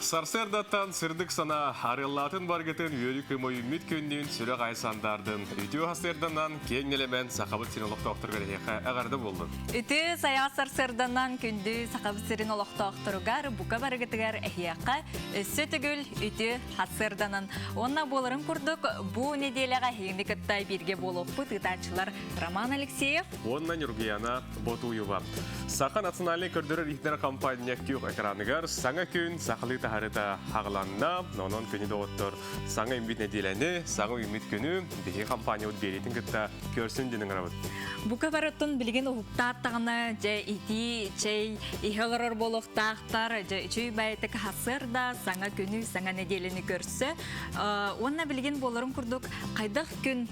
Сарсыардаттан сырдык санаа арыаллаатын баргытын үөрүү кымойуммут күннүүн сүрэх ай сандаардын. Үтүө сарсыарданан киэҥ нэлэмэн Сахабыт сирин олохтоохторугар эһиэхэ эҕэрдэ буоллун. Үтүө сайаҕас сарсыарданан күндү Сахабыт сирин олохтоохторугар бука барыгытыгар эһиэхэ өссө төгүл үтүө сарсыарданан уонна буоларын курдук бу нэдиэлэҕэ эһигини кытта бииргэ буолуохпут ыытааччылар Роман Алексеев уонна Ньургуяна Ботуева. Саха национальнай көрдөрөр иһитинэр компания күөх экраныгар саҥа күн сахалыы таһарыта хаҕыланна. Онон күнү доҕоттор саҥа үүммүт нэдиэлэни, саҥа үүммүт күнү биһиги компаниябыт биэриитин кытта көрсүн диэн ыҥырабыт. Бука барыттын билигин уһуктааттаҕына дьэ итии чэй иһэ олорор буолуохтаахтар дьэ үчүй байтык хасыарда саҥа күнү саҥа нэдиэлэни көрсө уонна билигин буоларын курдук хайдах күн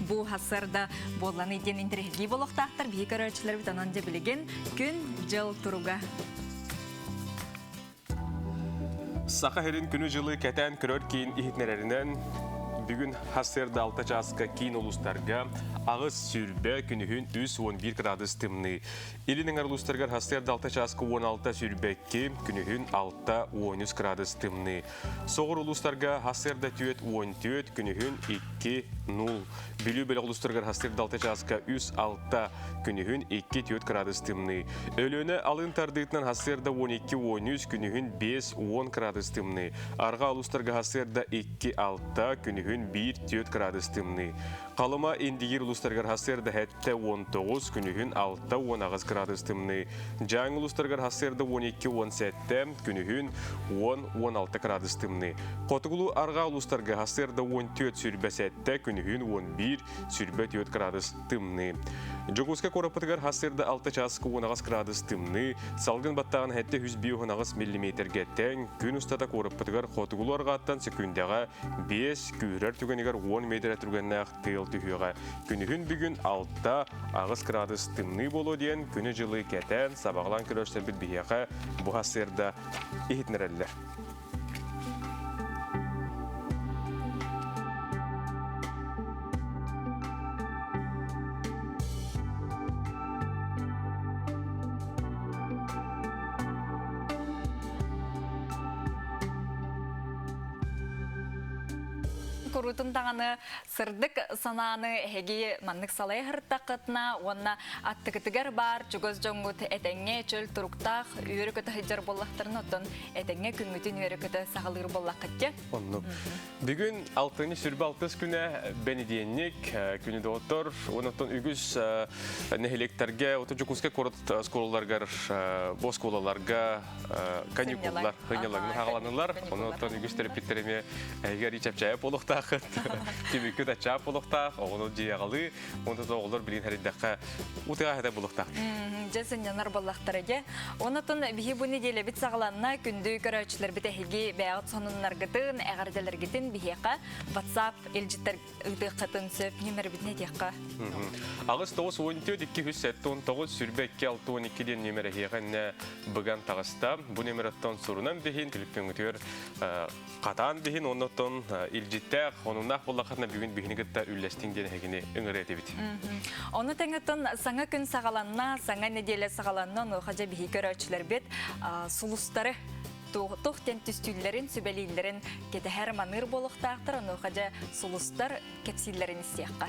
бу хасыарда буолланы диэн интэриэһиргии буолуохтаахтар биһи көрөөччүлэрбит онон дьэ билигин күн-дьыл туруга. Саха сирин күнү-дьылы кэтээн көрөр киин иһитиннэрэринэн, бүгүн сарсыарда 6 чааска киин улуустарга 8 20 күнүһүн 311 градус тымныы. Илин эҥэр улуустарыгар сарсыарда 6 чааска 16 22 күнүһүн 6 13 градус тымныы. Соҕур улуустарга сарсыарда 4 14, күнүһүн 2 0. Бүлүү бөлөх улуустарыгар сарсыарда 6 чааска 3 6, күнүһүн 2 4 градус тымныы. Өлүөнэ алын тардыытынан сарсыарда 12 13, күнүһүн 5 10 градус тымныы. Арҕаа улуустарга сарсыарда 2 6, күнүһүн 1 4 градус тымныы. Халыма Индигир улуустарыгар сарсыарда 7 19, күнүһүн 6 18 градус тымныы. Дьааҥы улуустарыгар сарсыарда 12 17, күнүһүн 10-16 градус тымныы. Хотугулуу арҕаа улуустарга сарсыарда 14 27, күнүһүн 11 24 градус тымныы. Дьокуускай куораппытыгар сарсыарда 6 чааска 18 градус тымныы, салгын баттааҕын 758 миллиметргэ тэҥ, күн устата куораппытыгар хотугулуу арҕааттан сөкүүндэҕэ 5, күүһүрэр түгэнигэр 10 метрэ түргэннээх тыал түһүөҕэ. Күнүһүн бүгүн 6-8 градус тымныы буолуо диэн күнү-дьылы кэтээн, сабаҕалаан көрөөччүлэрбит биһиэхэ бу сарсыарда иһитиннэрэллэр. Куруутун даҕаны сырдык санааны эһиги маннык салайа сырыттаххытына уонна аттыгытыгар баар чугас дьоҥҥут этэҥҥэ чөл туруктаах үөрэ-көтө сылдьар буоллахтарына оттон этэҥҥэ күҥҥүтүн үөрэ-көтө саҕалыыр буоллаххыт дьэ. Оннук. Бүгүн алтынньы сүрбэ алтыс күнэ бэнидиэнньик күнү доҕоттор онтон үгүс нэһилиэктэргэ ото Дьокуускай куорат оскуолаларыгар бу оскуолаларга каникуллар хынньалаҥны хааланылар. Онон үгүс төрөппүттэр эмиэ эһиги чэпчээп буолуохтааххыт, түмүккүт аччаап буолуохтаах, оҕону дьиэҕалыы, онтон оҕолор билигин хэрийдэххэ утуйа хата буолуохтаах. Дьэ сынньанар буоллахтара дьэ. Онотон биһи бу нэдиэлэбит саҕаланна күндү көрөөччүлэрбит эһиги бэйэҕит сонуннаргытын, эҕэрдэлэргитин биһиэхэ WhatsApp илдьиттэр ыытыаххытын сөп нүмербитин этиэххэ. 8 9 14 279 22 62 диэн нүмер эһиэхэ иннэ быган таҕыста. Бу нүмероттон сурунан биһин, түлүппүҥүтүгэр хатаан биһин, оннуттан илдьиттээх, онуннаах буоллаххытына бүгүн биһини кытта үллэстиҥ диэн эһигини ыҥырыа этибит. Ону тэҥэ саҥа күн саҕаланна, саҥа нэдиэлэ саҕаланна, онуоха дьэ биһи көрөөччүлэрбит сулустары туох диэн түстүүллэрин, сүбэлииллэрин кэтэһэр маныыр буолуохтаахтар, онуоха дьэ сулустар кэпсииллэрин истиэххэ.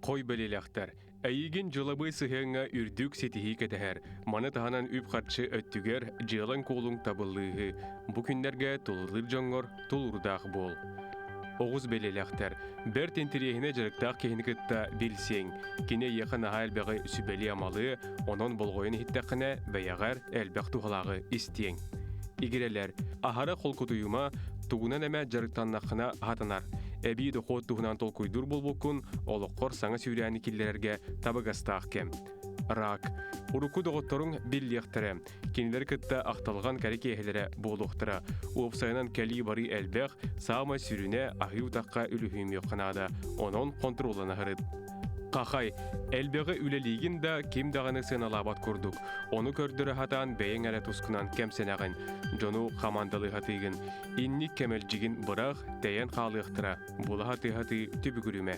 Хой бэлиэлэхтэр. Эйигин дьылабыай сыһыаҥҥа үрдүк ситиһии кэтэһэр. Маны таһынан үп-харчы өттүгэр дьыалаҥ-куолуҥ табыллыыһы. Бу күннэргэ тулалыыр дьоҥҥор тулуурдаах буол. Оҕус бэлиэлээхтэр. Бэрт интэриэһинэй дьарыктаах киһини кытта билсиэҥ. Кини эйиэхэ наһаа элбэҕи сүбэлиэ-амалыа, онон болҕойон иһиттэххинэ, бэйэҕэр элбэх туһалааҕы истиэҥ. Игирэлэр, аһара холкутуйума, тугунан эмэ дьарыктаннаххына аһатанар. Эбии дохуот туһунан толкуйдуур буолбуккун, олоххор саҥа сүүрээни киллэрэргэ табыгастаах кэм. Рак. Урукку доҕотторуҥ биллиэхтэрэ. Кинилэри кытта ахталҕан кэрэ киэһэлэрэ буолуохтара. Уопсайынан кэлии-барыы элбэх, саамай сүрүнэ аһыы утахха үлүһүйүмүөххэ наада, онон хонтуруоллана сырыт. Хахай, элбэҕи үлэлиигин да ким даҕаны сыаналаабат курдук. Ону көрдөрө сатаан бэйэҥ эрэ тускунан кэмсэнэҕин, дьону хамаандалыы сатыыгын. Инник кэмэлдьигин бырах, тэйэн хаалыахтара, була сатыы-сатыы түбүгүрүмэ.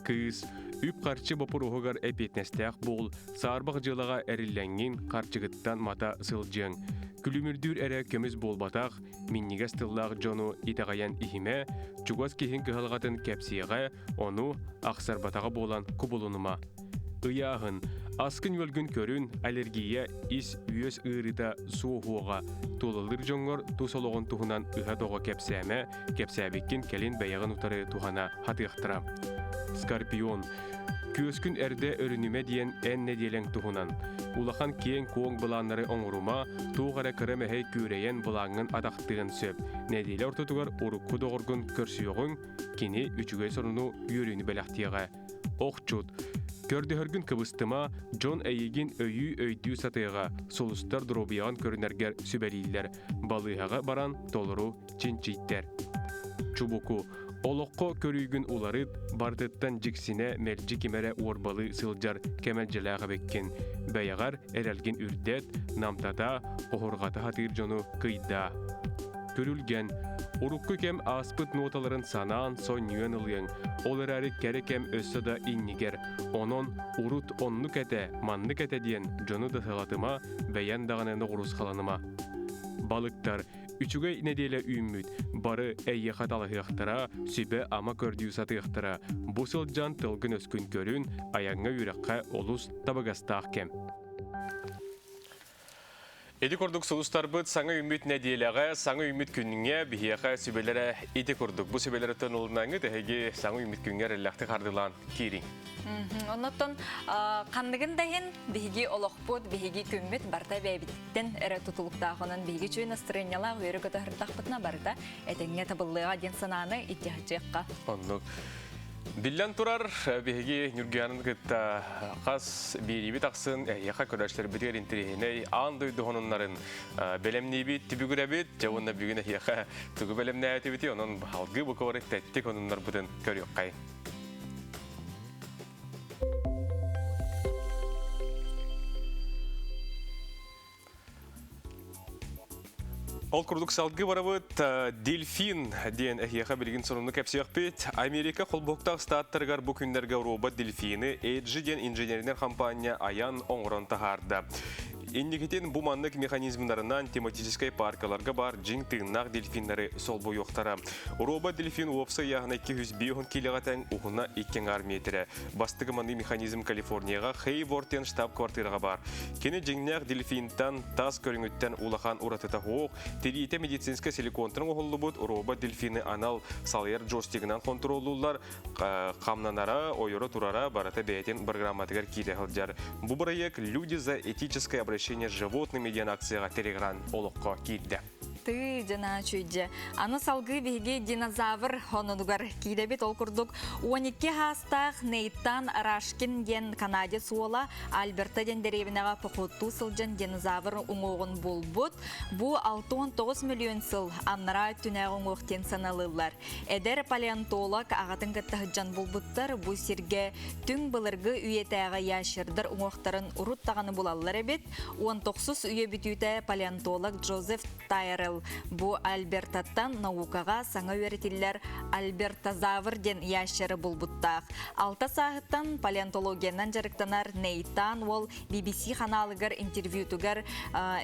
Кыыс, үп-харчы боппуруоһугар эппиэтинэстээх буол, саарбах дьыалаҕа эриллэҥҥин харчыгыттан мата сылдьыаҥ. Күлүмүрдүүр эрэ көмүс буолбатах, минньигэс тыллаах дьону итэҕэйэн иһимэ, чугас киһиҥ кыһалҕатын кэпсиэҕэ, ону ахсарбатаҕа буолан кубулунума. Ыйааһын, аскын-үөлгүн көрүн, аллергия, ис-үөс ыарыыта суоһуоҕа, тулалыыр дьоҥҥор тус олоҕун туһунан ыһа-тоҕо кэпсээмэ, кэпсээбиккин кэлин бэйэҕин утары туһана хатыахтара. Скорпион, күөскүн эрдэ өрүнүмэ диэн эн нэдиэлэҥ туһунан. Улахан киэҥ-куоҥ былааннары оҥорума, туох эрэ кыра мэһэй күөрэйэн былааҥҥын атахтыан сөп. Нэдиэлэ ортотугар урукку доҕоргун көрсүөҕүҥ, кини үчүгэй сонуну үөрүүнү бэлэхтиэҕэ. Охчут, көрдөһөргүн кыбыстыма, дьон эйигин өйүү-өйдүү сатыаҕа, сулустар доруобуйаҕын көрүнэргэр сүбэлииллэр, балыыһаҕа баран толору чинчийтэр. Чубуку, олоххо көрүүгүн уларыт, барытыттан дьиксинэ мэлдьи ким эрэ уорбалыы сылдьар кэмэлдьилээх эбиккин. Бэйэҕэр эрэлгин үрдэт, намтата, оһурҕата сатыыр дьону кыйдаа. Күрүлгэн, урукку кэм ааспыт нуоталарын санаан сонньуйан ылыаҥ, ол эрээри кэрэ кэм өссө да иннигэр. Онон урут оннук этэ, маннык этэ диэн дьону да сылатыма, бэйэн даҕаны ноҕуруускаланыма. Балыктар, үчүгэй нэдиэлэ үүммүт, бары эйиэхэ талаһыахтара, сүбэ-ама көрдүү сатыахтара. Бу сылдьан тылгын-өскүн көрүн, айаҥҥа үөрэххэ олус табыгастаах кэм. Ити курдук сулустарбыт саҥа үүммүт нэдиэлэҕэ, саҥа үүммүт күҥҥэ биһиэхэ сүбэлэрэ ити курдук. Бу сүбэлэриттэн ылынаҥҥыт эһиги саҥа үүммүт күҥҥэ эрэллээхтик хардыылаан киириҥ. Оннуттан ханныгын да иһин биһиги олохпут, биһиги күммүт барыта бэйэбититтэн эрэ тутулуктаах. Онон биһиги үчүгэй настырыанньалаах үөрэ көтө барыта этэҥҥэ табыллыаҕа диэн санааны итиһачыахха. Оннук. Биллэн турар, биһиги Ньургуйаанын кытта хас биэриибит ахсын эһиэхэ көрөөччүлэрбитигэр интэриэһинэй аан дойду сонуннарын бэлэмниибит, түбүгүрэбит. Дьэ уонна бүгүн эһиэхэ тугу бэлэмнээтибитий, онон алгыы букабары тэттик сонуннарбытын көрүөххэйин. Ол курдук салгыы барабыт Дельфин диэн эһиэхэ билигин сонуну кэпсиэхпит. Америка холбоһуктаах штаттарыгар бу күннэргэ робот дельфины Эджи диэн инженеринэр хампаанньа айан оҥорон таһаарда. Инникитин бу маннык механизмнарынан тематическай паркаларга баар дьиҥ тыыннаах дельфиннары солбуйуохтара. Робот дельфин уопсай ыйааһына 205 киилэҕэ тэҥ, уһуна 2,5 миэтэрэ. Бастакы маннык механизм Калифорнияҕа Хейвортен штаб-квартираҕа баар. Кини дьиҥнээх дельфинтан тас көрүҥүттэн улахан уратыта суох, тириитэ медицинскэй силиконтан оҥоһуллубут робот-дельфины анал салайар джойстигынан хонтуруоллууллар, хамнанара, ойоро турара барыта бэйэтин программатыгар киирэ сылдьар. Бу бырайыак «Люди за этическое обращение с животными» диэн акцияҕа телеграм олоххо киирдэ. Тыы дьана чүйдьэ. Аны салгыы биһиги динозавр хонунугар киирэбит. Ол курдук 12 хаастаах Нейтан Рашкин диэн канадец уола Альберта диэн дэриэбинэҕэ походтуу сылдьан динозавр уҥуоҕун булбут. Бу 69 миллион сыл аннараа өттүнээҕи уҥуох диэн саналыыллар. Эдэр палеонтолог аҕатын кытта сылдьан булбуттар. Бу сиргэ түҥ былыргы үйэтээҕи ящердар уҥуохтарын урут даҕаны булаллар эбит. 19 үйэ бүтүүтэ палеонтолог Джозеф Тайрелл бу Альбертаттан наукаҕа саҥа үөрэтиллэр альбертозавр диэн ящеры булбуттаах. Алта сааһыттан палеонтологиянан дьарыктанар Нейтан уол BBC ханаалыгар интервьютугар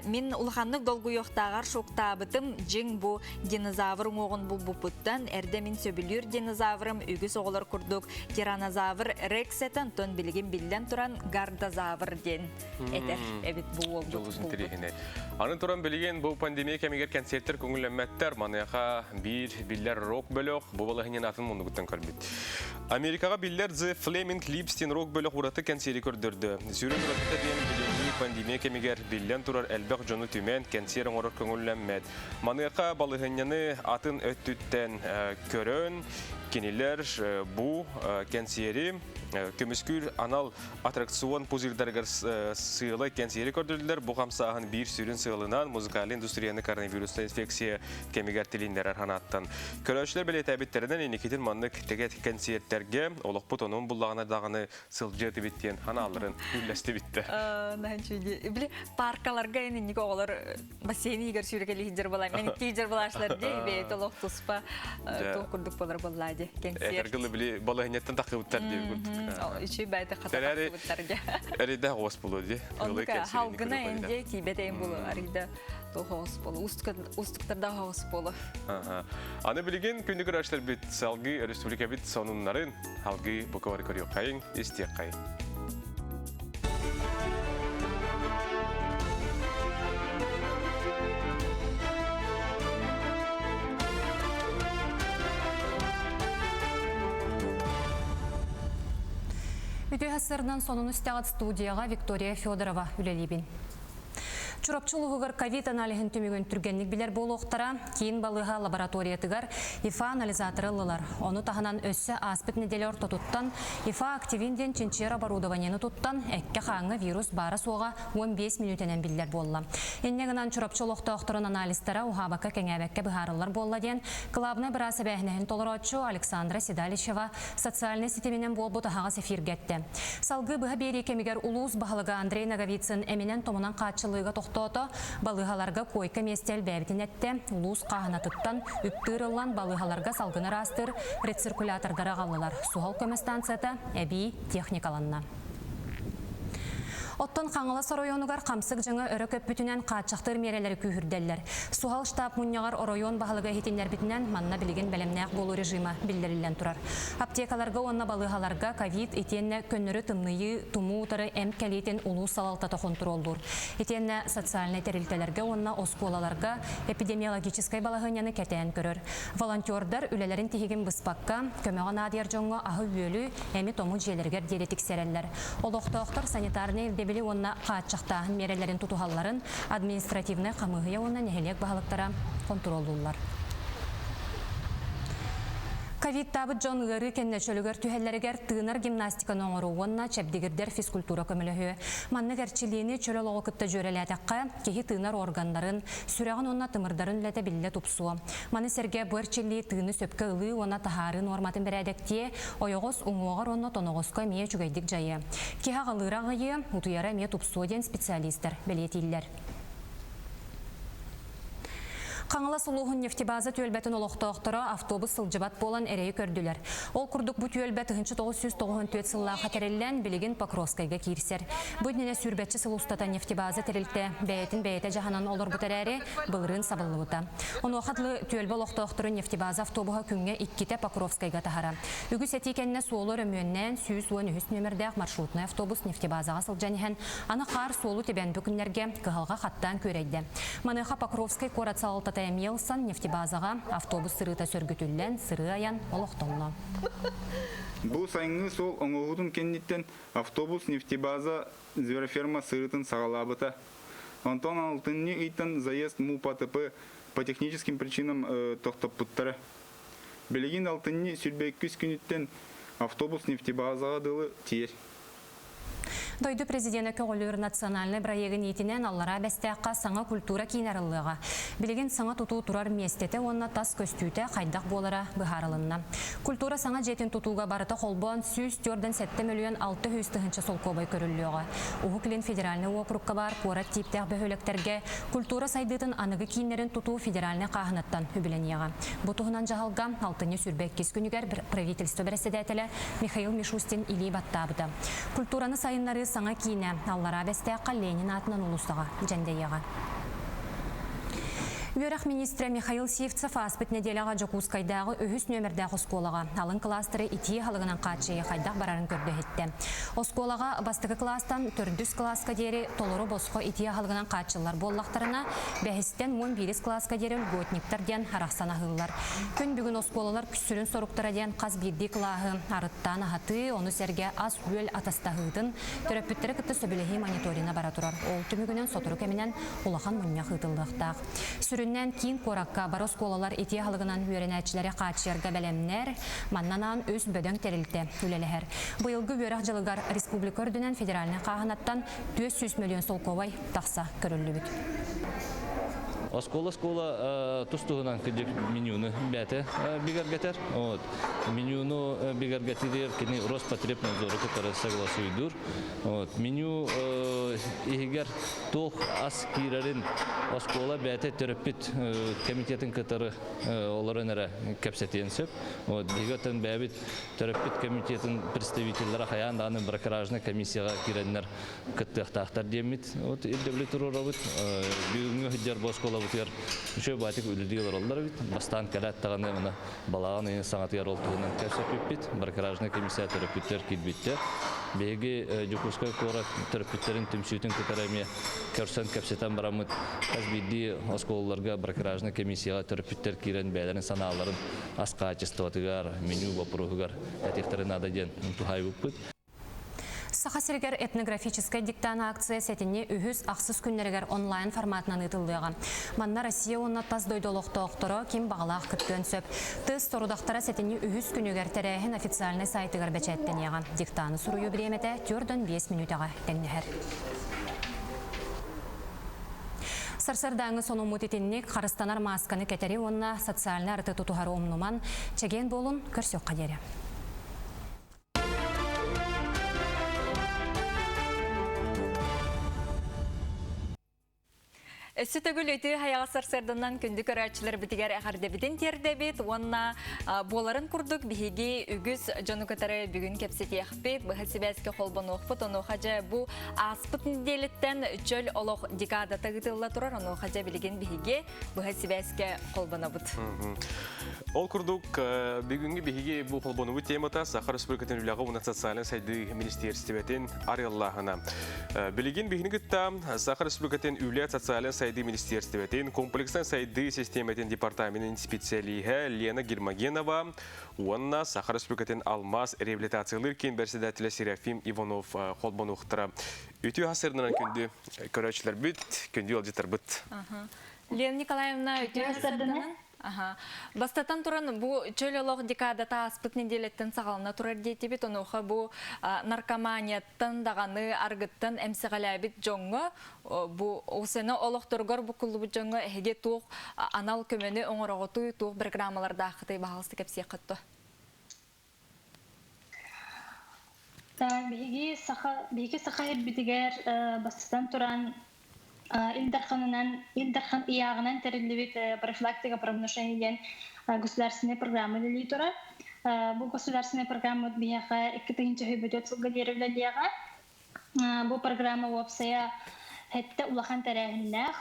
«Мин улаханнык долгуйуохтааҕар шоктаабытым, дьиҥ бу динозавр уҥуоҕун булбуппуттан эрдэ мин сөбүлүүр динозаврым үгүс оҕолор курдук тиранозавр рекс этэ, онтон билигин биллэн туран гардозавр диэн этэр эбит бу уолбут. Дьолус интэриэһинэй. Аны туран билигин бу пандемия кэмигэр кэнсиэртэр көҥүллэммэттэр. Маныаха биир биллэр рок бөлөх бу балаһынньаны атын муннугуттан көрбүт. Америкаҕа биллэр The Flaming Lips диэн рок бөлөх ураты кэнсиэри көрдөрдө. Сүрүн уратыта диэн билиҥҥи пандемия кэмигэр биллэн турар элбэх дьону түмэн кэнсиэр оҥорор көҥүллэммэт. Маныаха балаһыанньаны атын өттүттэн көрөн, кинилэр бу кэнсиэри көмүскүүр анал аттракцион пузырьдарыгар сыала кэнсиэри көрдөрдүлэр. Бу хамсааһын биир сүрүн сыалынан музыкальнай индустрияны коронавируснай инфекция кэмигэр тилиннэрэр санааттан. Көрөөччүлэр бэлиэтээбиттэринэн, инникитин маннык тэгэ кэнсиэртэр. кэмнэргэ олохпут онон буллаҕына даҕаны сылдьыа этибит диэн ханаалларын үллэстибиттэр. Наһаа Били паркаларга инник оҕолор бассейн иһигэр сүүрэкэлии сылдьар буолар. Мен икки буолааччылар дии, бэйэтэ олох туспа туох курдук болар буоллаа дии. Кэнсиэр. Этэргылы били балаһынньаттан тахыбыттар дии курдук. Үчүй бэйэтэ хата тахсыбыттар дии. Эридэ оҕус булу дии. Оннука халгына энде тиибэт эйин булу арыйда тоҕус болу устуктарда оҕус болу. Аны билигин күндү көрөөччүлэрбит салгыы республикабыт сонуннарын алгыы бука көрүөххэйиҥ, истиэххэйиҥ. Үтүө сырынан сонун истэҕит студияҕа Виктория Федорова үлэлиибин. Чурапчы улууһугар ковид аналиһын түмүгүн түргэнник билэр буолуохтара. Киин балыыһа лабораториятыгар ИФА анализаторы ыллылар. Ону таһынан өссө ааспыт нэдиэлэ ортотуттан ИФА Активин диэн чинчийэр оборудованиены туттан, эккэ-хааҥҥа вирус баара-суоҕа 15 мүнүүтэнэн биллэр буолла. Инньэ гынан Чурапчы олохтоохторун анализтара уһаабакка-кэҥээбэккэ быһаарыллар буолла диэн кылаабынай быраас эбээһинэһин толорооччу Александра Седалищева социальнай ситиминэн буолбут аһаҕас эфиргэ эттэ. Салгыы быһа биэрии кэмигэр улуус баһылыга Андрей Ноговицын эминэн-томунан хааччыллыыга тохтоото, балыыһаларга койка миэстэ элбээбитин эттэ, улуус хааһынатыттан үп тыырыллан балыыһаларга салгын ыраастыыр рециркулятордары аҕаллылар. Суһал көмө станцията эбии техникаланна. Оттон Хаҥалас оройуонугар хамсык дьаҥа өрө көппүтүнэн хааччахтыыр миэрэлэри күүһүрдэллэр. Суһал штаб мунньаҕар оройуон баһылыга иһитиннэрбитинэн, манна билигин бэлэмнээх буолуу режима биллэриллэн турар. Аптекаларга уонна балыыһаларга ковид итиэннэ көннөрү тымныйыы, тумуу утары эмп кэлиитин улуус салалтата хонтуруоллуур. Итиэннэ социальнай тэрилтэлэргэ уонна оскуолаларга эпидемиологическай балаһыанньаны кэтээн көрөр. Волонтердар үлэлэрин тиһигин быспакка, көмөҕө наадыйар дьоҥҥо аһы-үөлү, эми-тому дьиэлэригэр диэри тиксэрэллэр. Олохтоохтор санитарнай ирдэбили уонна хааччахтааһын миэрэлэрин тутуһалларын административнай хамыыһыйа уонна нэһилиэк баһылыктара хонтуруоллууллар. Ковидтаабыт дьон ыарыы кэннэ чөлүгэр түһэллэригэр тыынар гимнастиканы оҥоруу уонна чэбдигирдэр физкультура көмөлөһүө. Маннык эрчиллиини чөл олоҕу кытта дьүөрэлээтэххэ, киһи тыынар органнарын, сүрэҕин уонна тымырдарын үлэтэ биллэ тупсуо. Маны сэргэ бу эрчиллии тыыны сөпкө ылыы уонна таһаарыы нуорматын бэрээдэктиэ, ойоҕос уҥуоҕар уонна тоноҕоско эмиэ үчүгэйдик дьайыа. Киһи аҕалыыра аҕыйыа, утуйара эмиэ тупсуо диэн специалистар бэлиэтииллэр. Хаҥалас улууһун нефтебаза түөлбэтин олохтоохторо автобус сылдьыбат буолан эрэйи көрдүлэр. Ол курдук бу түөлбэ 1994 сыллаахха тэриллэн, билигин Покровскайга киирсэр. Бу иннинэ сүүрбэччэ сыл устата нефтебаза тэрилтэ бэйэтин бэйэтэ дьаһанан олорбут эрээри, былырыын сабыллыбыта. Онуоха дылы түөлбэ олохтоохторун нефтебаза автобуһа күҥҥэ иккитэ Покровскайга таһара. Үгүс этии кэннэ суолу өрөмүөннээн 113 нүөмэрдээх маршрутнай автобус нефтебазаҕа сылдьан иһэн, аны хаар суолу тибэн бу күннэргэ кыһалҕа хаттаан күөрэйдэ. Маныаха Покровскай куорат салалтата эмиэ ылсан нефтебазаҕа автобус сырыыта сөргүтүллэн, сырыы айан олохтонно. Бу сайыҥҥы суол оҥоһуутун кэнниттэн автобус нефтебаза звероферма сырыытын саҕалаабыта. Онтон алтынньы ыйтан заезд МУПАТП по техническим причинам тохтоппуттара. Билигин алтынньы сүүрбэ күнүттэн автобус нефтебазаҕа дылы тиийэр. Дойду президенэ көҕүлүүр национальнай бырайыагын иитинэн Аллараа Бэстээххэ саҥа культура киинэ арыллыаҕа. Билигин саҥа тутуу турар миэстэтэ уонна тас көстүүтэ хайдах буолара быһаарылынна. Культура саҥа дьиэтин тутууга барыта холбоон 147 мөлүйүөн 600 тыһыынча солкуобай көрүллүөҕэ. Уһук Илин федеральнай уокурукка баар куорат тииптээх бөһүөлэктэргэ культура сайдыытын аныгы кииннэрин тутуу федеральнай хааһынаттан үбүлэниэҕэ. Бу туһунан дьаһалга алтынньы 22 күнүгэр правительство бэрэссэдээтэлэ Михаил Мишустин илии баттаабыта. Культураны сайыннарыы саҥа киинэ Аллараа Бэстээххэ Ленин аатынан уулуссаҕа дьэндэйиэҕэ. Үөрэх министрэ Михаил Сивцев ааспыт нэдиэлэҕэ Дьокуускайдааҕы үһүс нүөмэрдээх оскуолаҕа алын кылаастары итии аһылыгынан хааччыйыы хайдах барарын көрдө-иһиттэ. Оскуолаҕа бастакы кылаастан төрдүс кылааска диэри толору босхо итии аһылыгынан хааччыллар буоллахтарына, бэһистэн уон биирис кылааска диэри льготниктар диэн арахсан аһыыллар. Күн бүгүн оскуолалар сүрүн соруктара диэн хас биирдии кылааһы арыттаан аһатыы, ону сэргэ ас-үөл атастаһыытын, төрөппүттэри кытта сөбүлэһии мониторина бара турар. Ол түмүгүнэн сотору кэминэн улахан мунньах ыытыллыахтаах. Сүрүннээн киин куоракка бары оскуолалар итии аһылыгынан үөрэнээччилэри хааччыйарга бэлэмнэр, манна анаан үс бөдөҥ тэрилтэ үлэлэһэр. Быйылгы үөрэх дьылыгар республика үрдүнэн федеральнай хааһынаттан 400 мөлүйүөн солкуобай тахса көрүллүбүт. Оскуола-оскуола тус-туһунан кырдьык менюну бэйэтэ бигэргэтэр. Вот. Менюну бигэргэтиир кини Роспотребнадзору кытары согласуйдуур. Вот. Меню иһигэр туох ас киирэрин оскуола бэйэтэ төрөппүт комитетын кытары олорон эрэ кэпсэтиэн сөп. Вот. Биһиги оттон бэйэбит төрөппүт комитетын представителлэрэ хайаан даҕаны бракеражнай комиссияҕа киирэннэр кыттыахтаахтар диэммит вот ирдэбили туруорабыт. Бүгүҥҥү сылдьар бу оскуолабытыгар үчүгэй баатык үлэлии олороллор эбит. Бастаан кэлээт даҕаны мына балаҕан ыйын саҥатыгар ол туһунан кэпсэппиппит. Бракеражнай комиссия төрөппүттэр киирбиттэр. Биһиги Дьокуускай куорат төрөппүттэрин түмсүүтүн кытары эмиэ көрсөн кэпсэтэн бараммыт хас биирдии оскуолаларга бракеражнай комиссияҕа төрөппүттэр киирэн бэйэлэрин санааларын ас хаачыстыбатыгар, меню боппуруоһугар этиэхтэрин наада диэн туһаайбыппыт. Саха сиригэр этнографическай диктант акция сэтинньи үһүс ахсыс күннэригэр онлайн форматынан ыытыллыаҕа. Манна Россия уонна тас дойду олохтоохторо ким баҕалаах кыттыан сөп. Тыс сорудахтара сэтинньи үһүс күнүгэр тэрээһин официальнай сайтыгар бэчээттэниэҕэ. Диктаны суруйуу бириэмэтэ 4-5 мүнүүтэҕэ тэҥнэһэр. Сарсыардааҥы сонуммут итинник харыстанар маасканы кэтэри уонна социальнай арыты тутуһары умнуман, чэгиэн буолун, көрсүөххэ диэри. Өссө төгүл үтүө хайаҕа сарсыарданан күндү көрөөччүлэрбитигэр эҕэрдэбитин тиэрдэбит уонна буоларын курдук биһиги үгүс дьону кытары бүгүн кэпсэтиэхпит, быһа сибээскэ холбонуохпут. Онуоха дьэ бу ааспыт нэдиэлэттэн чөл олох декадата ыытылла турар. Онуоха дьэ билигин биһиги быһа сибээскэ холбонобут. Ол курдук, бүгүҥҥү биһиги бу холбонубут темата Саха Республикатын үлэҕэ уонна социальнай сайдыы министиэристибэтин арыаллааһына. Билигин биһини кытта Саха Республикатын үлэ социальнай сайдыы министиэристибэтин комплекснай сайдыы систиэмэтин департаменын специалиһэ Лена Гермогенова уонна Саха Республикатын алмаас реабилитациялыыр киин бэрэссэдээтэлэ Серафим Иванов холбонуохтара. Үтүө хасырынан күндү көрөөччүлэрбит, күндү ыалдьыттарбыт. Лена Николаевна, үтүө хасырданан. Аха. Бастатан туран, бу чөл олох декадата ааспыт нэдиэлэттэн саҕалана турар диэтибит. Онуоха бу наркоманияттан даҕаны аргыттан эмсэҕэлээбит дьоҥҥо, бу УСН олохторугар буккуллубут дьоҥҥо эһиги туох анал көмөнү оҥороҕутуй, туох программалардааххытый баһаалыста кэпсиэххит дуо? Биһиги саха биһиги саха ирбитигэр бастатан туран Ил Дарханынан Ил Дархан ыйааҕынан тэриллибит профилактика правонарушений диэн государственная программа үлэлии турар. Бу государственная программа биһиэхэ 2024 сылга диэри үлэлиэҕэ. Бу программа уопсайа сэттэ улахан тэрээһиннээх.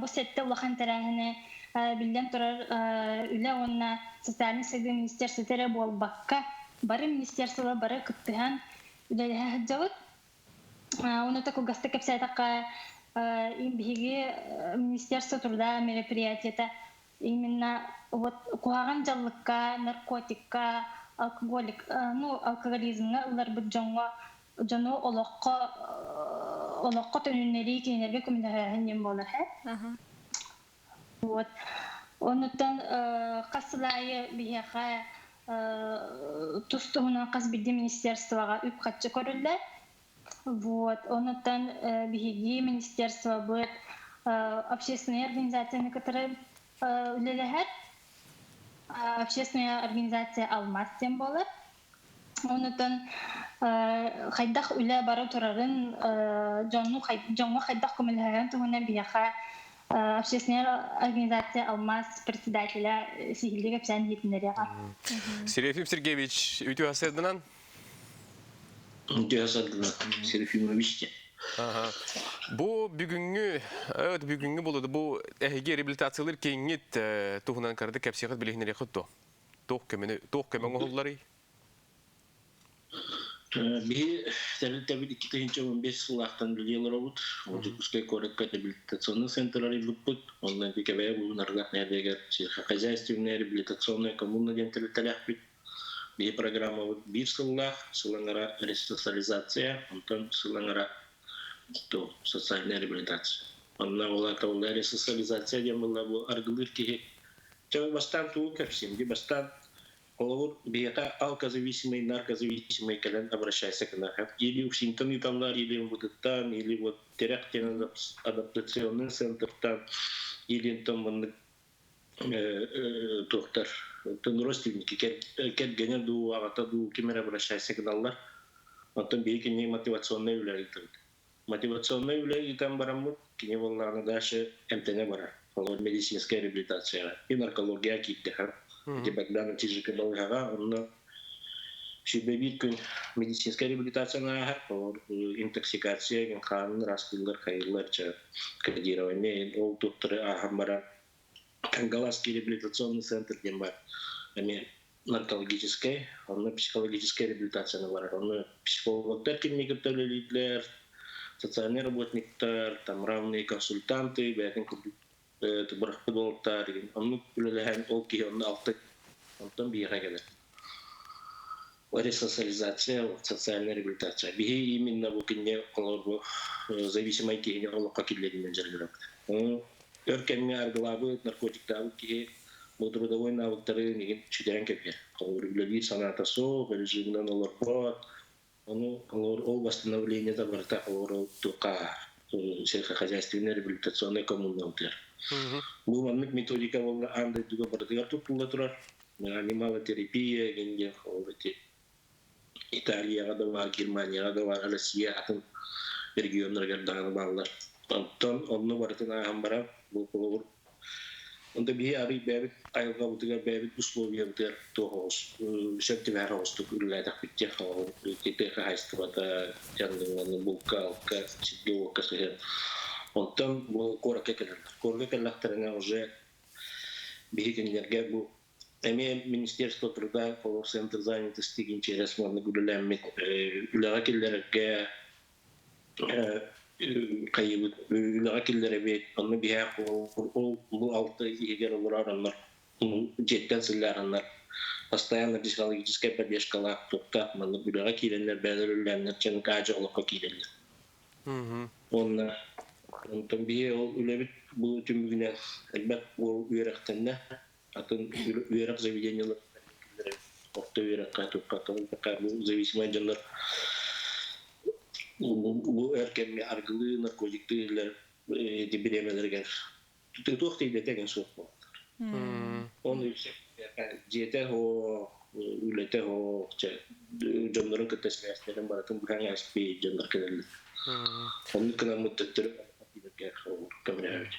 Бу сэттэ улахан тэрээһини биллэн турар үлэ уонна социальнай сайдыы министерствота эрэ буолбакка, бары министерстволар бары кыттыһан үлэлэһэ сылдьабыт. Уонна кылгастык кэпсээтэххэ, биһиги Министерство труда мероприятиета именно вот куһаҕан дьаллыкка, наркотикка, алкоголик, ну, алкоголизмҥа ылларбыт дьоҥҥо дьону олоххо олоххо төнүннэрии кинилэргэ көмөлөһөөһүн диэн буолар һэ. Вот. Онуттан хас сыл аайы биһиэхэ тус-туһунан хас биирдии министерствоҕа үп-харчы көрүллэр. Вот. Онуттан биһиги министерствобыт общественные организацияны кытары үлэлэһэр. Общественная организация «Алмаз» диэн буолар. Онутан хайдах үлэ бара турарын, дьону дьоҥҥо хайдах көмөлөһөрүн туһунан биһиэхэ общественная организация «Алмаз» председателя сиһилии кэпсээн иһитиннэриэҕэ. Серафим Сергеевич, үтүө сарсыарданан. Үтүө сарсыарданан, Серафимович. Бу бүгүҥҥү, бүгүҥҥү буолуоду, бу эһиги реабилитациялыыр кииҥҥит туһунан кыратык кэпсиэххит билиһиннэриэххит дуо? Туох көмөнү, туох көмө оҥоһулларый? Биһи тэрилтэбит 2015 сыллаахтан үлэлии олоробут. Дьокуускай куоракка реабилитационный центр арыйбыппыт. Онно иккэбэйэ булунарга нэһилиэгэр сельскохозяйственная реабилитационная коммуна диэн тэрилтэлээхпит. Биһи программабыт биир сыллаах, сыл аҥара ресоциализация, онтон сыл аҥара социальная реабилитация. Онно ол аата ол ресоциализация диэн буолла бу аргылыыр киһи Чэ, бастаан тугу кэпсиим дии, бастаан холобур, биһиэхэ алкозависимый, наркозависимый кэлэн обращайся гына или УФСИНтан ыыталлар, или МВД-тан, или вот Терек диэн адаптационный центртан. Илинтон маннык туохтар родственники кэргэнэ дуу, аҕата дуу ким эрэ обращайся гыналлар. Онтон биһи кини мотивационнай үлэ ыытабыт. Мотивационнай үлэ ыытан бараммыт, кини буоллаҕына дальше эмтэнэ барар. Олор медицинская реабилитацияҕа и наркология киирдэхэ. Ити Богдан Чижика балыһаҕа онно 21 күн медицинская реабилитацияны ааһар, олор интоксикация, хаанын ыраастыыллар, хайыыллар, кодирование, ол туохтары ааһан баран Кангаласский реабилитационный центр диэн бар. Эмиэ наркологическай, онно психологическай реабилитацияны барар. Онно психологтар кинини кытта үлэлииллэр, социальный работниктар, там равные консультанты, бэйэтин курдук бырахпыт уолаттар, оннук үлэлэһэн ол киһи онно алта онтон биһиэхэ кэлэр. Ресоциализация, социальная реабилитация. Биһи именно бу кинини олорбу зависимай киһини олоххо киллэринэн дьарыгырабыт. Өр кэмҥэ аргылаабыт, наркотиктаабыт киһи бу трудовой навыктары игин сүтэрэн кэбиһэр. Холобур, үлэлиир санаата суох, режиминэн олорбот. Ону ол восстановлениета барыта холобур туохха сельскохозяйственный реабилитационный коммуналытыгар. Бу маннык методика буолла аан дойдуга барытыгар туттулла турар. Анималотерапия игин диэн холобур ити Италияҕа да баар, Германияҕа да баар, Россия атын регионнарыгар даҕаны бааллар. Онтон онно барытын ааһан баран, бу холобур, онто биһи арый бэйэбит айылҕабытыгар, бэйэбит условиябытыгар туох оҕус, сөп түбэһэр оҕустук үлэлээтэхпит диэх холобур, тыа хаһаайыстыбата, дьанныҥҥаны булка-алка, сиргэ-уокка сыһыан. Онтон бу куоракка кэлэллэр. Куоракка кэллэхтэринэ уже биһи кинилэргэ бу Эмиэ Министерство труда, Центр занятости через маннык үлэлэммит үлэҕэ киллэрэргэ хайыбыт үлэҕэ киллэрэбит онно биһээх ол бу алта иһигэр олорор оннор дьиэттэн сыллаараннар постоянно психологическая поддержкалаах туохтаах маннык үлэҕэ киирэннэр бэйэлэр үлэлээннэр чанкаажы олоххо киирэллэр уонна онтон биһи ол үлэбит бу түмүгүнэн элбэх уол үөрэхтэннэ атын үөрэх заведениелар орто үөрэххэ туохха бу зависимай дьоннор бу өр кэмҥэ аргылыы наркотиктыы иһиллэр бириэмэлэригэр туох тиийбэтэ эҥин суох буолаллар. Оны дьиэтэ суох, үлэтэ суох, дьоннорун кытта сибээстэрин барытын быһан ааспыт дьоннор кэлэллэр. Оннук гынаммыт төттөрү көмөлөһөбүт.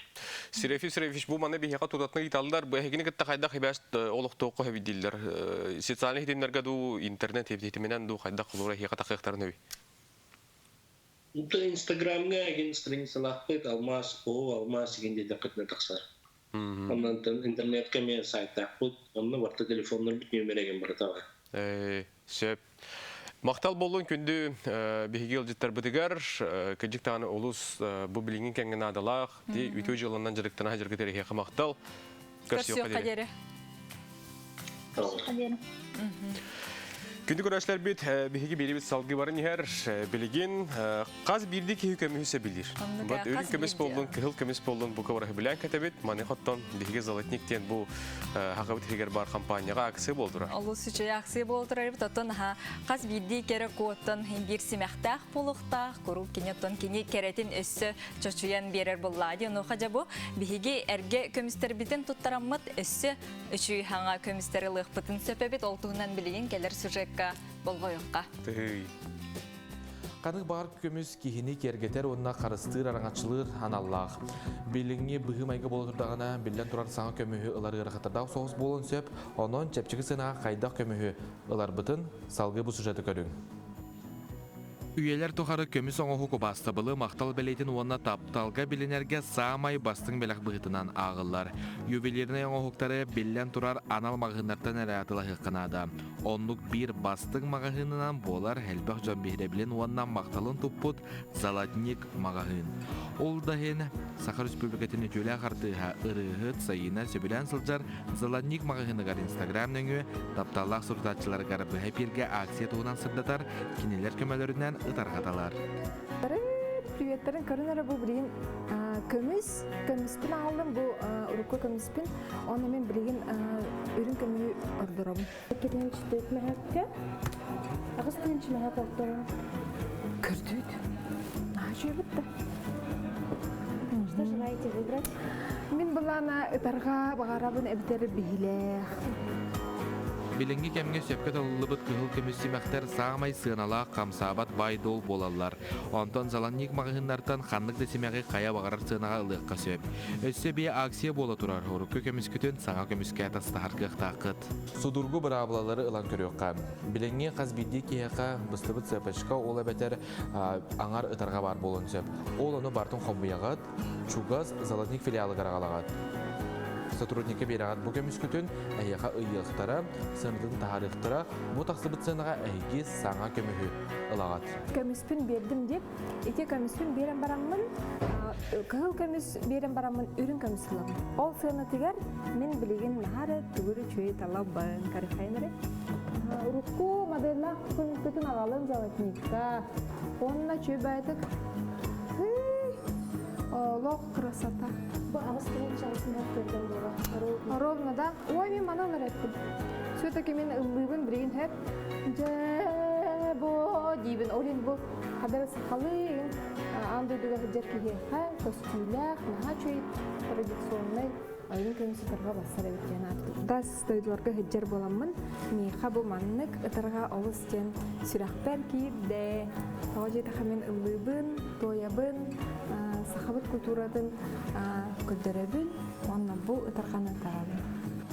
Серафим Серафимович, бу маны биһиэхэ тутатына ыыталлар. Бу эһигини кытта хайдах ибээс олохтооххо хэбит дииллэр. Социальный хитимнэргэ дуу, интернет хитиминэн дуу хайдах холура эһиэхэ тахыахтарын өй? Инстаграмҥа эгин страницалаахпыт алмаас, о алмаас игин диэтэххитинэ тахсар. Онон интернетка эмиэ сайтаахпыт, онно барыта телефоннарбыт нүөмэрэ эгин барыта бар. Сөп. Махтал боллун күндү биһиги ыалдьыттарбытыгар кырдьык даҕаны олус бу билиҥҥи кэмҥэ наадалаах ди үтүө дьыаланан дьарыктана сылдьаргыт эрэһиэхэ махтал. Көрсүөххэ диэри. Күндү көрөөччүлэрбит, биһиги биэрибит салгыы баран иһэр. Билигин хас биирдии киһи көмүһү сөбүлүүр. Бат үрүҥ көмүс буоллун, кыһыл көмүс буоллун бука барыһы билэн кэтэбит. Маны хоттон биһиги Золотник диэн бу хахабыт иһигэр бар компанияҕа акция буолдура. Олус үчүгэй акция буолтурар эбит. Оттон хас биирдии кэрэ куоттан биир симэхтээх буолуохтаах, куруук кини оттон кини кэрэтин өссө чочуйан биэрэр буоллаа диэн. Онуоха дьэ бу биһиги эргэ көмүстэрбитин туттараммыт өссө үчүгэй хаҥа көмүстэри ылыахпытын сөп эбит. Ол туһунан билигин кэлэр сюжекка болҕойуохха. Тыый. Ханнык баҕар көмүс киһини киэргэтэр уонна харыстыыр араҥаччылыыр аналлаах. Билиҥҥи быһыы-майгы буола турдаҕына, биллэн турар саҥа көмүһү ылар ыарахаттардаах соҕус буолуон сөп. Онон чэпчэки сыанаҕа хайдах көмүһү ыларбытын салгыы бу сюжеты көрүҥ. Үйэлэр тухары көмүс оҥоһук убаастабылы, махтал бэлиэтин уонна тапталга билинэргэ саамай бастыҥ бэлэх быһыытынан ааҕыллар. Ювелирнай оҥоһуктары биллэн турар анал маҕаһыыннартан эрэ атыылаһыахха наада. Оннук биир бастыҥ маҕаһыынынан буолар элбэх дьон биһирэбилин уонна махталын туппут «Золотник» маҕаһыын. Ол да иһин Саха Республикатын үтүөлээх артыыһа, ырыаһыт Саина сөбүлээн сылдьар «Золотник» маҕаһыыныгар Инстаграм нөҥүө тапталлаах сурутааччыларыгар быһа эпииргэ акция туһунан сырдатар, кинилэр көмөлөрүнэн ытарҕаталар. Приветтарын көрүн эрэ бу билигин көмүс, көмүспүн аҕаллым бу урукку көмүспүн, онно мен билигин үрүҥ көмүһү ордоробун. Иккитинчи мөһөккө, аҕыс тыһыынча мөһөк ордорон көрдүүт. Наһаа үчүгэй да. Желаете выбрать? Мин былаана ытарга баҕарабын эбитэр биһилэх. Билиҥҥи кэмҥэ сөпкө талыллыбыт кыһыл көмүс симэхтэр саамай сыаналаах хамсаабат баай-дуол буолаллар. Онтон Золотник маҕаһыыннартан ханнык да симэҕи хайа баҕарар сыанаҕа ылыахха сөп. Өссө биэ акция буола турар, урукку көмүскүтүн саҥа көмүскэ атастаһар кыахтааххыт. Судургу быраабылалары ылан көрүөххэ. Билиҥҥи хас биирдии киһиэхэ быстыбыт цепочка, ол эбэтэр аҥар ытарҕа баар буолуон сөп. Ол ону бартын хомуйаҕыт, чугас Золотник филиалыгар аҕалаҕыт. Сотрудникка биэрэҕит бу көмүскүтүн эһиэхэ ыйыахтара, сыанатын таһаарыахтара. Бу тахсыбыт сыанаҕа эһиги саҥа көмүһү ылаҕыт. Көмүспүн биэрдим дип, ити көмүспүн биэрэн бараммын, кыһыл көмүс биэрэн бараммын үрүҥ көмүс ылабын. Ол сыанатыгар мин билигин наһаа тугу үчүгэй талабын, карихайнары. Урукку моделлаах көмүскүтүн аҕалым золотникка. Онно чүбэтик Олох красота. Бу аҕыс күнүн чаҕысыһар көрдөн буола. Ровно, да? Ой, мен маны ылар эттим. Все-таки мен ыллыыбын билигин хэп. Дьэ, бо диибин. Ол иһин бу хадары сахалыы аан дойдуга сылдьар киһиэхэ көстүүлээх, наһаа үчүгэй традиционнай айын күн сытарга бассар эбит диэн ааттыыр. Тас дойдуларга сылдьар буоламмын, миэхэ бу маннык ытарҕа олус диэн сүрэхпэр киирдэ. Тоҕо диэтэххэ мин ыллыыбын, туойабын, сахабыт культуратын көрдөрөбүн уонна бу ытарҕаны ытарабын.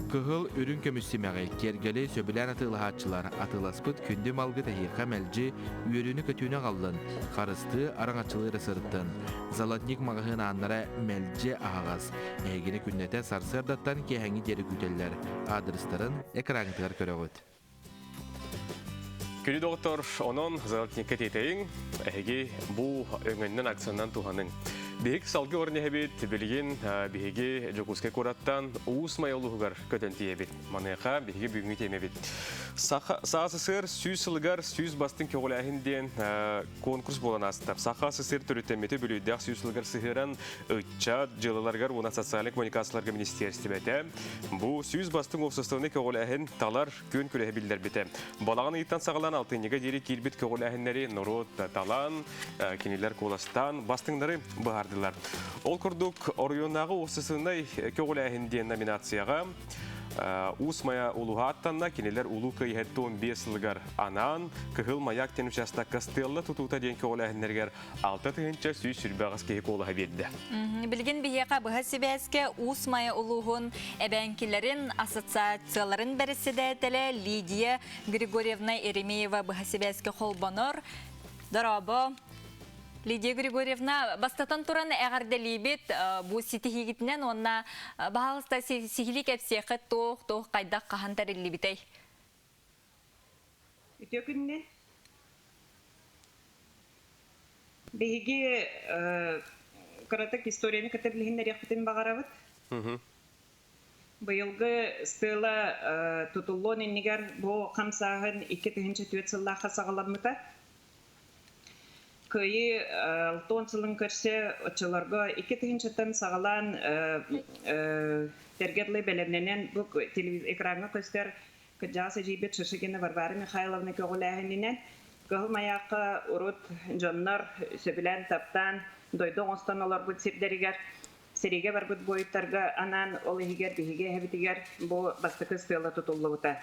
Кыһыл, үрүҥ көмүс симэҕи, киэргэли сөбүлээн атыылаһааччылар атыыласпыт күндү малгыт эһиэхэ мэлдьи үөрүүнү-көтүүнү аҕаллын, харыстыы, араҥаччылыы эрэ сырыттын. Золотник маҕаһыын ааннара мэлдьи аһаҕас. Эһигини күннэтэ сарсыардаттан киэһэҥҥи диэри күүтэллэр. Аадырыстарын экраҥҥытыгар көрөҕүт. Күнү доҕоттор, онон Золотникка тиэтэйиҥ, эһиги бу өҥөннөн акциянан туһаныҥ. Биһик салгы орун эһэбит, билигин биһиги Дьокуускай куораттан Уус Майа улууһугар көтөн тиийэбит. Маныаха биһиги бүгүҥҥү тиэмэбит. Саха СССР 100 сылыгар 100 бастыҥ көҕүлээһин диэн конкурс буолан ааста. Саха СССР төрүттэммити бүлүйдээх 100 сылыгар сыһыаран ыччат дьыалаларыгар уонна социальнай коммуникацияларга министиэристибэтэ бу 100 бастыҥ уопсастыбаннай көҕүлээһин талар күөн күрэһи биллэрбитэ. Балаҕан ыйыттан саҕалаан алтынньыга диэри киирбит көҕүлээһиннэри норуот талан, кинилэр куоластаан бастыҥнары быһаардылар. Ол курдук, оройуоннааҕы уопсастыбаннай көҕүлээһин диэн номинацияҕа Уус Майа улууһа аттанна, кинилэр Улуу Кыайыы 15 сылыгар анаан Кыһыл Маяк диэн учаастакка стелла тутуута диэн көҕүлээһиннэригэр 6128 киһи куолаһа биэрдэ. Билигин биһиэхэ быһа сибээскэ Уус Майа улууһун эбэҥкилэрин ассоциацияларын бэрэссэдээтэлэ Лидия Григорьевна Еремеева быһа сибээскэ холбонор. Дорообо! Лидия Григорьевна, бастатан туран эҕэрдэлиибит бу ситиһиигитинэн уонна баһаалыста сиһилии кэпсиэххит туох туох хайдах хаһан тэриллибитэй? Үтүө күннэ. Биһиги кыратык историяны кытта билиһиннэриэхпитин баҕарабыт. Быйылгы стела тутуллуон иннигэр бу хамсааһын 2004 сыллаахха саҕаламмыта. Кыайыы алтан сылын көрсө оччолорго 2000-тан саҕалаан тэргэ бэлэмнэнэн бу экраҥҥа көстөр кырдьаҕас эдьиийбит Шишигина Варвара Михайловна көҕүлээһининэн Кыһыл Майаакка урут дьоннор сөбүлээн таптаан дойду оҥостон олорбут сирдэригэр сэриигэ барбыт буойуттарга анаан ол иһигэр биһиги эһэбитигэр бу бастакы стела тутуллубута.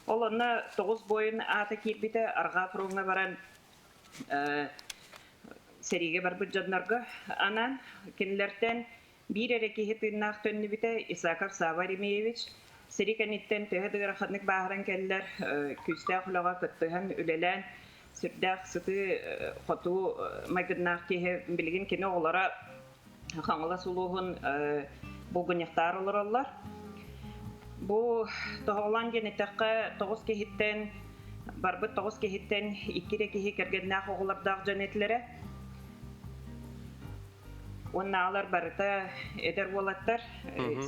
Ол онно тоҕус буойун аата киирбитэ арҕаа фроҥҥа баран сэриигэ барбыт дьоннорго анаан кинилэртэн биир эрэ киһи тыыннаах төннүбүтэ Исаков Сава Еремеевич сэрии кэнниттэн төһө да ыараханнык бааһыран кэллэр күүстээх үлэҕэ кыттыһан үлэлээн сүрдээх сытыы хотуу майгыннаах киһи билигин кини оҕолоро Хаҥалас улууһун булгунньахтаар олороллор. Бу тоһоҕолоон диэн эттэххэ, тоҕус киһиттэн барбыт тоҕус киһиттэн икки эрэ киһи кэргэннээх оҕолордоох дьон этилэрэ. Уоннааҕылар барыта эдэр уолаттар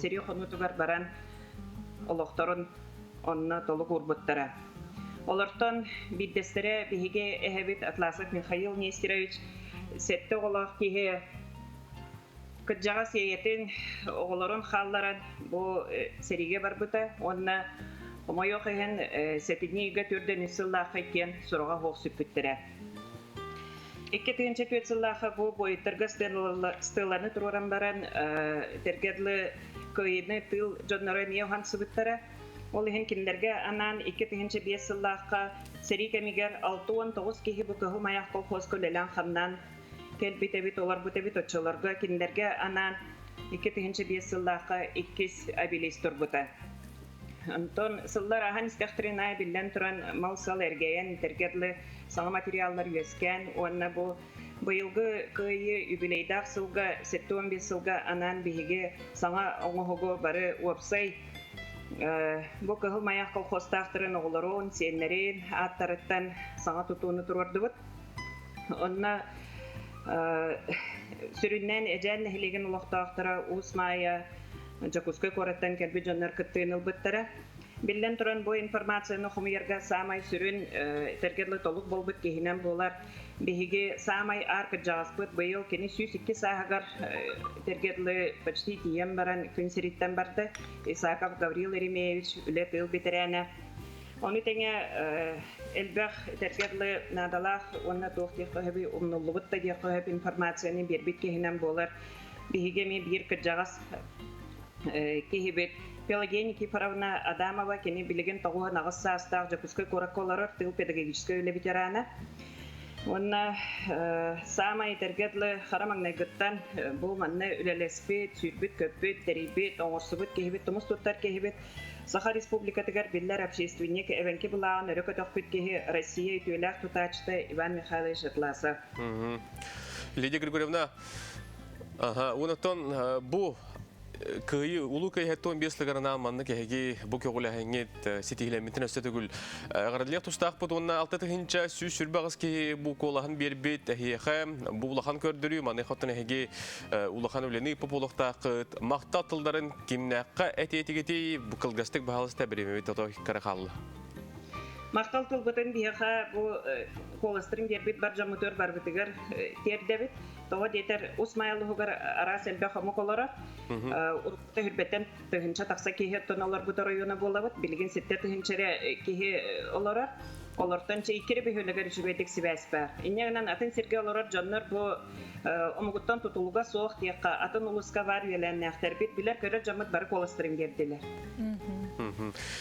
сэрии хонуутугар баран олохторун онно толук уурбуттара. Олортон биирдэстэрэ биһиги эһэбит Атласов Михаил Нестерович сэттэ оҕолоох киһи кырдьаҕас ийэтин оҕолорун хаалларан бу сэриигэ барбыта уонна хомойуох иһин сэтинньи ыйга төрдөн үс сыллаахха иккиэн сураҕа суох сүппүттэрэ. 2004 сыллаахха бу буойуттарга стелланы туруоран баран тэргэдлы кыайыыны тыыл дьонноро эмиэ уһансыбыттара. Ол иһин кинилэргэ анаан 2005 сыллаахха сэрии кэмигэр 69 киһи бу Кыһыл Маяк колхозка үлэлээн-хамнаан кэлбит эбит, олорбут эбит. Оччолорго кинилэргэ анаан 2005 сыллаахха иккис обелиск турбута. Онтон сыллар ааһан истэхтэрин аайы биллэн туран мал-сал эргэйэн, этэргэ дылы саҥа материаллар үөскээн уонна бу быйылгы Кыайыы юбилейдаах сылга 75 сылга анаан биһиги саҥа оҥоһугу бары уопсай бу Кыһыл Маяк колхозтаахтарын оҕолорун, сиэннэрин ааттарыттан саҥа тутууну туруордубут. Онно сүрүннээн Эдьээн нэһилиэгин олохтоохторо Уус Маайа, Дьокуускай куораттан кэлбит дьоннор кыттыыны ылбыттара. Биллэн туран, бу информацияны хомуйарга саамай сүрүн этэргэ дылы толук буолбут киһинэн буолар. Биһиги саамай аар кырдьаҕаспыт быйыл кини 102 сааһыгар этэргэ дылы почти тиийэн баран күн сириттэн барда. Исаков Гаврил Еремеевич үлэ тыыл бэтэрээнэ. Ону тэҥэ элбэх этэргэ дылы наадалаах уонна туох диэххэ сөбүй умнуллубут да диэххэ сөп информацияны биэрбит киһинэн буолар. Биһиги эмиэ биир кырдьаҕас киһибит Пелагея Никифоровна Адамова кини билигин 98 саастаах Дьокуускай куоракка олорор тыыл педагогическай үлэ ветерана. Уонна саамай этэргэ дылы хара маҥнайгыттан бу манна үлэлэспит, сүүрбүт-көппүт, тэрийбит, оҥорсубут киһибит, тумус туттар киһибит Саха Республикатыгар биллэр общественник, эбэҥки былааҕын өрө көтөхпүт киһи, Россия үтүөлээх тутааччыта Иван Михайлович Атласов. Лидия Григорьевна, ага, онтон бу Кыайыы, Улуу Кыайыы 75 сылыгар маннык эһиги бу көҕүлэһэҥҥит ситиһилэммитин өссө төгүл эҕэрдэлиэх тустаахпыт уонна 6128 киһи бу куолаһын биэрбит эһиэхэ бу улахан көрдөрүү маныаха оттон эһиги улахан үлэни ыыппыт буолуохтааххыт махтал тылларын кимнээххэ этиэтигитий бу кылгастык баһаалыста бириэмэбит ото кыра хаалла. Махтал тылбытын биһиэхэ бу куоластарын биэрбит бар дьоммутугар барбытыгар тиэрдэбит. Тоҕо диэтэр, Ус Майалуһугар араас элбэх омук олорор. Уруккута хүрбэттэн тыһыынча тахса киһи оттон олорбут оройуона буолабыт. Билигин ситтэ тыһыынча эрэ киһи олорор. Олортон чэ икки эрэ бөһүөлэгэр үчүгэйдик сибээс баар. Инньэ гынан атын сиргэ олорор дьоннор бу омугуттан тутулуга суох диэххэ, атын улууска баар үөлээннээхтэрбит, билэр-көрөр дьоммут бары куоластарын биэрдилэр.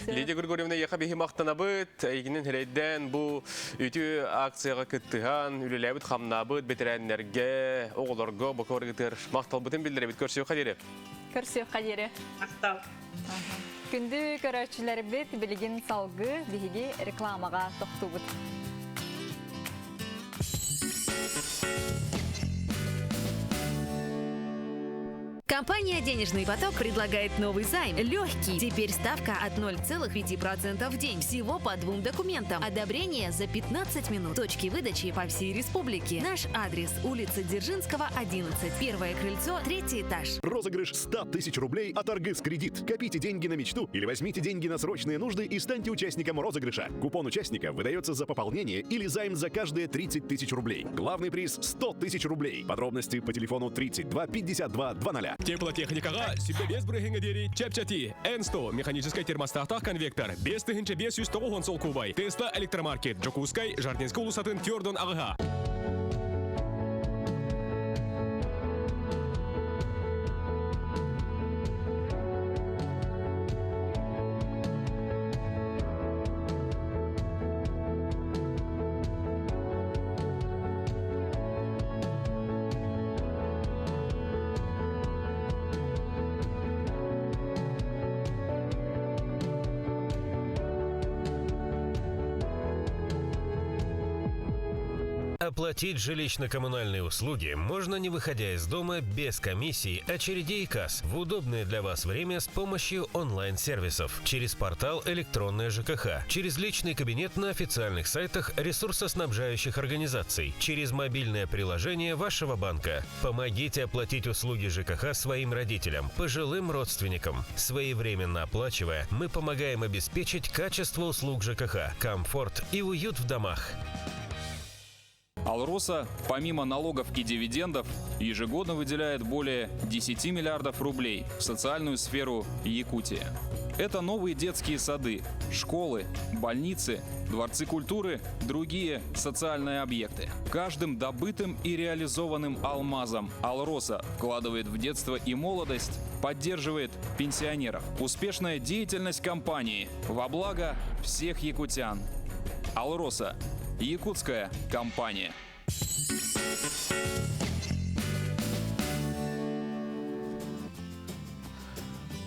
Лидия Григорьевна, эйиэхэ биһи махтанабыт. Эйигинэн эрэйдээн бу үтүө акцияҕа кыттыһан, үлэлээбит-хамнаабыт бэтэрээннэргэ, оҕолорго бу көргүтэр махталбытын биллэрэбит. Көрсүөххэ диэри. Көрсүөххэ диэри. Махтал. Күндү көрөөччүлэрбит, билигин салгыы биһиги рекламаҕа тохтуубут. Компания «Денежный поток» предлагает новый займ. Легкий. Теперь ставка от 0,5% в день. Всего по двум документам. Одобрение за 15 минут. Точки выдачи по всей республике. Наш адрес – улица Дзержинского, 11. Первое крыльцо, третий этаж. Розыгрыш 100 тысяч рублей от Аргыс Кредит. Копите деньги на мечту или возьмите деньги на срочные нужды и станьте участником розыгрыша. Купон участника выдается за пополнение или займ за каждые 30 тысяч рублей. Главный приз – 100 тысяч рублей. Подробности по телефону 32 52 00. Теплотехникаҕа сүбэ бес бырыһыҥҥа диэри чэпчэтии. N100 механическай термостатаах конвектор 5590 солкуобай. Тесла электромаркет Дьокуускай Жардинскай уулуссатын Тёрдон аҕыһа. Оплатить жилищно-коммунальные услуги можно не выходя из дома без комиссий, очередей и касс в удобное для вас время с помощью онлайн-сервисов через портал «Электронная ЖКХ», через личный кабинет на официальных сайтах ресурсоснабжающих организаций, через мобильное приложение вашего банка. Помогите оплатить услуги ЖКХ своим родителям, пожилым родственникам. Своевременно оплачивая, мы помогаем обеспечить качество услуг ЖКХ, комфорт и уют в домах. Алроса, помимо налогов и дивидендов, ежегодно выделяет более 10 миллиардов рублей в социальную сферу Якутии. Это новые детские сады, школы, больницы, дворцы культуры, другие социальные объекты. Каждым добытым и реализованным алмазом «Алроса» вкладывает в детство и молодость, поддерживает пенсионеров. Успешная деятельность компании во благо всех якутян. «Алроса» – якутская компания.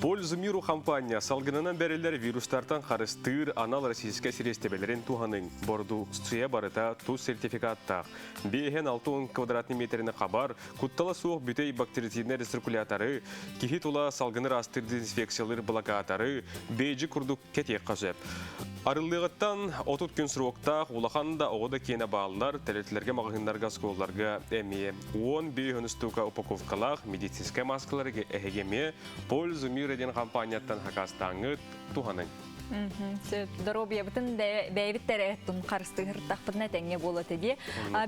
Пользу миру компания салгынынан бэриллэр вирустартан харыстыыр анал российскай сириэстибэлэрин туһаныҥ. Бородууксуйа барыта тус сертификаттаах. 5-6 квадратный метрини хабар, куттала суох бүтэй бактерициднай рециркуляторы, киһи тула салгыны ыраастыыр дезинфекциялыыр блокаторы, бейджи курдук кэтиэххэ сөп. Арыллыаҕыттан 30 күн сроктаах улахан да оҕо да киэнэ бааллар, тэрилтэлэргэ, маҕаһыыннарга, оскуолаларга эмиэ 15 устуука упаковкалаах медицинскэй маскалары эһиги эмиэ Пользу мира диэн компанияттан хакастааҥҥыт туһаныҥ. Сөп. Доруобуйабытын бэйэбит тэрэттун харыстыһыртахпытына тэҥҥэ буола дии.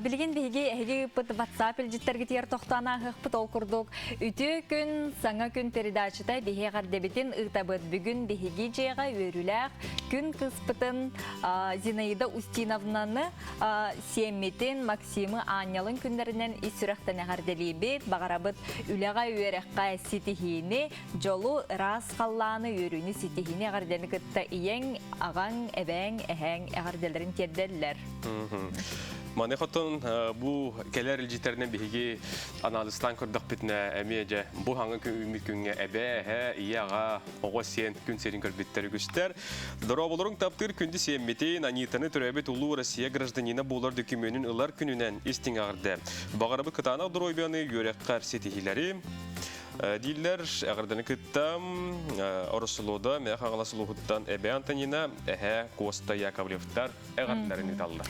Билигин биһиги эһиги ыппыт WhatsApp илдьиттэргитигэр тохтоон ааһыахпыт ол курдук үтүө күн саҥа күн передачата биһи эҕэрдэбитин ыытабыт. Бүгүн биһиги дьиэҕэ үөрүүлээх күн кыыспытын Зинаида Устиновнаны сиэммитин Максимы аанньалын күннэринэн ис сүрэхтэн эҕэрдэлиибит, баҕарабыт үлэҕэ, үөрэххэ ситиһиини, дьолу, ыраас халлааны, үөрүүнү, ситиһиини эҕэрдэни кытта ийэҥ, аҕаҥ, эбээҥ, эһээҥ эҕэрдэлэрин тиэрдэллэр. Маны хотон бу кэлэр илдьиттэринэн биһиги анализтаан көрдөхпүтүнэ эмиэ дьэ бу хаҥы үүммүт күҥҥэ эбээ, эһээ, ийэ, аҕа, оҕо сиэн күн сирин көрбүттэр үгүстэр. Дорооболоруҥ таптыыр күндү сиэммитин, Анитаны төрөөбүт улуу Россия гражданина буолар дөкүмүөнүн ылар күнүнэн истиҥ эҕэрдэ. Баҕарабыт кытаанах доруобуйаны, үөрэххэр ситиһиилэри. Дииллэр эҕэрдэни кытта Ороссолуода Мэҥэ Хаҥалас улууһуттан Эбээ Антонина, эһээ Коста Яковлевтар эҕэрдэлэрин ыыталлар.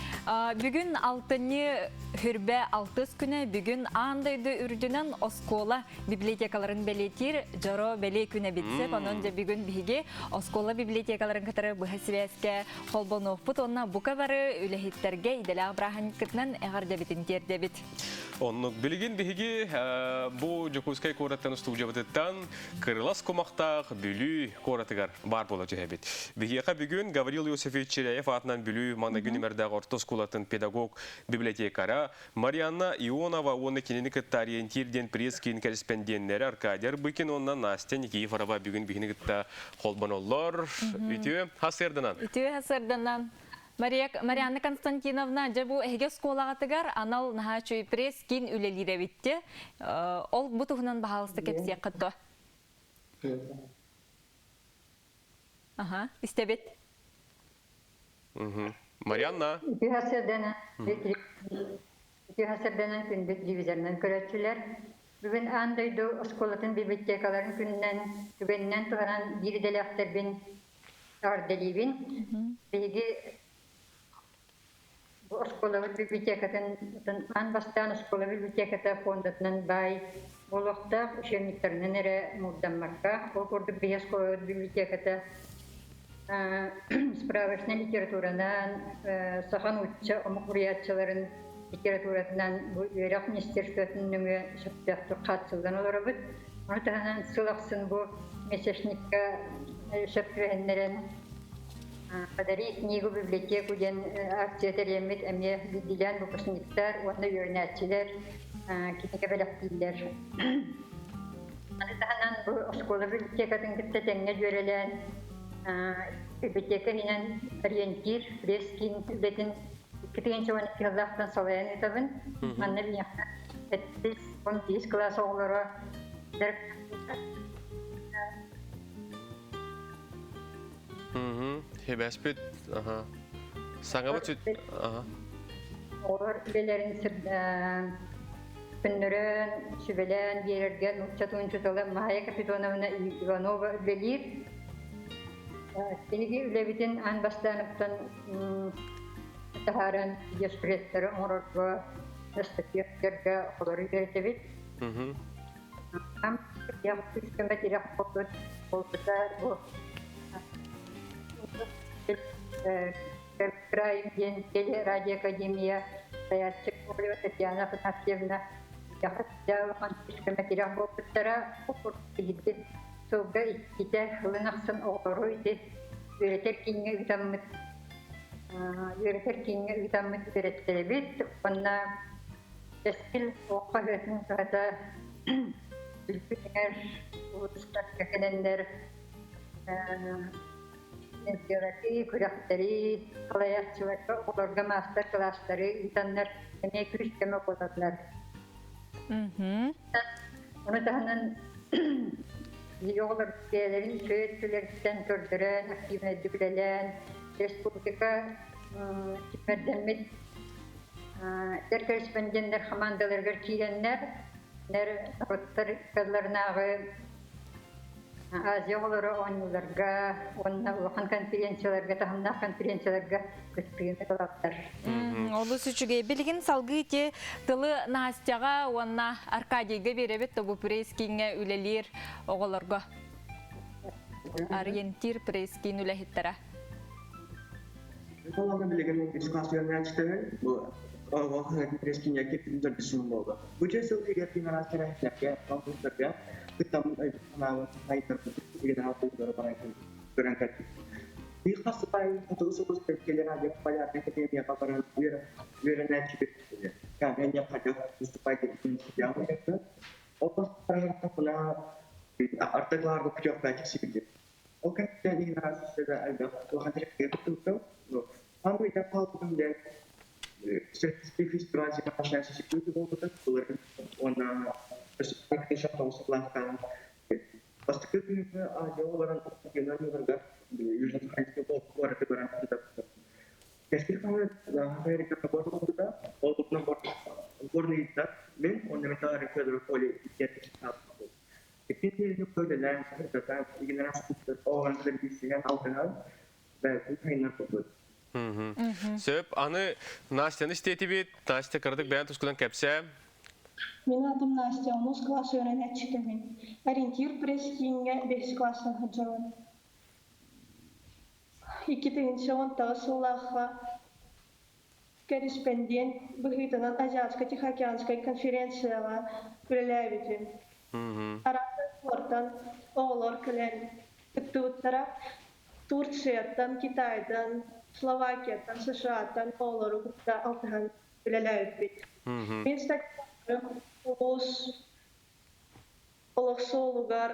Бүгүн алтынньы хүрбэ алтыс күнэ бүгүн аан дойду үрдүнэн оскуола библиотекаларын бэлиэтиир дьоро бэлиэ күнэ битсеп. Онон дьэ бүгүн биһиги оскуола библиотекаларын кытары быһа сибээскэ холбонуохпут уонна бука бары үлэһиттэргэ идэлээх бырааһынньыккытынан эҕэрдэбитин тиэрдэбит. Оннук билигин биһиги бу Дьокуускай куораттан устуудьабытыттан Кырылас кумахтаах Бүлүү куоратыгар баар буола түһэбит. Биһиэхэ бүгүн Гаврил Иосифович Чиряев аатынан Бүлүү маҥнайгы нүмердээх орто оскуолатын педагог библиотекара Марианна Ионова уонна кинини кытта Ориентир диэн пресс-киин кэрэспэндиэннэрэ Аркадий Арбыкин уонна Настя Никифорова бүгүн биһини кытта холбоноллор. Үтүө хасыарданан. Үтүө хасыарданан. Мария, Марианна Константиновна, дьэ бу эһиги оскуолаҕытыгар анал наһаа үчүгэй пресс-киин үлэлиир эбит Ол бу туһунан баһаалыста кэпсиэххит дуо? Аха, истэбит. Марианна. Үтүө сарсыарданан күндү телевизорынан көрөөччүлэр. Бүгүн аан дойду оскуолатын библиотекаларын күнүнэн түгэнинэн туһанан биир идэлээхтэрбин эҕэрдэлиибин. Биһиги бу оскуолабыт библиотекатын аан бастаан оскуола библиотеката фондатынан баай буолуохтаах учебниктарынан эрэ муурдаммакка, ол курдук биһи оскуолабыт библиотеката справочнай литературанан, саха нуучча омук суруйааччыларын литературатынан бу үөрэх министерствотын нөҥүө сөптөөхтүк хааччыллан олоробут. Ону таһынан сыл ахсын бу месячникка сөп түбэһиннэрэн «Подари книгу библиотеку» диэн акция тэрийэммит эмиэ биирдиилээн выпускниктар уонна үөрэнээччилэр кинигэ бэлэхтииллэр. Маны таһынан бу оскуола библиотекатын кытта тэҥҥэ дьүөрэлээн библиотека иһинэн ориентир пресс-киин үлэтин 2012 сыллаахтан салайан ыытабын. Манна биһиэхэ сэттис, 15 кылаас оҕолоро Хебэспит. Саҥабыт сүт. Оҕолор үлэлэрин көннөрөн, сүбэлээн биэрэргэ нуучча тылын учуутала Майя Капитоновна Иванова үлэлиир. Биһиги үлэбитин аан бастааныттан таһааран видеоспресстары оҥорорго, ыстатыйаларга оҕолору үөрэтэбит. Көмө тирэх буолбут буолбута бу Край диэн телерадиоакадемия салайааччы Ковалева Татьяна Афанасьевна көмө тирэх буолбуттара. Сылга иккитэ сылын ахсын оҕолору ити үөрэтэр кииҥҥэ ыытаммыт үөрэтэр кииҥҥэ ыытаммыт үөрэттэрэбит уонна Кэскил оҕо хаһыатын кыһата Бүлүүтүгэр улуустарга кэлэннэр Энергиялары, күрэхтэри салайааччыларга оҕолорго маастар-кылаастары ыытаннар эмиэ күүс-көмө буолаллар. Ону таһынан биһиги оҕолор бэйэлэрин үчүгэй өттүлэриттэн көрдөрөн, активнайдык үлэлээн, республика сүүмэрдэммит эдэр корреспонденнар хамаандаларыгар киирэннэр, норуоттар ыккалларынааҕы Азия оҕолоро оонньууларга уонна улахан конференцияларга, таһымнаах конференцияларга кыттыыны ылаллар. Олус үчүгэй. Билигин салгыы ити тылы Настяҕа уонна Аркадийга биэрэбит тобу пресс-кииҥҥэ үлэлиир оҕолорго. Ориентир пресс-киин үлэһиттэрэ. Олорго билигин үс бу оҕо пресс-кииҥҥэ киирбитин төрдүс буолла. Бу дьэ сыл иһигэр киин араас тэрээһиннэргэ, конкурстарга кыттаммыт өйбүт-санаабыт сайдарбыт билигин аҕа баран көрөн кэлбит. Биир хас сытай хотугу сулус телерадио полярнай академияҕа баран үөрэнээччибит Каменя хайдах выступать еткен Ол барахтапына артыкларга путевка тиксибит. Ол кэнниттэн иһин араас элбэх улахан тэрилтэ туттубуттар. Аны итэ хаалбытым диэн фестиваль буолбута. Уонна бастакы күнү Азия баран Южно-Сахалинскай куораты баран Кэскил хаһыат Америка болбута, ол туһунан горныйдар мен оннугар Федоров Оля Икки көдөлән сырдата игенерас оҕан билсиһэн алтыһан бэйэтин хайнар курдук. Сөп, аны Настяны истиэтибит, Настя кыратык бэйэн тускунан кэпсээ. Мин атым Настя, онус класс үөрэнээччитэбин. Ориентир пресс-кииҥҥэ бэһис класстан сылдьабын. 2019 сыллаахха кэриспэндиэн быһыытынан Азиатско-Тихоокеанскай конференцияҕа үлэлээбитим. Араас дойдулартан оҕолор кэлэн кыттыбыттара. Турцияттан, Китайтан, Словакияттан, США-тан оҕолору кытта алтыһан үлэлээбиппит. Мин статьяларым улуус олох суолугар,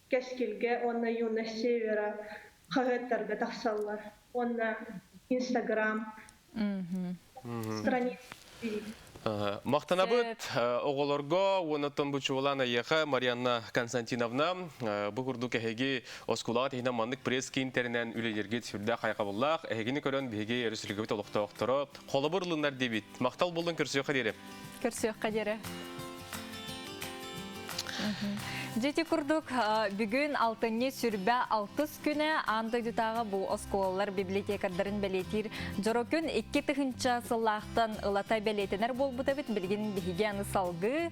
Кэскилгэ уонна Юность Севера хаһыаттарга тахсаллар уонна Инстаграм страница. Махтанабыт оҕолорго уонна бу чуолаан эйиэхэ Марианна Константиновна бу курдук эһиги оскуолаҕа тиһинэн маннык пресс-киин тэринэн үлэлииргит сүрдээх хайҕабыллаах. Эһигини көрөн биһиги өрөспүүбүлүкэбит олохтоохторо холобур ылыннар диэбит. Махтал буоллун көрсүөххэ диэри. Көрсүөххэ диэри. Дьити курдук бүгүн алтынньы сүрбэ алтыс күнэ аан дойдутааҕы бу оскуолалар библиотекардарын бэлиэтиир дьоро күн 2000 сыллаахтан ылата бэлиэтэнэр буолбут эбит. Билигин биһиги аны салгыы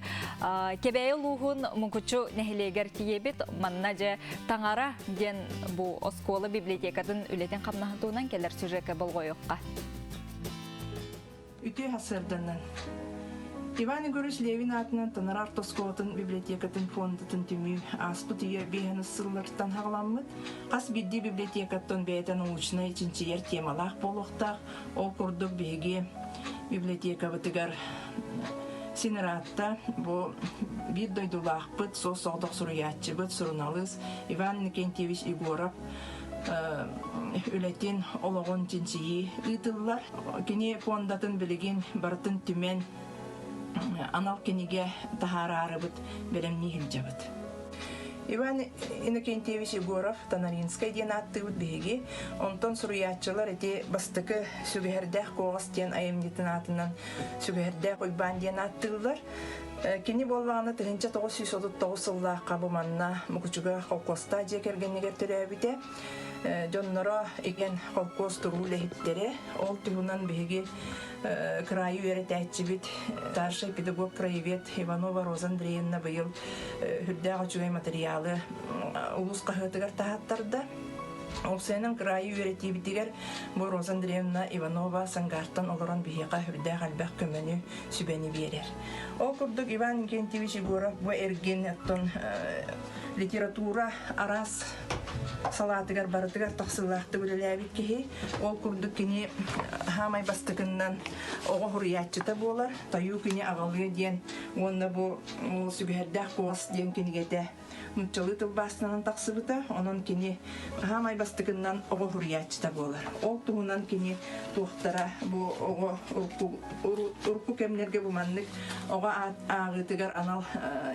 Кэбээйи улууһун Муҥкуччу нэһилиэгэр тиийэбит. Манна дьэ Таҥара диэн бу оскуола библиотекатын үлэтин хамнаһын туһунан кэлэр сюжекка болҕойуохха. Үтүө сарсыарданнан. Иван Егорович Левин аатынан Танара орто оскуолатын библиотекатын фондатын түмүү ааспыт үйэ биэһин сыллартан хаҕаламмыт. Хас биирдии библиотекаттан бэйэтэ научнай чинчийэр темалаах буолуохтаах. Ол курдук биһиги библиотекабытыгар Синератта бу биир дойдулаахпыт, суос-соҕотох суруйааччыбыт, суруналыыс Иван Иннокентьевич Егоров үлэтин, олоҕун чинчийии ыытыллар. Кини фондатын билигин барытын түмэн анал кинигэ таһаараарыбыт бэлэмнии сылдьабыт. Иван Иннокентьевич Егоров Тонаринскай диэн ааттыыбыт биһиги. Онтон суруйааччылар ити бастакы Сүгэһэрдээх куоҕас диэн айымньытын аатынан Сүгэһэрдээх Уйбаан диэн ааттыыллар. Кини буоллаҕына 1939 сыллаахха бу манна Мукучуга холкуостаах дьиэ кэргэнигэр төрөөбүтэ. Дьонноро игэн холкуос туруу үлэһиттэрэ. Ол туһунан биһиги кыраайы үөрэтээччибит старший педагог краевед Иванова Роза Андреевна быйыл үрдээх үчүгэй материалы улуус хаһыатыгар таһааттарда. Ол сайынын кыраайы үөрэтиибитигэр бу Роза Андреевна Иванова Сангаартан олорон биһиэхэ үрдээх элбэх көмөнү, сүбэни биэрэр. Ол курдук Иван Иннокентьевич Егоров бу эргин оттон Литература араас салаатыгар барытыгар тахсыылаахтык үлэлээбит киһи. Ол курдук кини хаамай бастакыннан оҕо хуруйааччыта буолар. Тайуу кини аҕалыа диэн уонна бу сүгэһэрдээх куос диэн кинигэтэ нууччалыы тылбаастанан тахсыбыта. Онон кини хаамай бастакыннан оҕо хуруйааччыта буолар. Ол туһунан кини туохтара бу оҕо урукку кэмнэргэ бу маннык оҕо ааҕыытыгар анал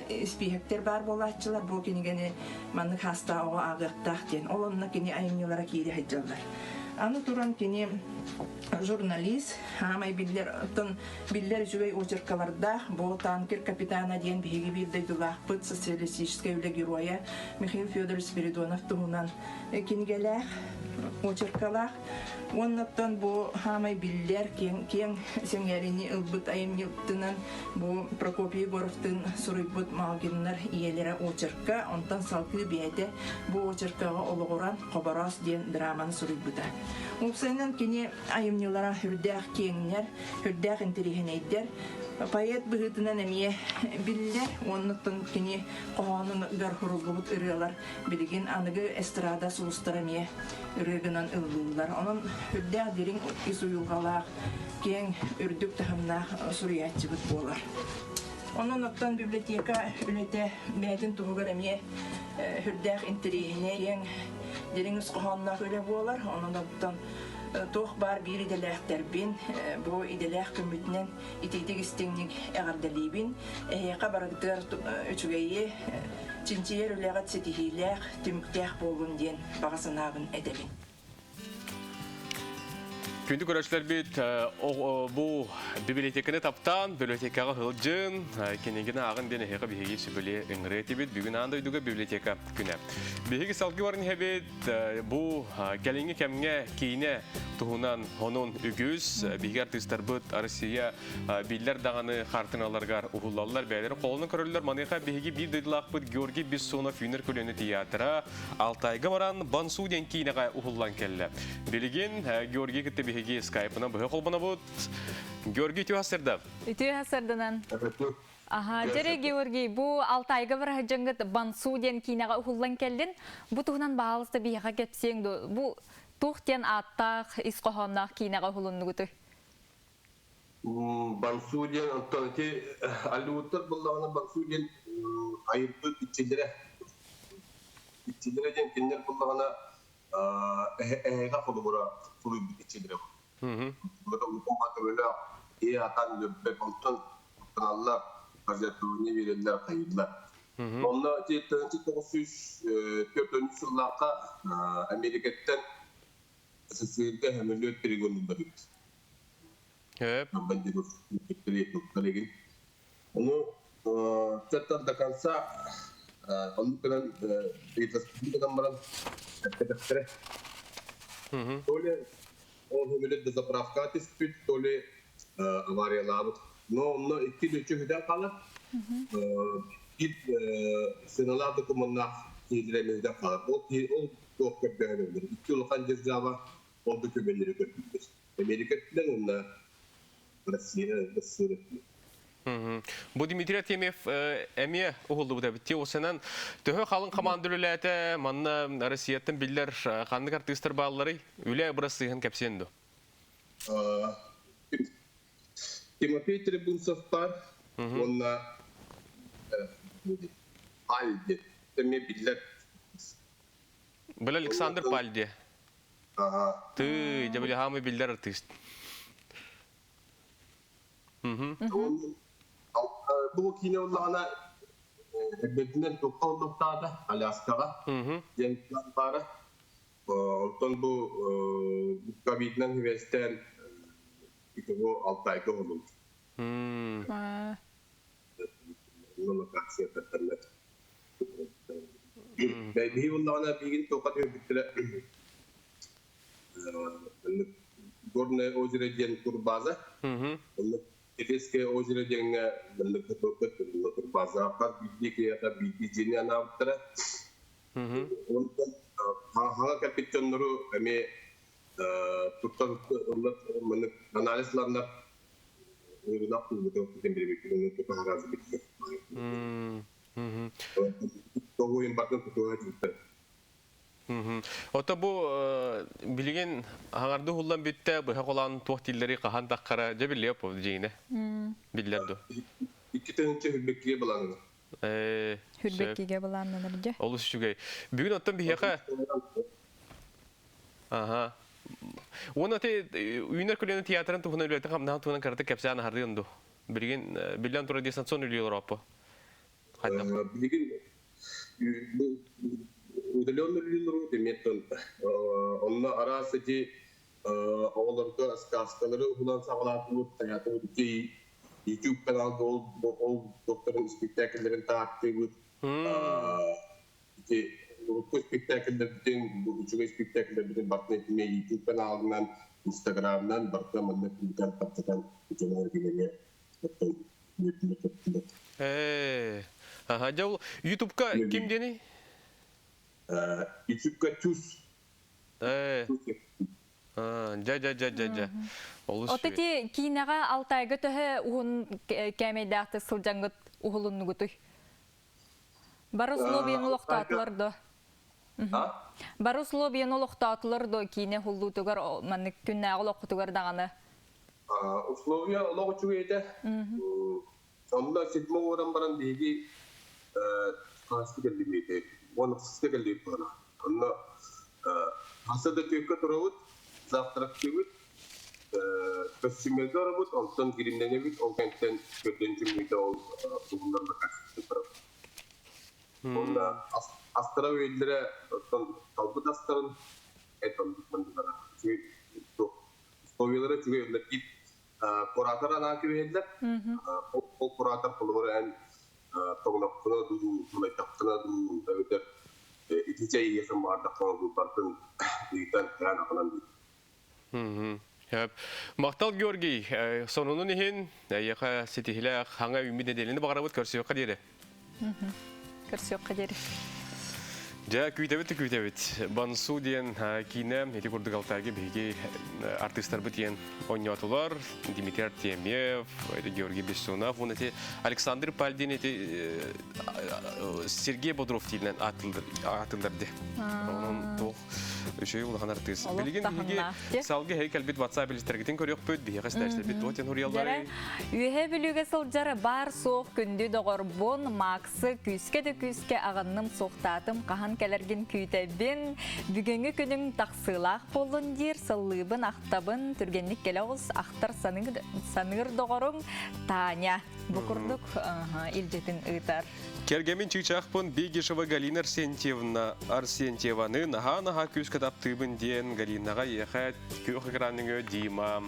испииһэктэр баар буолааччылар бу кинигэни маннык хаастаах оҕо ааҕыахтаах диэн. Ол онно кини айымньылара киирэ сылдьаллар. Аны туран кини журналист, хаамай биллэр, оттон биллэр үчүгэй очеркалардаах бу танкер капитана диэн биһиги биир дойдулаахпыт социалистическай үлэ геройа Михаил Федорович Спиридонов туһунан кинигэлээх, очеркалаах. Уоннаттан бу хаамай биллэр киэҥ, киэҥ сэҥээрини ылбыт айымньытынан бу Прокопий Егоровтыын суруйбут Малгиннар ийэлэрэ очерка, онтон салгыы бэйэтэ бу очеркаҕа олоҕуран Хобороос диэн драманы суруйбута. Уопсайынан кини айымньылара үрдээх киэҥнэр, үрдээх интэриэһинэйдэр. Поэт быһыытынан эмиэ биллэр, уоннаттан кини хоһоонугар суруллубут ырыалар билигин аныгы эстрада сулустара эмиэ ырыа гынан ыллыыллар. Онон үрдээх дириҥ ис уйулҕалаах, киэҥ үрдүк таһымнаах суруйааччыбыт буолар. Онон оттон библиотека үлэтэ бэйэтин туһугар эмиэ үрдээх интэриэһинэй, киэҥ дириҥ ис хоһоонноох үлэ буолар. Онон оттон туох баар биир идэлээхтэрбин бу идэлээх күммүтүнэн итиитик истиҥник эҕэрдэлиибин. Эһиэхэ барыгытыгар үчүгэйи, чинчийэр үлэҕит ситиһиилээх, түмүктээх буоллун диэн баҕа санаабын этэбин. Күндү көрөөччүлэрбит, бу библиотеканы таптаан, библиотекаҕа сылдьын, кинигини ааҕын диэн эһиэхэ биһиги сүбэлиэ ыҥырыа этибит. Бүгүн аан дойдуга библиотека күнэ. Биһиги салгыы баран иһэбит. Бу кэлиҥҥи кэмҥэ киинэ туһунан онон үгүс. Биһиги артыыстарбыт Россия биллэр даҕаны хартыыналарыгар уһуллаллар, бэйэлэрин холонон көрөллөр. Маныаха биһиги биир дойдулаахпыт Георгий Бессонов үүнэр көлүөнэ театра Алтайга баран Бансу диэн киинэҕэ уһуллан кэллэ. Билигин Георгий кытта биһиги скайпынан быһа холбонобут. Георгий үтүө сырда. Үтүө сырданан. Аха, дьэрэ Георгий, бу Алтайга бараһыдьыҥҥыт Бансу диэн киинэҕэ уһуллан кэллин. Бу туһунан баалыста биһиэхэ кэпсиэҥ дуо? Бу туох диэн ааттаах, ис хоһоонноох киинэҕэ уһулуннугутуй? Бансу диэн оттон ити Голливудтар буллаҕына Бансу диэн айырбыт иччилэрэ иччилэрэ диэн кинилэр буллаҕына эһэҕэ холобура суруйбут иччилэрэ улахан төбөлөөх киһи атан үөрбэт онтон куттаналлар пожертвование биэрэллэр хайыыллар онно ити 1904 сыллаахха Америкаттан СССР-гэ сөмөлүөт перегоннулар эбит Ону до конца оннук гынан гынан баран эппэтэхтэрэ. То ли ол сөмөлүөт дозаправкаҕа түспүт, то ли авариялаабыт. Но онно икки лүччү сүтэн хаалар. Биир сыаналаах докумуоннаах киһилэрэ эмиэ сүтэн хаалар. Ол ол туох көрдөһөн өлөр. Икки улахан держава ол докумуоннары көрдүүллэр. Америка өттүнэн уонна Россия Россия өттүнэн. Бу Дмитрий Артемьев эмиэ уһуллубут эбит. Осынан төһө халыҥ хамаанда үлэлээтэ, манна Россияттан биллэр ханнык артыыстар баалларый? Үлэ бырасыыһын кэпсиэн дуо? Тимофей Трибунцев баар уонна Пальди эмиэ биллэр. Били Александр Пальди. Ты, дьэ били хаамый биллэр артыыс. Бу киинэ уллаҕына эрдэтинэн туохха уллуктаата Аляскаҕа диэн баара. Онтон бу ковидынан сибээстээн итого Алтайга уһуллубут. Локация Биһи буллаҕына биһигини туохха түһэрбиттэрэ Горное озеро диэн турбаза. Онно Кирейское озеро диэҥҥэ маннык турбазаҕа хас биирдии киһиэхэ биирдии дьиэни анаабыттара. Онтон хаҥа кэлбит дьоннору эмиэ туттан маннык анализ ыланнар Тоҕуйун бардын тутуһа дьиттэр. Ото бу билигин хаҥарды хуллан бүттэ, быһа холаан туох тиллери хаһан таххара, дьэ биллиэ по дьиҥинэ. Биллэр ду. 2022-ге былааннанар. Хүрбэккиге былааннанар дьэ. Олус үчүгэй. Бүгүн оттон биһиэхэ Аха. Уонна те үүнэр көлүөнэ театрын туһунан үлэтин хамнаһын туһунан кыратык кэпсээн аһардыан ду. Билигин биллэн турар дистанцион үлэлиир оппо. Хайдах? Билигин бу удаленно үлэлиир деметтон онно араас эти оҕолорго сказкалары уһулан саҕалаатыбыт, хайаатыбыт ити YouTube каналга ол ол докторын спектакльлэрин тааттыыбыт. Ити урукку спектакльлэрбитин, бу үчүгэй спектакльлэрбитин барытын этимэ YouTube каналынан, Инстаграмынан барыта манна күүтэн таптатан дьоно эргилэҥэ оттон Ээ, аха, дьэ ол Ютубка ким диэний? Ютубка Тюс. Ээ. Дьэ, дьэ, дьэ, дьэ, дьэ. Олус От ити киинэҕэ Алтайга төһө уһун кээмэйдээхтик сылдьаҥҥыт уһулуннугутуй? Бары условияны олохтоотулар до? Бары условияны олохтоотулар до киинэ уһуллуутугар маннык күннээҕи олоххутугар даҕаны? Условия олох үчүгэй этэ. Онно седьмой уоран баран биһиги хаһыска кэллибит 16-ска кэллибит буолана. Онно хаса да түөккэ турабыт, завтрактыыбыт, көстүүмнэргэ барабыт, онтон гримнэнэбит, ол кэнниттэн көрдөн түммүтэ ол уһуннар барабыт. Онно астара үөллэрэ, оттон талбыт астарын эт оннук Условиялара үчүгэй онно биир куратор анаан кэбиһэллэр. Ол куратор холобура эн тоҥноххуна дуу, мунайдаххына дуу, эбэтэр ити чэй иһиэххин баҕардаххына дуу, барытын ыйытан, кэһэн аҕалан биир. Махтал Георгий, сонунун иһин эйиэхэ ситиһилээх хаҥа үүммүт нэдиэлэни баҕарабыт көрсүөххэ диэри. Көрсүөххэ диэри. Дьэ, күүтэбит да күүтэбит. Бансу диэн киинэ ити курдук Алтайга биһиги артыыстарбыт диэн оонньоотулар. Дмитрий Артемьев, Георгий Бессонов, уонна ити Александр Пальдин ити Сергей Бодров диинэн аатылларды. Онон туох Үчүгэй улахан артыыс. Билигин биһиги салгы эһиги кэлбит WhatsApp билистэргитин көрүөхпүт, биһиэхэ истээччилэрбит туох диэн суруйалларый? Үөһэ Бүлүүгэ сылдьар баар-суох күндү доҕорбун Максы күүскэ да күүскэ аҕынным, суохтаатым, хаһан кэлэргин күүтэбин. Бүгүҥҥү күнүҥ тахсыылаах буоллун диир, сыллыыбын, ахтабын, түргэнник кэлэ оҕус, ахтар саныыр доҕоруҥ Таня. Бу курдук илдьитин ыытар. Кэргэмин чыычаахпын Бегишева Галина Арсентьевна Арсентьеваны наһаа-наһаа күүскэ таптыыбын диэн Галинаҕа иэхэ күөх экран нөҥүө Дима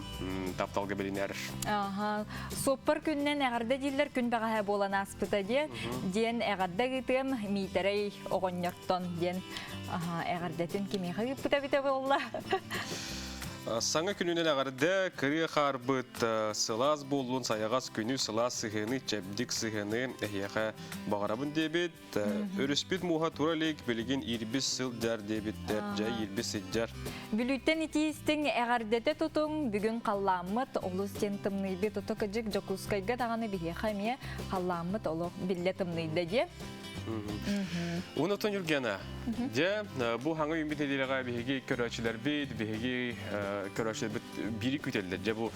тапталга билинэр. Аха. Суоппар күннэн эҕэрдэ дииллэр күн бэҕэһээ буолан ааспыта диэн диэн эҕэрдэ ыытыам Миитэрэй оҕонньортон диэн эҕэрдэтин кимиэхэ ыыппыта эбитэ буолла. Саҥа күнүнэн эҕэрдэ, кырыы хаарбыт сылаас буоллун, сайаҕас күнү, сылаас сыһыаны, чэбдик сыһыаны эһиэхэ баҕарабын диэбит. Өрүспүт мууһа тура илик, билигин иирбис сылдьар диэбиттэр, дьэ иирбис сылдьар. Бүлүүттэн итиистиҥ эҕэрдэтэ тутуҥ, бүгүн халлааммыт олус диэн тымныйбыт, ото кыдьык Дьокуускайга даҕаны биһиэхэ эмиэ халлааммыт олох биллэ тымныйда диэ. Онотон Юргена, дьэ, бу хаҥа үүммүт нэдиэлэҕэ биһиги көрөөччүлэрбит, биһиги көрөөччүлэрбит биири күүтэллэр. Дьэ, бу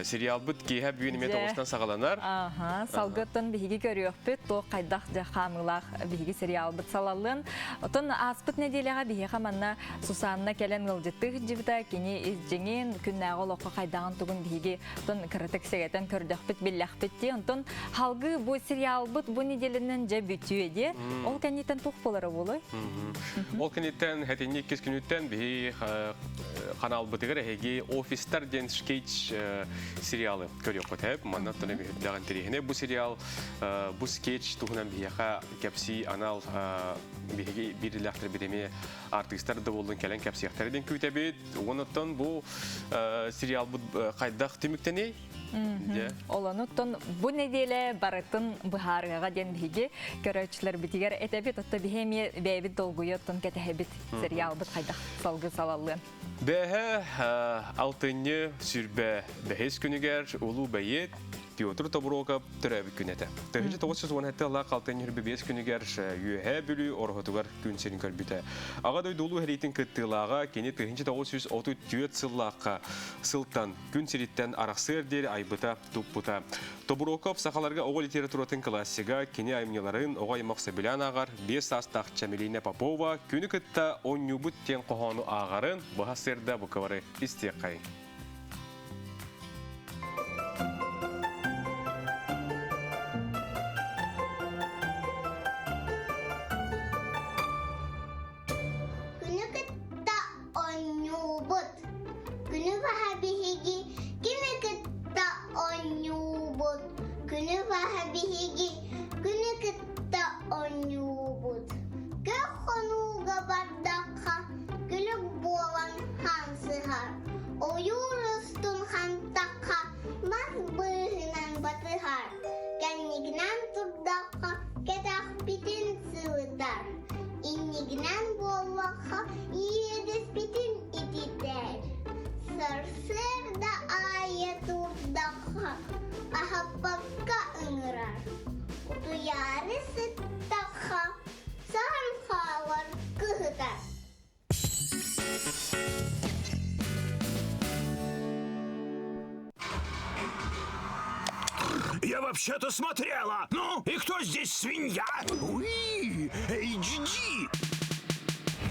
сериалбыт киэһэ бүгүн эмиэ тоҕустан саҕаланар. Аха, салгыттан биһиги көрүөхпүт, туох хайдах дьэ хаамыылаах биһиги сериалбыт салаллын. Отон ааспыт нэдиэлэҕэ биһиэхэ манна Сусанна кэлэн ыалдьыттыы сылдьыбыта, кини ис дьиҥин, күннээҕи олоххо хайдаҕын тугун биһиги Онтон кыратык сэгэтэн көрдөхпүт, биллэхпит дии. Онтон халгыы бу сериалбыт бу неделянан дьэ бүтүө дии. Ол кэнниттэн туох буолара буолуой? Ол кэнниттэн хэтинньи иккис күнүттэн биһи каналбытыгар эһиги Офистар диэн скетч сериалы көрүөххүт эп. Манна оттон эбиһирдэҕин тириһине бу сериал бу скетч туһунан биһиэхэ кэпсии анал биһиги биирилээхтэрбит эмиэ артыыстар да буоллун кэлэн кэпсиэхтэрэ диэн күүтэбит. Онуттан бу сериалбыт хайдах түмүктэний? Олонуттан бу неделе барытын быһаарыаҕа диэн биһиги көрөөччүлэрбитигэр этэбит, отто биһи эмиэ бэйэбит долгуйа оттон кэтэһэбит сериалбыт хайдах салгыы салаллыан. Бэһэ алтынньы сүрбэ бэһис күнүгэр улуу бэйиэт. Петр Тобуруокап төрөөбүт күнэ этэ. 1917 сыллаах 625 күнүгэр Үөһээ Бүлүү Ороһутугар күн сирин көрбүтэ. Аҕа дойду улуу сэриитин кыттыылааҕа кини 1934 сыллаахха сылтан күн сириттэн арахсыар диэри айбыта, туппута. Тобуруокап сахаларга оҕо литературатын классига, кини айымньыларын оҕо аймах сөбүлээн ааҕар биэс саастаах Чэмилиинэ Попова күнү кытта оонньуубут диэн хоһоону ааҕарын быһа сырда букабары истиэххэйиҥ. Күнү кытта оонньуубут. Күнү баһа биһиги кими кытта оонньуубут? Күнү баһа биһиги күнү кытта оонньуубут. Көх хонууга бардахха күлүк буолан хаамсыһар. Ойуур устун хантахха мас быыһынан батыһар. Кэннигинэн турдахха кэтэхпитин сылытар. Иннигинэн буоллахха иэдэспитин ититэр. Сарсыарда аайы турдахха аһаппакка ыҥырар. Утуйаары сыттахха саһан хаалар кыһытар. Я вообще-то смотрела. Ну, и кто здесь свинья? Уи, HD.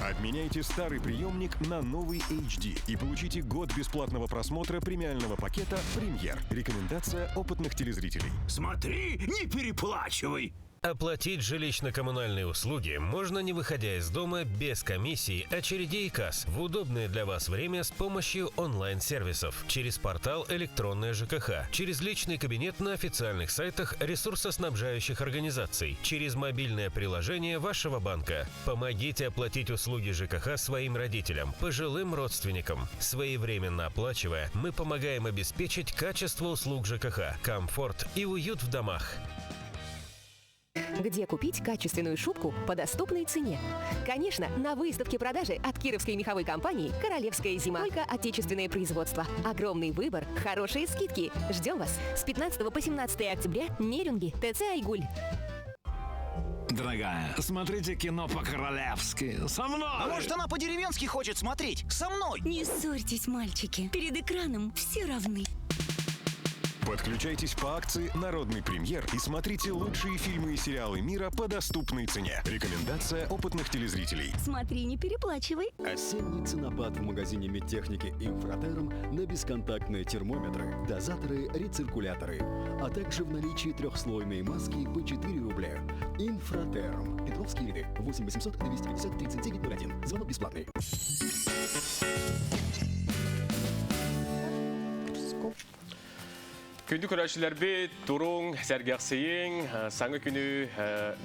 Обменяйте старый приемник на новый HD и получите год бесплатного просмотра премиального пакета «Премьер». Рекомендация опытных телезрителей. Смотри, не переплачивай. Оплатить жилищно-коммунальные услуги можно не выходя из дома без комиссий, очередей и касс в удобное для вас время с помощью онлайн-сервисов, через портал «Электронная ЖКХ», через личный кабинет на официальных сайтах ресурсоснабжающих организаций, через мобильное приложение вашего банка. Помогите оплатить услуги ЖКХ своим родителям, пожилым родственникам. Своевременно оплачивая, мы помогаем обеспечить качество услуг ЖКХ, комфорт и уют в домах. Где купить качественную шубку по доступной цене? Конечно, на выставке продажи от кировской меховой компании «Королевская зима». Только отечественное производство. Огромный выбор, хорошие скидки. Ждем вас с 15 по 17 октября Нерюнги, ТЦ «Айгуль». Дорогая, смотрите кино по-королевски. Со мной! А может, она по-деревенски хочет смотреть? Со мной! Не ссорьтесь, мальчики. Перед экраном все равны. Подключайтесь по акции «Народный премьер» и смотрите лучшие фильмы и сериалы мира по доступной цене. Рекомендация опытных телезрителей. Смотри, не переплачивай. Осенний ценопад в магазине медтехники «Инфратерм» на бесконтактные термометры, дозаторы, рециркуляторы, а также в наличии трехслойные маски по 4 рубля. «Инфратерм». Петровские ряды. 8 800 250 39 01. Звонок бесплатный. Күндү көрөөчүлэрбит, туруҥ, сэргэхсийиҥ, саҥа күнү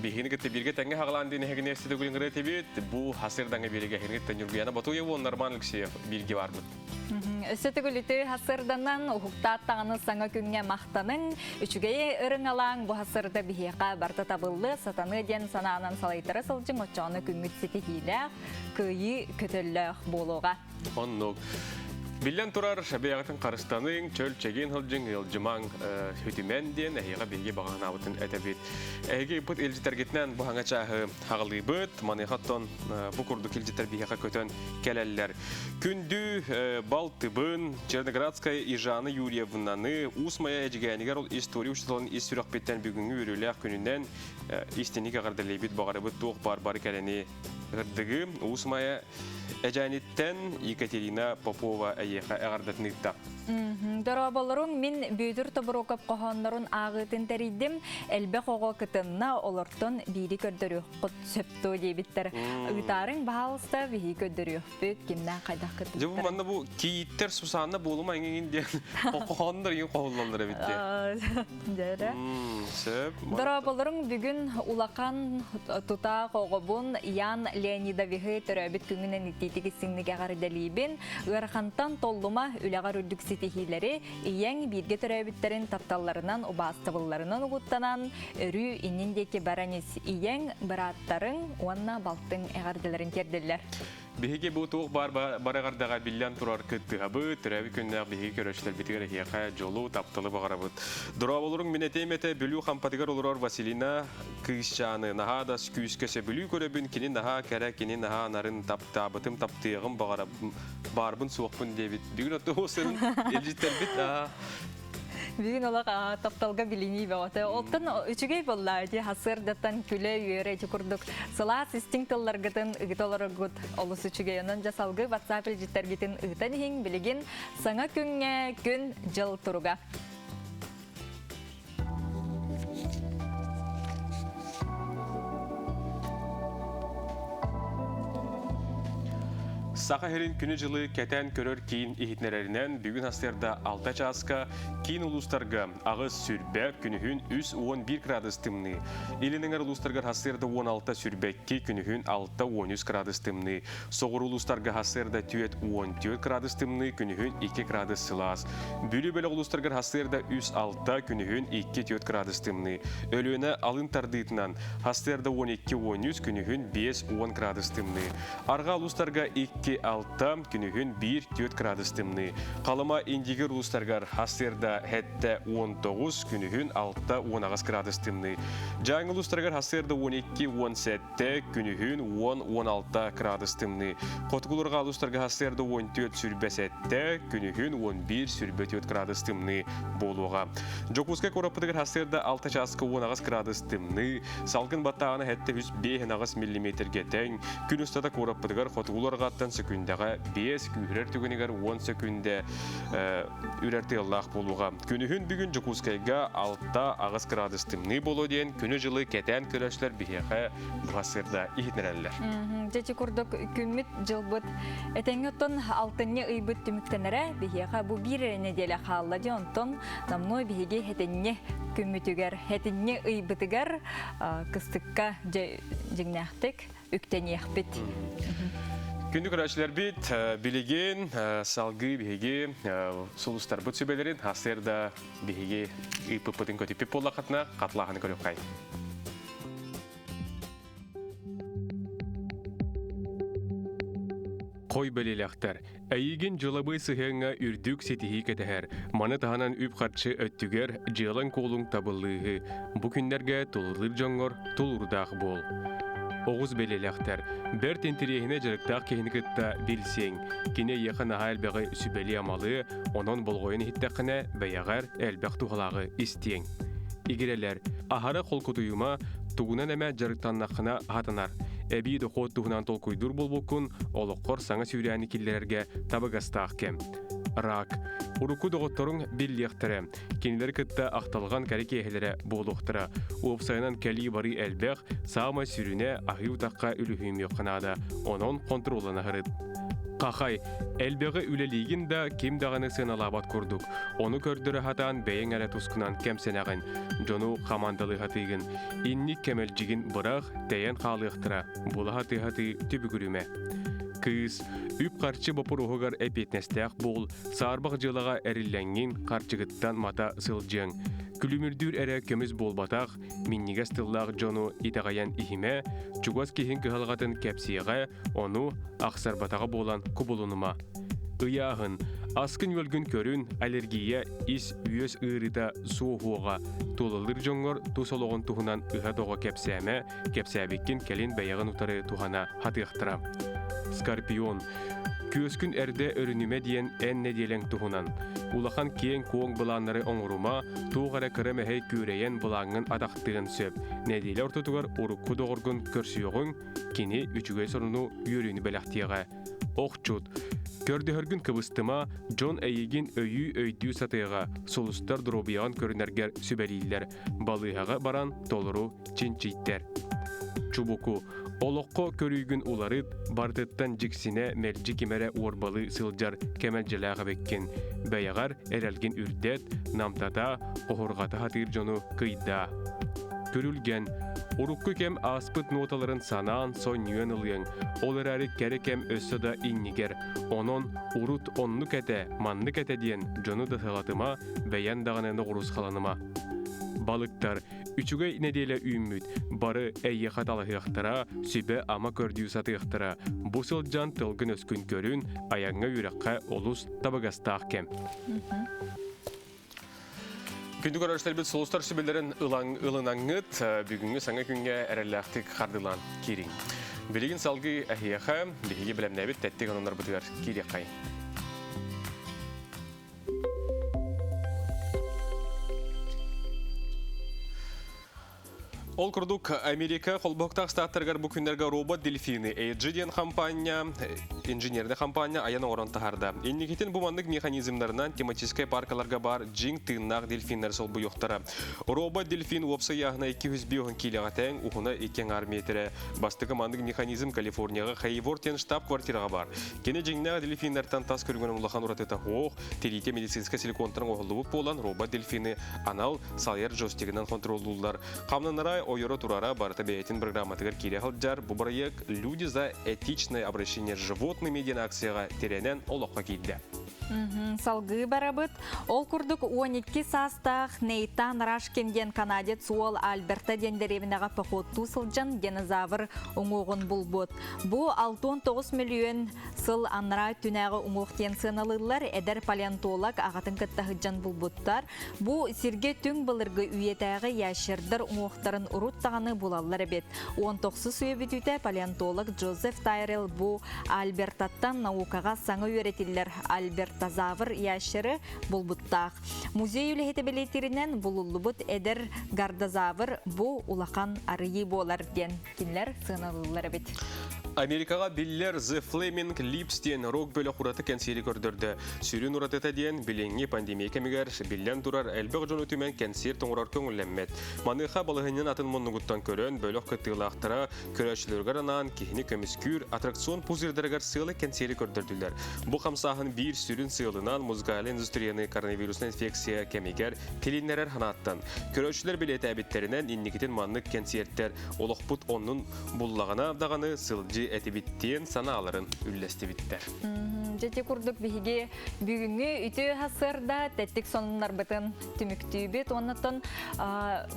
биһигини кытта бииргэ тэҥҥэ хаҕалаан диэн эһигини өссө төгүл ыҥырыы этибит. Бу хасырдаҥа биэригэ эһигиниттэн Ньургуяна Батуева уонна Роман Алексеев бииргэ барбыт. Өссө төгүл үтүө хасырданан, уһуктаат даҕаны саҥа күҥҥэ махтаныҥ, үчүгэйи ырыҥалааҥ, бу хасырда биһиэхэ барыта табыллыа, сатаныа диэн санаанан салайтара сылдьыҥ, оччоҕуна күҥҥүт ситиһиилээх, кыайыы көтөллөөх буолуоҕа. Оннук. Биллэн турар, бэйэҕитин харыстаныҥ, чөл чэгиэн сылдьыҥ, ыалдьымаҥ, сүтүмэн диэн эһиэхэ биһиги баҕа санаабытын этэбит. Эһиги ыппыт илдьитэргитинэн бу хаҥа чааһы хаҕалыыбыт. Маныаха оттон бу курдук илдьиттэр биһиэхэ көтөн кэлэллэр. Күндү балтыбын Черноградская Ижана Юрьевнаны Уус Майа эдьигээнигэр ол история учууталын ис сүрэхпиттэн бүгүҥҥү үөрүүлээх күнүнэн истиҥник эҕэрдэлиибит, баҕарабыт туох баар бары кэрэни Ырдыгы Уус Майа Эдьээниттэн Екатерина Попова эйиэхэ эҕэрдэтин ыытта. Дорооболоруҥ, мин Бүөтүр Тобуруокап хоһооннорун ааҕыытын тэрийдим. Элбэх оҕо кытынна, олортон биири көрдөрүөххүт сөп дуо диэбиттэр. Ыытаарыҥ, баһаалыста, биһиги көрдөрүөхпүт, кимнээх хайдах Дьэ бу манна бу кийииттэр Сусанна буолума эҥин диэн хоһооннор иҥин хоһуллаллар эбит диэн. Дьэрэ. Сөп. Дорооболоруҥ бүгүн улахан тутаах оҕобун Ян Леонидовиһы төрөөбүт күҥүнэн итиитик истиҥник эҕэрдэлиибин. Ыарахантан толлума үлэҕэр үрдүк ситиһиилэри, ийэҥ бииргэ төрөөбүттэрин тапталларынан, убаастабылларынан угуттанан, өрүү иннин диэки баран ис. Ийэҥ, бырааттарыҥ уонна балтыҥ эҕэрдэлэрин тиэрдиллэр. Биһиги бу туох баар барыгардаҕа биллэн турар кыттыһабыт, төрөөбүт күннээх биһиги көрөөччүлэрбитигэр эһиэхэ дьолу, тапталы баҕарабыт. Дорооболоруҥ мин этиэм этэ Бүлүү Хампатыгар олорор Василина кыысчааны наһаа да күүскэ сөбүлүү көрөбүн, кини наһаа кэрэ, кини наһаа нарын, таптаабытым, таптыаҕым баҕарабын, баарбын суохпун диэбит. Бүгүн оттон сырын илдьиттэрбит Бүгүн олох тапталга билинии бөҕөтө. Оттон үчүгэй буолла ити сарсыардаттан күлэ-үөрэ ити курдук сылаас истиҥ тылларгытын ыыта олороргут олус үчүгэй. Онон дьэ салгыы WhatsApp илдьиттэргитин ыытан иһиҥ билигин саҥа күҥҥэ күн-дьыл туруга. Саха сирин күнү-дьылы кэтээн көрөр киин иһитиннэрэринэн, бүгүн сарсыарда 6 чааска киин улуустарга аҕыс сүрбэ, күнүһүн 3-11 градус тымныы. Илин эҥэр улуустаргар сарсыарда 16 сүрбэкки, күнүһүн 6-13 градус тымныы. Соҕуруу улуустарга сарсыарда 4-14 градус тымныы, күнүһүн 2 градус сылаас. Бүлүү бөлөх улуустарыгар сарсыарда 3-6, күнүһүн 2-4 градус тымныы. Өлүөнэ алын тардыытынан сарсыарда 12-13, күнүһүн 5-10 градус тымныы. Арҕаа улуустарга 2-6, күнүһүн 1-4 градус тымныы. Халыма Индигир улуустарыгар сарсыарда 7-19, күнүһүн 6-18 градус тымныы. Дьааҥы улуустарыгар сарсыарда 12-17, Тэ күнүһүн 10-16 кыраадыс тымныы. Хотугуларга алустарга сарсыарда 14 сүрбэ сэттэ, күнүһүн 11 сүрбэ 4 кыраадыс тымныы буолуоҕа. Дьокуускай куораппытыгар сарсыарда 6 чааска 18 кыраадыс тымныы, салгын баттааҕына 705 миллиметргэ тэҥ, күн устата куораппытыгар хотугуларҕаттан сөкүндэҕэ 5, күүһүрэр түгэнигэр 10 сөкүндэ үрэр тыаллаах буолуоҕа. Күнүһүн бүгүн Дьокуускайга 6-8 кыраадыс тымныы буолуо диэн күнү-дьылы кэтээн көрөөччүлэр биһиэхэ быһа иһитинэрэллэр. Дьэ курдук күммүт дьылбыт этэҥҥэ оттон алтынньы ыйбыт түмүктэнэрэ биһиэхэ бу биир эрэ нэдиэлэ хаалла дии онтон намной биһиги хэтинньи күммүтүгэр хэтинньи ыйбытыгар кыстыкка дьиҥнээхтик үктэниэхпит. Күндү көрөөччүлэрбит, билигин салгыы биһиги сулустарбыт сүбэлэрин сарсыарда биһиги ыыппыппытын көтүппүт буоллаххытына хатылааһыны көрүөххэй. Хой бэлиэлэхтэр. Эйигин дьылабый сыһыаҥҥа үрдүк ситиһии кэтэһэр. Маны таһынан үп-харчы өттүгэр дьыалаҥ-куолуҥ табыллыыһы. Бу күннэргэ тулалыыр дьоҥҥор тулуурдаах буол. Оҕус бэлиэлээхтэр. Бэрт интэриэһинэй дьарыктаах киһини кытта билсиэҥ. Кини эйиэхэ наһаа элбэҕи сүбэлиэ-амалыа, онон болҕойон иһиттэххинэ, бэйэҕэр элбэх туһалааҕы истиэҥ. Игирэлэр. Аһара холкутуйума, тугунан эмэ дьарыктаннаххына аһатанар. Эбии дохуот туһунан толкуйдуур буолбуккун, олоххор саҥа сүүрээни киллэрэргэ табыгастаах кэм. Рак. Урукку доҕотторуҥ биллиэхтэрэ. Кинилэри кытта ахталҕан кэрэ киэһэлэрэ буолуохтара. Уопсайынан кэлии-барыы элбэх, саамай сүрүнэ аһыы утахха үлүһүйүмүөххэ наада. Онон хонтуруоллана сырыт. Хахай, элбэҕи үлэлиигин да ким даҕаны сыаналаабат курдук. Ону көрдөрө сатаан бэйэҥ эрэ тускунан кэмсэнэҕин. Дьону хамаандалыы сатыыгын. Инник кэмэлдьигин бырах, тэйэн хаалыахтара, була сатыы-сатыы түбүгүрүмэ. Кыыс, үп-харчы боппуруоһугар эппиэтинэстээх буол, саарбах дьыалаҕа эриллэҥҥин харчыгыттан мата сылдьыаҥ. Күлүмүрдүүр эрэ көмүс буолбатах, минньигэс тыллаах дьону итэҕэйэн иһимэ, чугас киһиҥ кыһалҕатын кэпсиэҕэ, ону ахсарбатаҕа буолан кубулунума. Ыйааһын, аскын-үөлгүн көрүн, аллергия, ис-үөс ыарыыта суоһуоҕа, тулалыыр дьоҥҥор тус олоҕун туһунан ыһа-тоҕо кэпсээмэ, кэпсээбиккин кэлин бэйэҕин утары туһана хатыахтара. Скорпион, күөскүн эрдэ өрүнүмэ диэн эн нэдиэлэҥ туһунан. Улахан киэҥ-куоҥ былааннары оҥорума, туох эрэ кыра мэһэй күөрэйэн былааҥҥын атахтыан сөп. Нэдиэлэ ортотугар урукку доҕоргун көрсүөҕүҥ, кини үчүгэй сонуну үөрүүнү бэлэхтиэҕэ. Охчут, көрдөһөргүн кыбыстыма, дьон эйигин өйүү-өйдүү сатыаҕа, сулустар доруобуйаҕын көрүнэргэр сүбэлииллэр, балыыһаҕа баран толору чинчийтэр. Чубуку, олоххо көрүүгүн уларыт, барытыттан дьиксинэ мэлдьи ким эрэ уорбалыы сылдьар кэмэлдьилээх эбиккин. Бэйэҕэр эрэлгин үрдэт, намтата, оһурҕата сатыыр дьону кыйдаа. Күрүлгэн, урукку кэм ааспыт ноталарын санаан сонньуйан ылыаҥ, ол эрээри кэрэ кэм өссө да иннигэр. Онон урут оннук этэ, маннык этэ диэн дьону да сылатыма, бэйэн даҕаны ноҕуруускаланыма. Балыктар. Үчүгэй нэдиэлэ үүммүт. Бары эйиэхэ талаһыахтара, сүбэ-ама көрдүү сатыахтара. Бу сылдьан тылгын-өскүн көрүн, айаҥҥа үөрэххэ олус табыгастаах кэм. Күндү көрөөччүлэрбит сулустар сүбэлэрин ылынаҥҥыт бүгүҥҥү саҥа күҥҥэ эрэллээхтик хардыылаан киириҥ. Билигин салгыы эһиэхэ биһиги бэлэмнээбит тэттик ананарбытыгар киириэххэйин. Ол курдук, Америка холбоһуктаах штаттарыгар бу күннэргэ робот дельфины AG диэн хампаанньа, инженерный хампаанньа айан оҥорон таһаарда. Инникитин бу маннык механизмнарынан тематическай паркаларга баар дьиҥ тыыннаах дельфиннэр солбуйуохтара. Робот дельфин уопсай ыйааһына 205 киилэҕэ тэҥ, уһуна 2 аҥаар миэтэрэ. Бастакы маннык механизм Калифорнияҕа Хейворд диэн штаб-квартираҕа баар. Кини дьиҥнээх дельфиннэртэн тас көрүҥүн улахан уратыта суох, тириитэ медицинскэй силиконтан оҥоһуллубут буолан, робот дельфины анал салайар джойстигынан хонтуруоллууллар. Хамнанара, ойоро турара барыта бэйэтин программатыгар киирэ сылдьар. Бу бырайыак «Люди за этичное обращение с животными» диэн акцияҕа тирэнэн олоххо киирдэ. Салгыы барабыт. Ол курдук 12 саастаах Нейтан Рашкин диэн канадец уол Альберта диэн дэриэбинэҕэ походтуу сылдьан динозавр уҥуоҕун булбут. Бу 69 мөлүйүөн сыл анараа өттүнээҕи уҥуох диэн сыаналыыллар. Эдэр палеонтолог аҕатын кытта сылдьан булбуттар. Бу сиргэ түҥ былыргы үйэтээҕи ящердар уҥуохтарын урут даҕаны булаллар эбит. 19 үйэ бүтүүтэ палеонтолог Джозеф Тайрелл бу Альбертаттан наукаҕа саҥа үөрэтиллэр альбертозавр ящеры булбуттаах. Музей үлэһитэ бэлиэтииринэн булуллубут эдэр гардозавр бу улахан арыйыы буолар диэн кинилэр сыаналыыллар эбит. Америкаҕа биллэр The Flaming Lips диэн рок бөлөх ураты кэнсиэри көрдөрдө. Сүрүн уратыта диэн билиҥҥи пандемия кэмигэр биллэн турар элбэх дьону түмэн кэнсиэр тоҥорор көҥүллэммэт. Маныаха балаһыанньаны атын муннугуттан көрөн, бөлөх кыттыылаахтара көрөөччүлэригэр анаан киһини көмүскүүр аттракцион пузырдарыгар сыалы кэнсиэри көрдөрдүлэр. Бу хамсааһын биир сүрүн сыалынан музыкальнай индустрияны коронавируснай инфекция кэмигэр тилиннэрэр санааттан. Көрөөччүлэр бэлиэтээбиттэринэн, инникитин маннык кэнсиэртэр олохпут оннун буллаҕына даҕаны сылдьыы этибит диэн санааларын үллэстибиттэр. Дьэ курдук биһиги бүгүҥҥү үтүө сарсыарда тэттик сонуннарбытын түмүктүүбүт. Оннуттан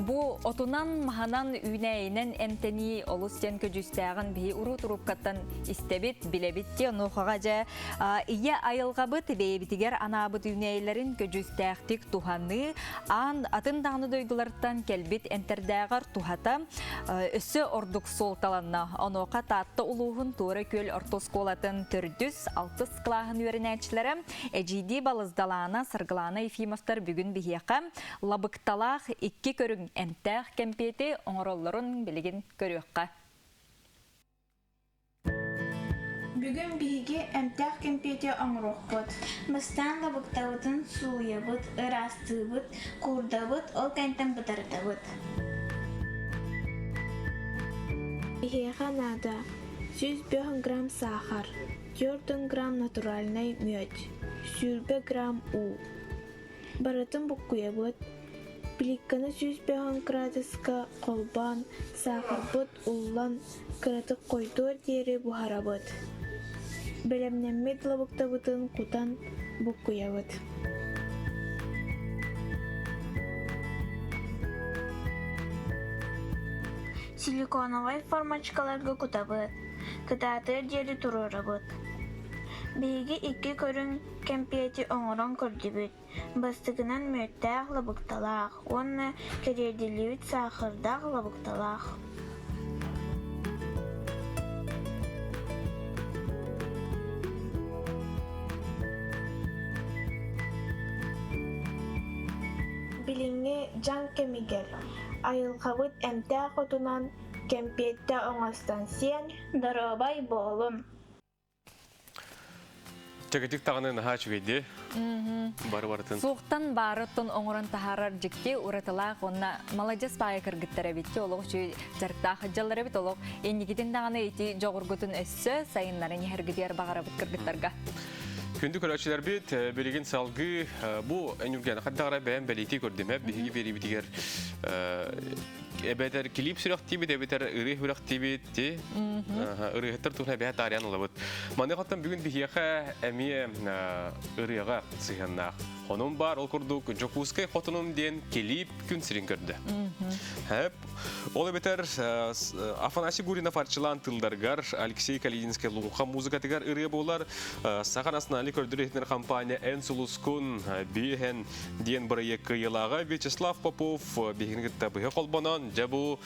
бу отунан, маһанан, үүнээйинэн эмтэнии олус диэн көдьүүстээҕин биһи урут-уруккаттан истэбит, билэбит ди. Онуохаҕа дьэ ийэ айылҕабыт бэйэбитигэр анаабыт үүнээйилэрин көдьүүстээхтик туһаныы, аан атын даҕаны дойдулартан кэлбит эмтэрдээҕэр туһата өссө ордук суолталанна. Онуоха Таатта улууһун Туора Күөл орто оскуолатын төрдүс, алтыс кылааһын үөрэнээччилэрэ Эдьиийдии Балыздалаана, Саргылаана Ефимовтар бүгүн биһиэхэ лабыкталаах икки көрүҥ эмтээх кэмпиэти оҥороллорун билигин көрүөххэ. Бүгүн биһиги эмтээх кэмпиэти оҥоруохпут. Бастаан лабыктабытын сууйабыт, ыраастыыбыт, куурдабыт, ол кэнтэн бытарытабыт. Биһиэхэ наада 105 грамм саахар, 4 грамм натуральнай мүөт, 20 грамм уу. Барытын буккуйабыт, плитканы 105 градуска холбоон, саахарбыт уллан, кыратык хойдуор диэри буһарабыт. Бэлэмнэммит лабыктабытын кутан буккуйабыт. Силиконовай формочкаларга кутабыт, кытаатыар диэри туруорабыт. Биһиги икки көрүҥ кэмпиэти оҥорон көрдүбүт. Бастакынан мүөттээх лабыкталаах уонна кэриэрдиллибит саахардаах лабыкталаах. Билиҥҥи дьаҥ кэмигэр айылҕабыт эмтээх отунан кэмпиэттэ оҥостон сиэн, Доруобай буолун! Чэкитик даҕаны наһаа үчүгэйди. Бары барытын. Суохтан баарыттан оҥорон таһаарар дьикти уратылаах уонна маладьыс баайа кыргыттар эбит олох үчүгэй дьарыктаах дьаллар эбит олох инникитин даҕаны ити дьоҕургутун өссө сайыннарын иһэргитигэр баҕарабыт кыргыттарга. Күндү көрөөччүлэрбит, билигин салгыы бу Ньурганы хайдах эрэ бэйэм бэлиэтии көрдүм. Биһиги биэриибитигэр эбэтэр клип сүрэхтиибит, эбэтэр ырыа сүрэхтиибит, ти ырыаһыттар туһуна эбэһэ таарыйан ылабыт. Маныхаттан бүгүн биһиэхэ эмиэ ырыаҕа сыһыаннаах. Онон баар ол курдук Дьокуускай хотунум диэн клип күн сирин көрдө. Хэп. Ол эбэтэр Афанасий Гуринов арчылаан тылларыгар Алексей Калининскай луҥха музыкатыгар ырыа буолар. Саха национальный көрдөрөр иһитиннэр компания Эн сулускун биэһэн диэн бырайыак кыайыылааҕа Вячеслав Попов биһигини кытта быһа холбонон дьэ бу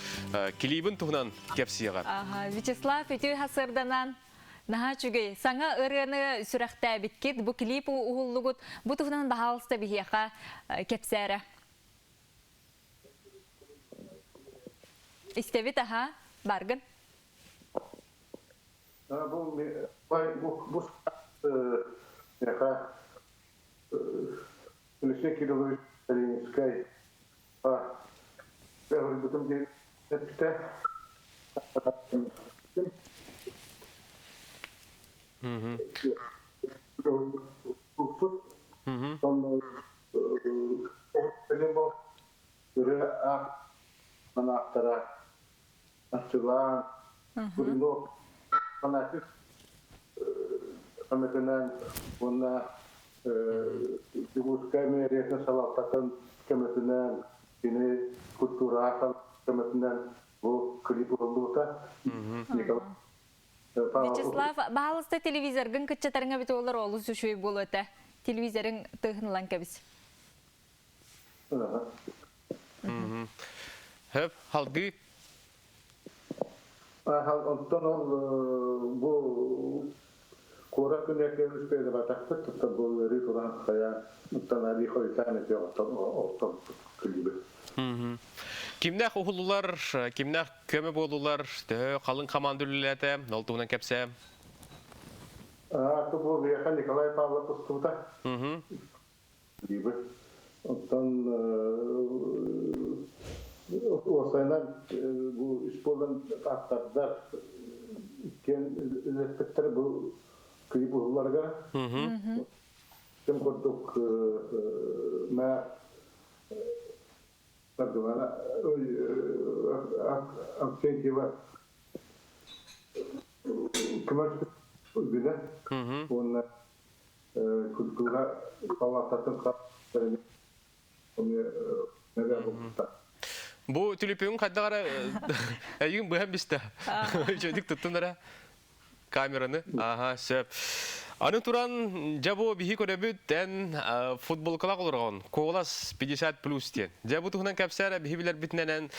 клибин туһунан кэпсиэҕэ. Вячеслав үтүө сарсыарданан Наһаа үчүгэй. Саҥа ырыаны сүрэхтээбиккит, бу клип уһуллугут. Бу туһунан баһаалыста биһиэхэ кэпсээрэ. Истэбит аха, баргын. Бу бу миэхэ Алексей Кириллович Калининскай Бөҕөрбүтүм диэн эппитэ. Ырыа аах манаахтара Арчылаан, Буринов, Афанасьев көмөтүнэн уонна Дьокуускай мэриятын салалтатын көмөтүнэн, кини культура көмөтүнэн бу клип уһуллубута. Вячеслав, баһаалыста телевизоргын кыччатарыҥа бит олар олус үчүгэй буолуо этэ. Телевизорыҥ тыһын ылан кэбис. Хөп, халгыы. Онтон ол бу куорат күнүгэр үспүөдэ туттан бу ыарыы туран хайа оттон али хойутаан эти оттон күлүбүт. Кимнээх уһуллулар, кимнээх көмө буолулар, төһө халыҥ хамаанда үлэлээтэ, ол туһунан кэпсээ. Бу биһиэхэ Николай Павлов устубута. Диибит. Оттон уопсайынан бу үс буолан аттардар иккиэн үлэспиттэр бу клип уһулларыгар. Ким курдук мэ Саргылана Авксентьева көмөс үгүнэ уонна культура палататын Бу түлүпүн хайдах эрэ эйигин быһан бистэ. Үчүгдүк туттун эрэ камераны. Аха, сөп. Аны туран, дьэ бу биһи көрөбүт, эн футболкалаах олорон, Колас 50 плюс диэн. Дьэ бу туһунан кэпсээр биһи билэрбитинэн эн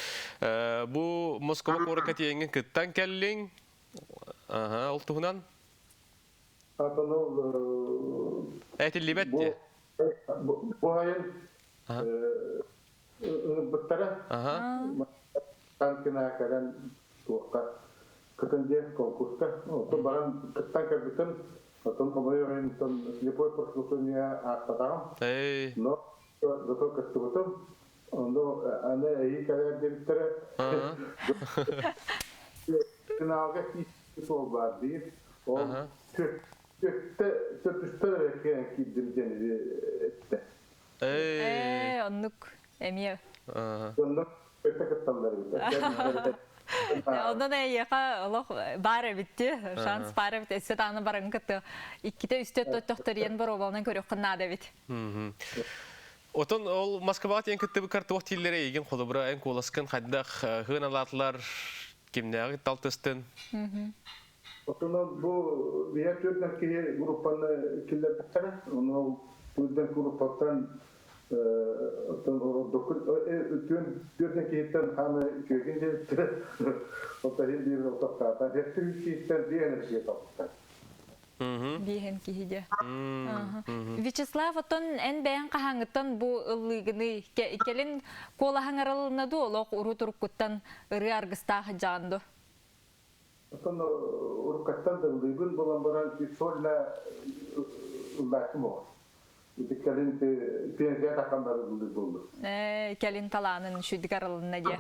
бу Москва куоракка тиийэҥҥин кыттан кэллиҥ. Аха, ол туһунан. Атын ол Этиллибэт дии. Бу айан ылбыттара. Танкина кэлэн туохха кытын диэн конкурска. Оттон баран кыттан кэлбитим. Оттон хомойуох иһин слепой прослушивание аахпатаҕым. Но зато кыттыбытым. Ону аны эйи кэлээр диэбиттэрэ. Финалга киирбит суол баар диир. Ол түөртэ төрдүстэр эрэ киирэн киирдим диэн эттэ. Ээ, оннук эмиэ. Оннук өттө кытталлар эбит. Онон эйиэхэ олох баар эбит дии, шанс баар эбит. Өссө даҕаны баран кытта иккитэ үстэ төхтөрүйэн боруобаланан көрүөххүн наада эбит. Отон ол Москваҕа тиийэн кыттыбыккар туох дииллэрэ эйигин холобура эн куоласкын хайдах сыаналаатылар, кимнээҕи талтыстын? Отон ол бу биһиэ түөртэн киһи группаны киллэрбиттэрэ. Ону ол түөртэн группаттан оттон түөртэн киһиттэн хааны үчүгэйин диэбиттэрэ. Оттон иһин биир отохтоото. Хэттэ үс киһиттэн биир энергия топпуттар. Биэһэн киһи дьэ. Вячеслав, оттон эн бэйэҥ хаһааҥҥыттан бу ыллыыгыный? Кэлин куолаһаҥ арылынна дуу, олох урут-уруккуттан ырыа аргыстаах дьаҕан дуу? Оттон уруккаттан да ыллыыбын буолан баран сольно ыллааччым оҕо. Ити кэлин пенсия таххан баран ыллыыр буоллум. Кэлин талаанын үчүгдүк арылынна диэ.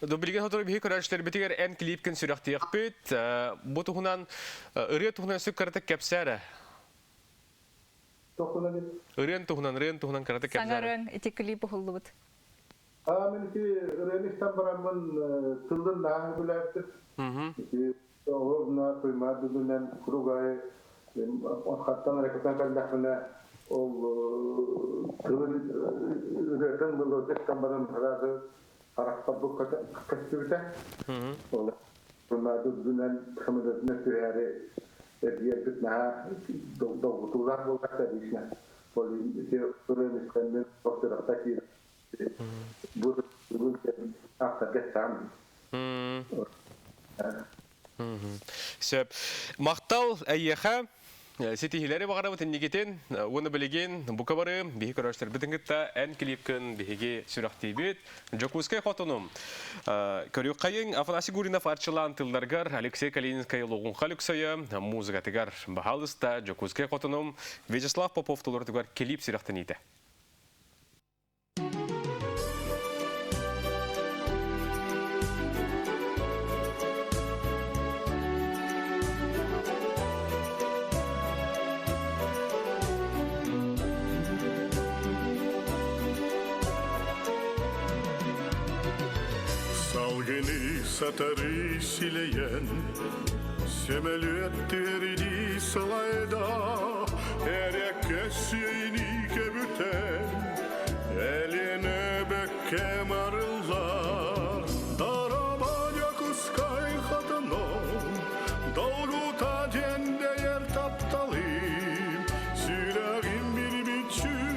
Билигин сотору биһи көрөөччүлэрбитигэр эн клипкин сүрэхтиэхпит. Бу туһунан ырыа туһунан өссө кыратык кэпсээ эрэ. Ырыан туһунан, ырыан туһунан кыратык кэпсээ. Саҥа ырыаҥ ити клип уһуллубут. Мин ити ырыаны истэн бараммын тылын наһаа сөбүлээбитим. Ити оҕо мына туймаар дүлүнэн круг аайы хаттан эрэ кытан кэллэхпинэ. Ол тылын ырыатын мелодияттан баран сразу харахпар бу көстүбүтэ. Ол үрдүнэн самолетунан түһээри эргийэрбит наһаа долгутуулаах буолбата лично. Ол ити ырыаны истэммин сүрэхпэр киирэн бу авторга саам. Сөп. Махтал эйиэхэ ситиһиилэри баҕарабыт инникитин уонна билигин бука бары биһи көрөөччүлэрбитин кытта эн клипкын биһиги сүрэхтиибит. Дьокуускай хотунум. Көрүөххэйиҥ Афанасий Гуринов арчылаан тылларгар Алексей Калининскай Лоҕуҥха Лүксөйө музыкатыгар баһаалыста Дьокуускай хотунум Вячеслав Попов толорутугар клип сүрэхтэниитэ. Салгыны сатары силэйэн, Сөмөлүөттэрдии сылайда, Эрэккэ сүйэни кэбүтэн, Элиэнэ бэккэм арыллар. Дарабаня кускай хатыном, Долгута дьэндэйэр тапталым, Сүрэҕим билбитчүм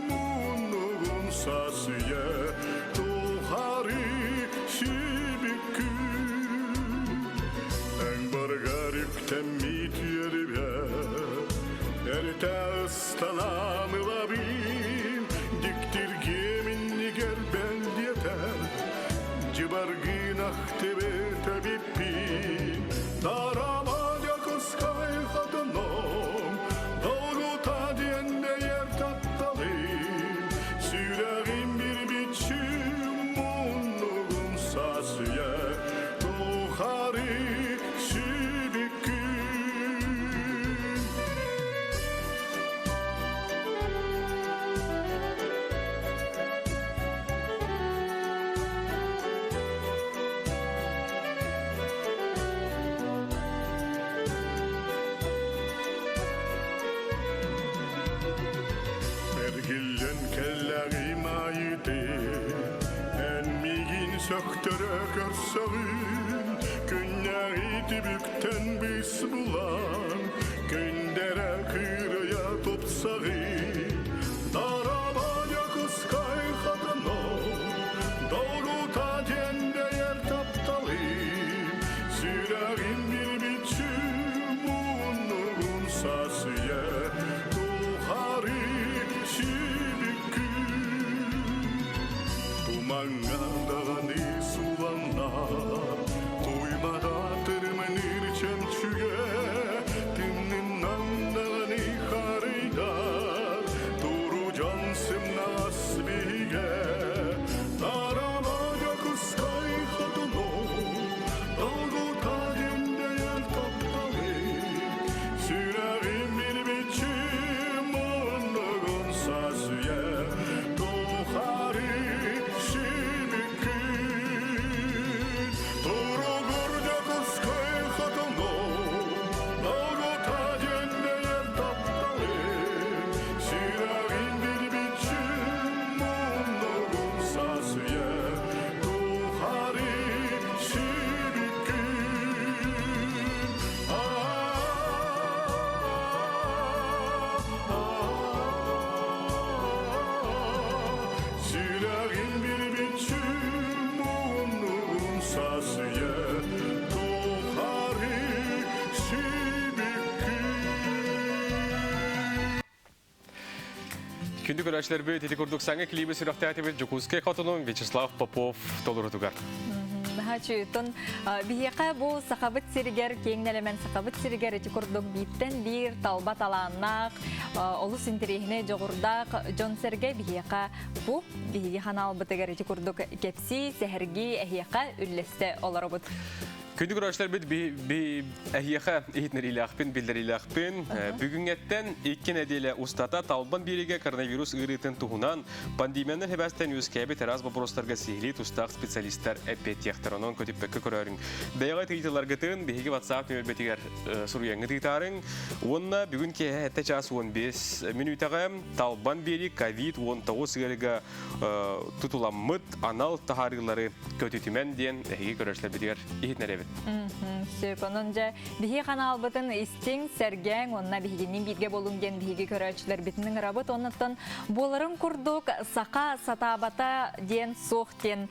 муннугун сасыйа, Тухары сибиккүн. Өҥ барыгар үктэммит үөрүбэ, Эртэ ыстанан ылабын, Диктиргиэм иннигэр бэлдиэтэр, Дьыбаргын ахтыбыт эбиппин. Дарама Дьокуускай хотоном, Долгута диэн дэйэр тапталым, Сүрэҕим бирбитчим муннугум сасыйа, Тухары сибиккин. Эргиллэн кэллэҕим айыты, эн миигин сөхтөрө көрсөҕүн, күннээҕи түбүктэн быс булан, күндэрэ кыырайа тупсаҕын. Дарабаня кускай хатыном, долгута дьэндэйэр тапталым, сүрэҕим билбитчи муннугун сасыйа, тухары сибиккин. Тумаҥҥа даҕаны суланна, туймада тырманыр чөмчүгэ, тымнынан даҕаны харыйдар, туру дьон сымнаҕас биһигэ. Тарама Дьокуускай хотуну, долгута дьэндэйэр тапталы, сүрэҕим билбитчи муннугун сасыйа, тухары сибиккин. Туругур Дьокуускай хотуну, долгута дьэндэйэр тапталы, сүрэҕим билбитчи муннугун сасыйа, тухары сибиккин. Сүрэҕим билбитчи муннугун сасыйа, тухары сибиккин. Күндү көрөөччүлэрбит ити курдук саҥа клиби сүрэхтээтибит Дьокуускай хотунун Вячеслав Попов толорутугар. Наһаа үчүгэй. Биһиэхэ бу Сахабыт сиригэр, киэҥ нэлэмэн Сахабыт сиригэр ити курдук бииртэн биир талба талааннаах, олус интэриэһинэй дьоҕурдаах дьон-сэргэ биһиэхэ бу биһиги ханаалбытыгар ити курдук кэпсии, сэһэргии эһиэхэ үллэстэ олоробут. Күндү көрөөччүлэрбит эһиэхэ иһитиннэриилээхпин, биллэриилээхпин. Бүгүҥҥэттэн икки нэдиэлэ устата Талбан биэриигэ коронавирус ыарыытын туһунан пандемиянан сибээстээн үөскээбит араас боппуруостарга сиһилии тустаах специалистар эппиэттиэхтэр. Онон көтүппэккэ көрөөрүҥ. Бэйэҕит ыйытыыларгытын биһиги WhatsApp нүөмэрбитигэр суруйаҥҥыт ыытаарыҥ. Уонна бүгүн киэһэ 7 чаас 15 мүнүүтэҕэ Талбан биэрии ковид-19 ыарыыга тутуламмыт анал таһаарыылары көтүтүмэн диэн эһиги көрөөччүлэрбитигэр иһитинэрэбит. Сөп, онон дьэ биһиги ханаалбытын истиҥ, сэргээҥ уонна биһигинниин бииргэ буолуҥ диэн биһиги көрөөччүлэрбитин ыҥырабыт. Оннуттан буоларын курдук саха сатаабата диэн суох диэн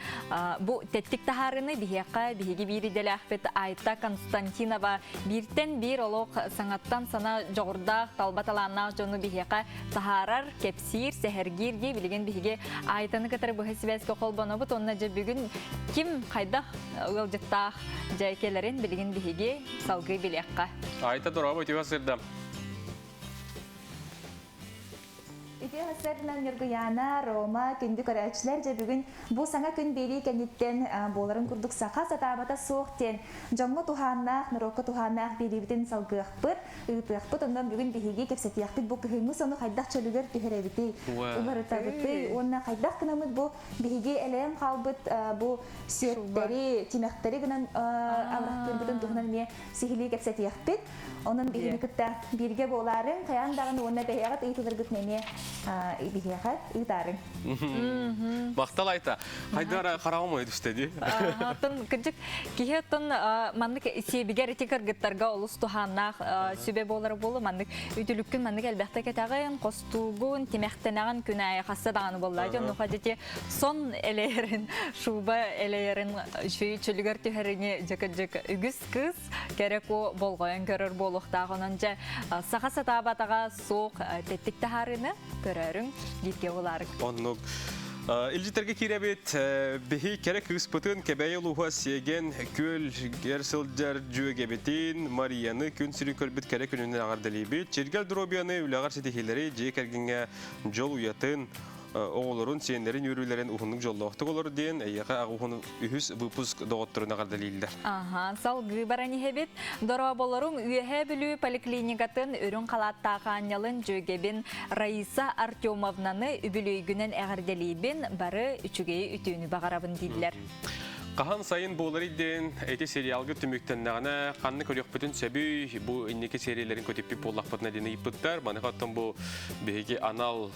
бу тэттик таһаарыыны биһиэхэ биһиги биир идэлээхпит Айта Константинова бииртэн биир олох саҥаттан сана дьоҕурдаах, талба талааннаах дьону биһиэхэ таһаарар, кэпсиир, сэһэргиир дии билигин биһиги Айтаны кытары быһа сибээскэ холбонобут уонна дьэ бүгүн ким хайдах ыалдьыттаах дьэ кэлэрин билигин биһиги салгыы билиэххэ. Айта дорообо үтүө сырда. Үтүө сарсыарданан Ньургуйаана, Рома, күндү көрөөччүлэр дьэ бүгүн бу саҥа күн биэрии кэнниттэн буоларын курдук саха сатаабата суох диэн дьоҥҥо туһааннаах, норуокка туһааннаах биэриибитин салгыахпыт. ыытыахпыт. Онон бүгүн биһиги кэпсэтиэхпит бу кыһыҥҥы сону хайдах чөлүгэр түһэрэбитий, уларытабытый уонна хайдах гынаммыт бу биһиги элэйэн хаалбыт бу сүөттэри, тимэхтэри гынан абырахтыырбытын туһунан эмиэ сиһилии кэпсэтиэхпит. Онон биһини кытта бииргэ буолаарыҥ, хайаан даҕаны уонна бэйэҕит ыйытыыларгытын эмиэ биһиэхэ ыытаарыҥ. Махтал Айта. Хайдара хараҕым ойо түстэ дии. Оттон кырдьык киһи оттон маннык сиэбигэр ити кыргыттарга олус туһааннаах сүбэ буолара буолу маннык үтүлүккүн маннык элбэхтэ кэтэҕин, хостуугун, тимэхтэнэҕин күн аайы хасса даҕаны буоллаа. Дьоннуха дьити сон элэйэрин, шуба элэйэрин үчүгэй чөлүгэр түһэрини дьэ кырдьык үгүс кыыс кэрэ куо болҕойон көрөр буолуохтаах. Онон дьэ саха сатаабатаҕа суох тэттик таһаарыыны көрөөрүҥ, бииргэ булаарыҥ. Оннук. Илдьитэргэ киирэбит. Биһи кэрэ кыыспытын Кэбээйи улууһа Сиэгэн күөл эр сылдьар дьүөгэбитин Марияны күн сирин көрбүт кэрэ күнүнэн эҕэрдэлиибит. Чиргэл доруобуйаны, үлэҕэр ситиһиилэри, дьиэ кэргэҥҥэ дьол уйатын, оҕолорун, сиэннэрин үөрүүлэрин уһуннук дьоллоохтук олор диэн эйиэхэ аҕуһун үһүс выпуск доҕотторун эҕэрдэлииллэр. Аха, салгыы баран иһэбит. Дорооболоруҥ Үөһээ Бүлүү поликлиникатын үрүҥ халааттаах аанньалын дьүөгэбин Раиса Артемовнаны үбүлүөйгүнэн эҕэрдэлиибин, бары үчүгэйи үтүөнү баҕарабын дииллэр. Хаһан сайын буоларый диэн ити сериалга түмүктэннэҕинэ ханна көрүөхпүтүн сөбүй, бу инники сериялэрин көтүппүт буоллахпытына диэн ыйыппыттар. Маныаха оттон бу биһиги анал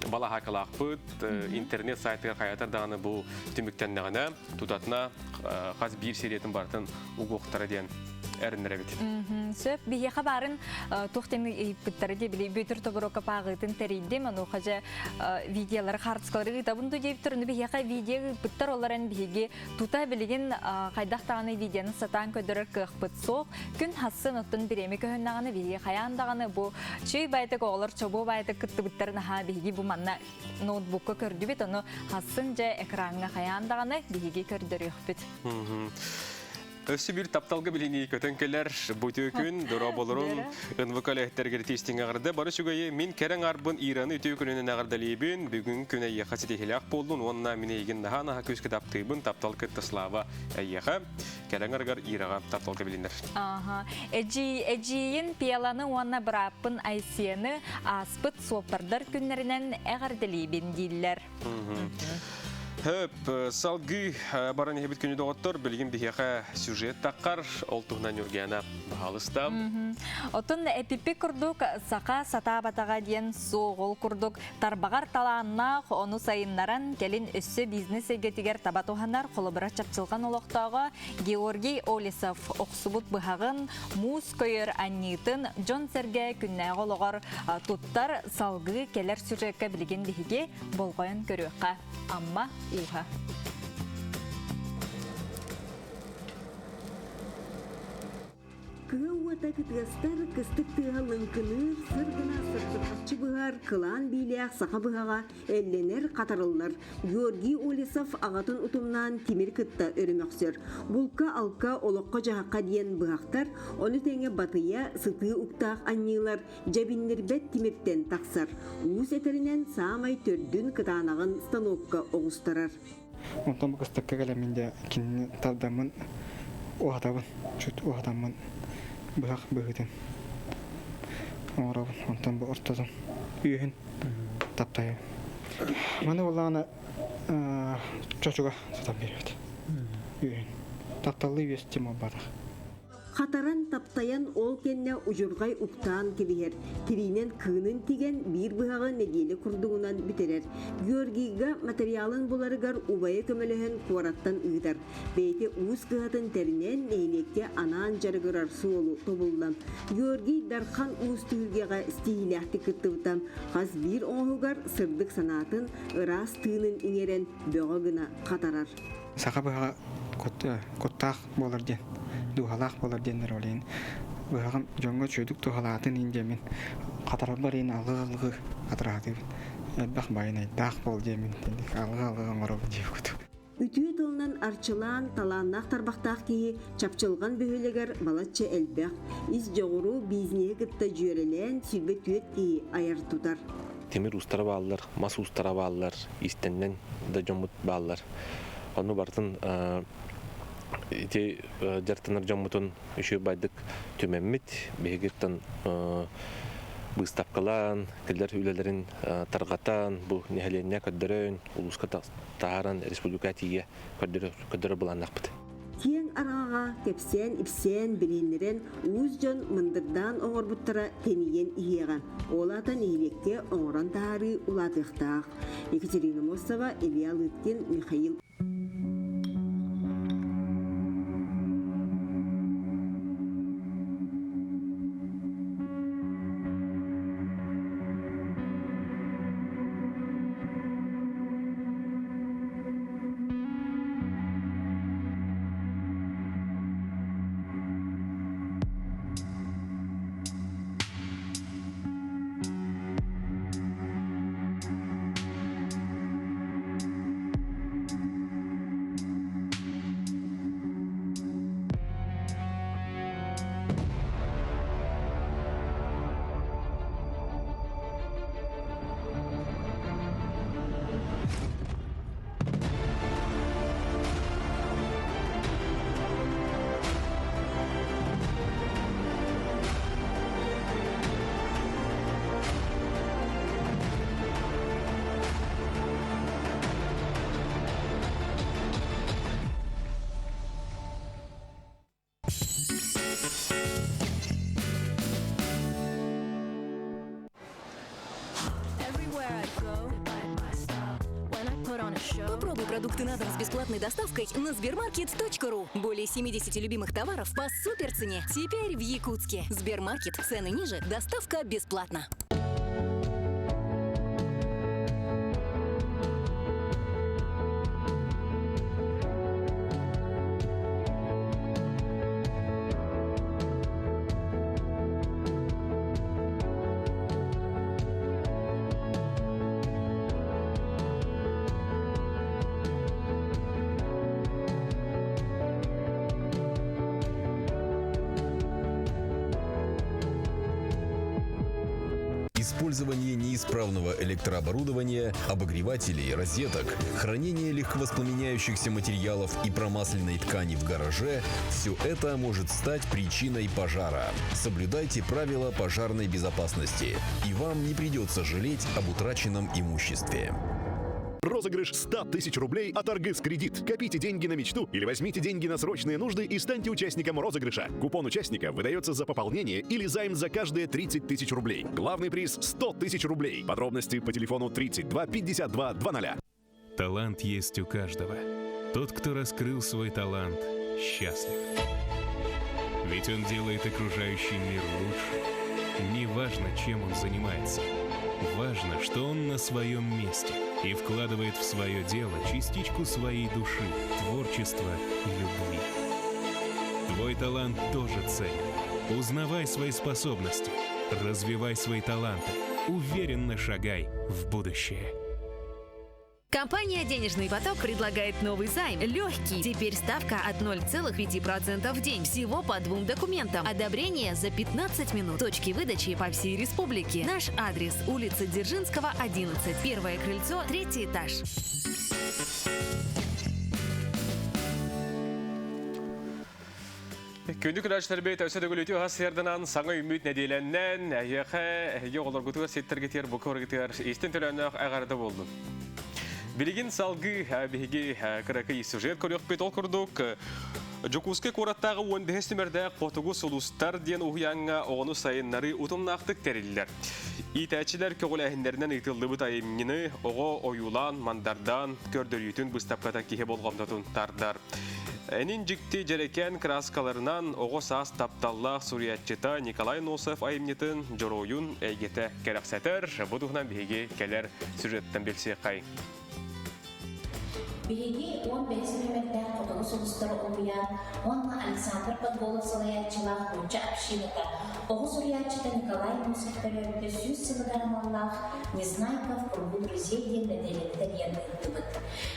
балаһаакалаахпыт, интернет сайтыгар хайатар даҕаны бу түмүктэннэҕинэ тутатына хас биир сериятын барытын угуохтара диэн эрэннэрэбит. Сөп, биһиэхэ баарын туох диэн ыйыппыттара дии били Бүөтүр Тобуруокап ааҕыытын тэрийдим, онуоха дьэ видеолары хаартыскалары ыытабын дуу диэбиттэр, ону биһиэхэ видео ыыппыттар, ол эрэн биһиги тута билигин хайдах даҕаны видеоны сатаан көрдөрөр кыахпыт суох. Күн хассын оттон бириэмэ көһүннэҕинэ биһиги хайаан даҕаны бу чүй байтык оҕолор чобуо байтык кыттыбыттарын аһаа биһиги бу манна ноутбукка көрдүбүт, ону хассын дьэ экраҥҥа хайаан даҕаны биһиги көрдөрүөхпүт. Өссө биир тапталга билинии көтөн кэлэр бу үтүө күн дорооболорун НВК үлэһиттэригэр тиистиҥ эҕэрдэ бары үчүгэйи мин кэрэ аҥаарбын Ираны үтүө күнүнэн эҕэрдэлиибин бүгүҥҥү күн эйиэхэ ситиһиилээх буоллун уонна мин эйигин наһаа наһаа күүскэ таптыыбын таптал кытта слава эйиэхэ кэрэ аҥарыгар Ираҕа тапталга билинэр. Аха. Эдьиий эдьиийин Пиаланы уонна бырааппын Айсианы ааспыт суоппардар күннэринэн эҕэрдэлиибин дииллэр. Хөп, салгыы баран иһэбит күнү доҕоттор, билигин биһиэхэ сюжет таххар, ол туһунан Ньургиана баһаалыста. Отун эпиппит курдук саха сатаабатаҕа диэн суоҕул курдук тарбаҕар талааннаах, ону сайыннаран кэлин өссө бизнес эйгэтигэр таба туһанар холобура чапчылҕан олохтооҕо Георгий Олесов охсубут быһаҕын, муус көйөр анньыытын дьон-сэргэ күннээҕи олоҕор туттар салгыы кэлэр сюжекка билигин биһиги болҕойон көрүөххэ. Амма ууһа. Кыа уота кытыастар, кыстык тыаһа лыҥкыныыр, сыр гына сырдырҕаччы быһар, кылаан биилээх саха быһаҕа эллэнэр, хатарыллар. Георгий Олесов аҕатын утумнаан тимир кытта өрүмөхсөр. Булка-алка, олоххо-дьаһахха диэн быһахтар, ону тэҥэ батыйа, сытыы уктаах анньыылар дьэбиннирбэт тимиртэн тахсар. Уус этэринэн саамай төрдүн кытаанаҕын станокка оҕустарар. Онтон бу кыстыкка кэлэммин дьэ кинини тардаммын уһатабын, чуть уһатаммын быһах быһыытын оҥоробун. Онтон бу ортотун үөһүн таптайабын. Маны буоллаҕына чочуга сытан биэрэбит. Үөһүн. Тапталлыы үөс диэн буолбатах. Хатаран, таптайан ол кэннэ удьурҕай уктаан кэбиһэр, тириинэн кыынын тигэн биир быһаҕы нэдиэлэ курдугунан бүтэрэр. Георгийга материалын буларыгар убайа көмөлөһөн куораттан ыытар. Бэйэтэ уус кыһатын тэринэн нэһилиэккэ анаан дьарыгырар суолу тобулла. Георгий Дархан уус түһүлгэҕэ стиһиилээхтик кыттыбыта. Хас биир оҥоһугар сырдык санаатын, ыраас тыынын иҥэрэн бөҕө гына хатарар. Саха быһаҕа куттаах буолар диэн, дууһалаах буолар диэннэр ол иһин быһаҕым дьоҥҥо үчүгэйдик туһалаатын иһин диэммин хатарарбар иһин алгыы-алгыы хатараатыыбын. Элбэх байанайдаах буол диэммин итинник алгыы-алгыы оҥоробун диэбит. Үтүө тылынан арчылаан, талааннаах тарбахтаах киһи Чапчылҕан бөһүөлэгэр балачча элбэх, ис дьоҕуру бизнеһи кытта дьүөрэлээн 24 киһи айар-тутар. Тимир уустара бааллар, мас уустара бааллар, иистэннэн да дьоммут бааллар. Ону барытын ити дьарыктанар дьоммутун үчүгэй байдык түмэммит, биһигиттэн быыстапкалаан, кинилэр үлэлэрин тарҕатан, бу нэһилиэнньэ көрдөрөн, улууска таһааран республика тиийэ көрдөрөр былааннаахпыт. Киэҥ араҥаҕа кэпсээн-ипсээн, билиһиннэрэн уус дьон мындырдаан оҥорбуттара тэнийэн иһиэҕэ. Ол аата нэһилиэккэ оҥорон таһаарыы улаатыахтаах. Екатерина Мостова, Илья Лыткин, Михаил Попробуй продукты на дом с бесплатной доставкой на Сбермаркет.ру. Более 70 любимых товаров по суперцене. Теперь в Якутске. Сбермаркет. Цены ниже. Доставка бесплатно. Использование неисправного электрооборудования, обогревателей, розеток, хранение легковоспламеняющихся материалов и промасленной ткани в гараже – все это может стать причиной пожара. Соблюдайте правила пожарной безопасности, и вам не придется жалеть об утраченном имуществе. Розыгрыш 100 тысяч рублей от Аргыс Кредит. Копите деньги на мечту или возьмите деньги на срочные нужды и станьте участником розыгрыша. Купон участника выдается за пополнение или займ за каждые 30 тысяч рублей. Главный приз 100 тысяч рублей. Подробности по телефону 32 52 00. Талант есть у каждого. Тот, кто раскрыл свой талант, счастлив. Ведь он делает окружающий мир лучше. Неважно, чем он занимается. Важно, что он на своем месте и вкладывает в свое дело частичку своей души, творчества и любви. Твой талант тоже ценен. Узнавай свои способности, развивай свои таланты, уверенно шагай в будущее. Компания «Денежный поток» предлагает новый займ. Легкий. Теперь ставка от 0,5% в день. Всего по двум документам. Одобрение за 15 минут. Точки выдачи по всей республике. Наш адрес – улица Дзержинского, 11. Первое крыльцо, третий этаж. Күндү көрөөччүлэрбит өссө төгүл үтүө ас сыарданан саҥа үүммүт нэдиэлэннэн эһиэхэ эһиги оҕолоргутугар ситтэргитигэр бука барыгытыгар истин төлөөннөөх эҕэрдэ буоллун. Билигин салгыы биһиги кыракый сюжет көрүөхпүт. Ол курдук Дьокуускай куораттааҕы 15 нүмердээх Хотугу сулустар диэн уһуйааҥҥа оҕону сайыннарыы утумнаахтык тэриллэр. Иитээччилэр көҕүлээһиннэринэн ыытыллыбыт айымньыны оҕо ойуулаан, мандардаан көрдөрүүтүн быыстапката киһи болҕомтотун тардар. Энин дьикти дьэрэкээн кырааскаларынан оҕо саас тапталлаах суруйааччыта Николай Носов айымньытын дьоруойун эйгэтэ кэрэхсэтэр. Бу туһунан биһиги кэлэр сюжеттан билсиэххэй. Биһиги 15 нүөмэрдээх Хотугу сулустары уһуйаан уонна Александр Подголов салайааччылаах нуучча общината оҕо суруйааччыта Николай Носов төрөөбүтэ 100 сылыгар аналлаах Незнайка в кругу друзей диэн нэдиэлэни тэрийэн ыыттыбыт.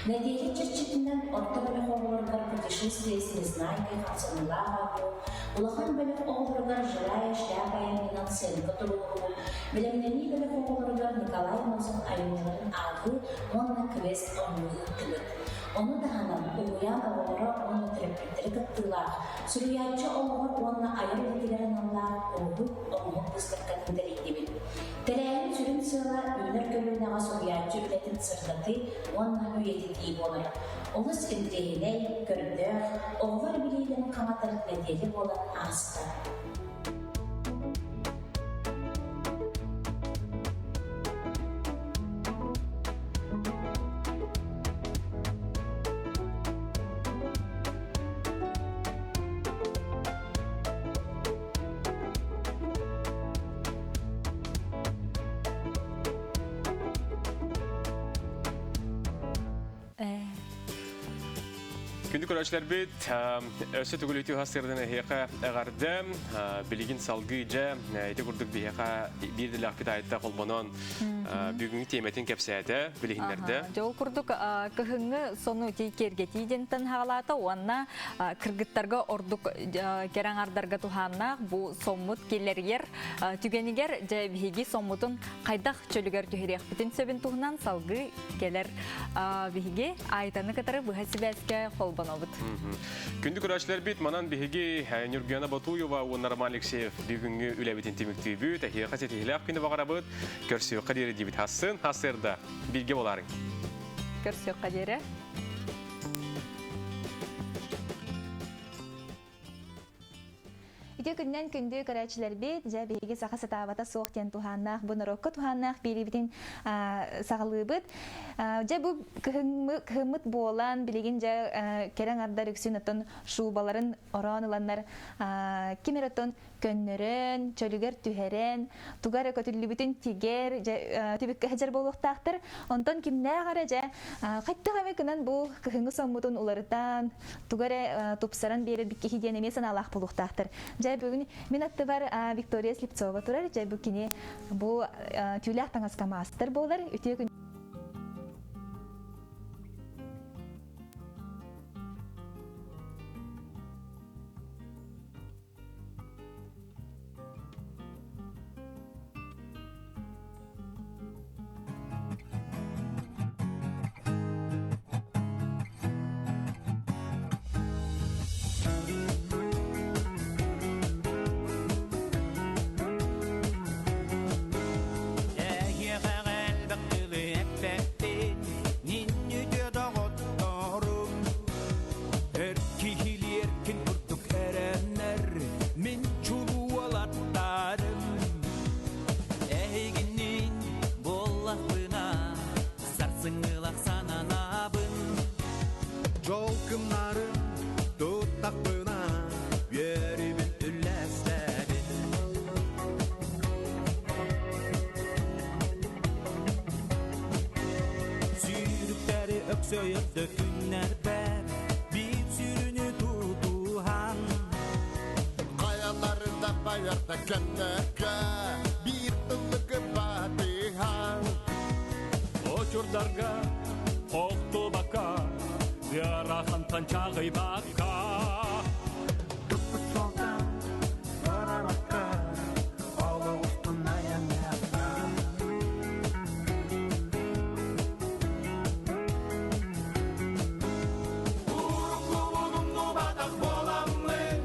Нэдиэлэ чэрчитинэн орто бөлөх оҕолоругар «Путешествие с Незнайкой» хамсаныылаах оонньуу, улахан бөлөх оҕолоругар «Живая шляпа» айымньынан сценка туруоруу, бэлэмнэнии бөлөх оҕолоругар Николай Носов айымньыларын ааҕыы уонна квест оонньуу ыыттыбыт. Ону таһынан, уһуйаан оҕолоро уонна төрөппүттэрэ кыттыылаах суруйааччы олоҕор уонна айар үлэтигэр аналлаах уруһуй оҥоһук быыстапкатын тэрийдибит. Тэрээһин сүрүн сыала үүнэр көлүөнэҕэ суруйааччы үлэтин сырдатыы уонна үйэтитии буолар. Олус интэриэһинэй, көрдөөх, оҕолор билиилэрин хаҥатар нэдиэлэ буолан ааста. Күндү көрөөччүлэрбит, өссө төгүл үтүө сырдын эһиэхэ эҕэрдэ. Билигин салгыы дьэ ити курдук биһиэхэ биир дэлэхпит айта холбонон бүгүҥҥү тиэмэтин кэпсээтэ, билиһиннэрдэ. Дьэ ол курдук кыһыҥҥы сону ити киэргэтии диэнтэн хаалаата уонна кыргыттарга ордук кэрэ аҥардарга туһааннаах бу соммут киллэригэр түгэнигэр дьэ биһиги соммутун хайдах чөлүгэр түһэриэхпитин сөбүн туһунан салгыы кэлэр биһиги Айтаны кытары быһа сибээскэ холбонобут. Күндү көрөөччүлэрбит, манан биһиги Нюргена Батуева уонна Роман Алексеев бүгүҥҥү үлэбитин түмүктүүбүт. Эһиэхэ ситиһилээх күнү баҕарабыт. Көрсүөххэ диэри диибит. Хассын, хасырда. Бииргэ болаарыҥ. Көрсүөххэ диэри. Үтүө күнүнэн күндү көрөөччүлэрбит, дьэ биһиги саха сатаабата суох диэн туһааннаах, бу норуокка туһааннаах биэриибитин саҕалыыбыт. Дьэ бу кыһыммыт буолан, билигин дьэ кэрэ аҥардар үксүн оттон шубаларын ороон ыланнар ким эрэ оттон көннөрөн, чөлүгэр түһэрэн, туга эрэ көтүллүбүтүн тигэр, дьэ түбүккэ сылдьар буолуохтаахтар. Онтон кимнээх эрэ дьэ хайдах эмэ гынан бу кыһыҥҥы соммутун уларытан, тугу эрэ тупсаран биэрэрбит киһи диэн эмиэ санаалаах буолуохтаахтар. Дьэ бүгүн мин аттыбар Виктория Слепцова турар. Дьэ бу кини бу түүлээх таҥаска маастар буолар. Үтүө күн Эһиэхэҕэ элбэх тылы эппэппин, нинньүтүө доҕотторум. Өр киһилиэркин курдук эрэннэр, мин чулуу уолаттарым. Эһигинниин буоллахпына, сарсыҥҥылах сананабын. Дьол кымнарын туттахпына, үөрүүбүн үллэстэбин. Сүүрүктэри өксөйөрдө күннэрбэр, биир сүрүнү тутуһан. Хайалары да байарда көннөргө, биир тыллыгы батыһан. Очурдарга охтубакка, ыарахантан чаҕыйбакка. Туппут суолтан барабакка, олох устун айанныахха. Уруккубун умнубатах буоламмын,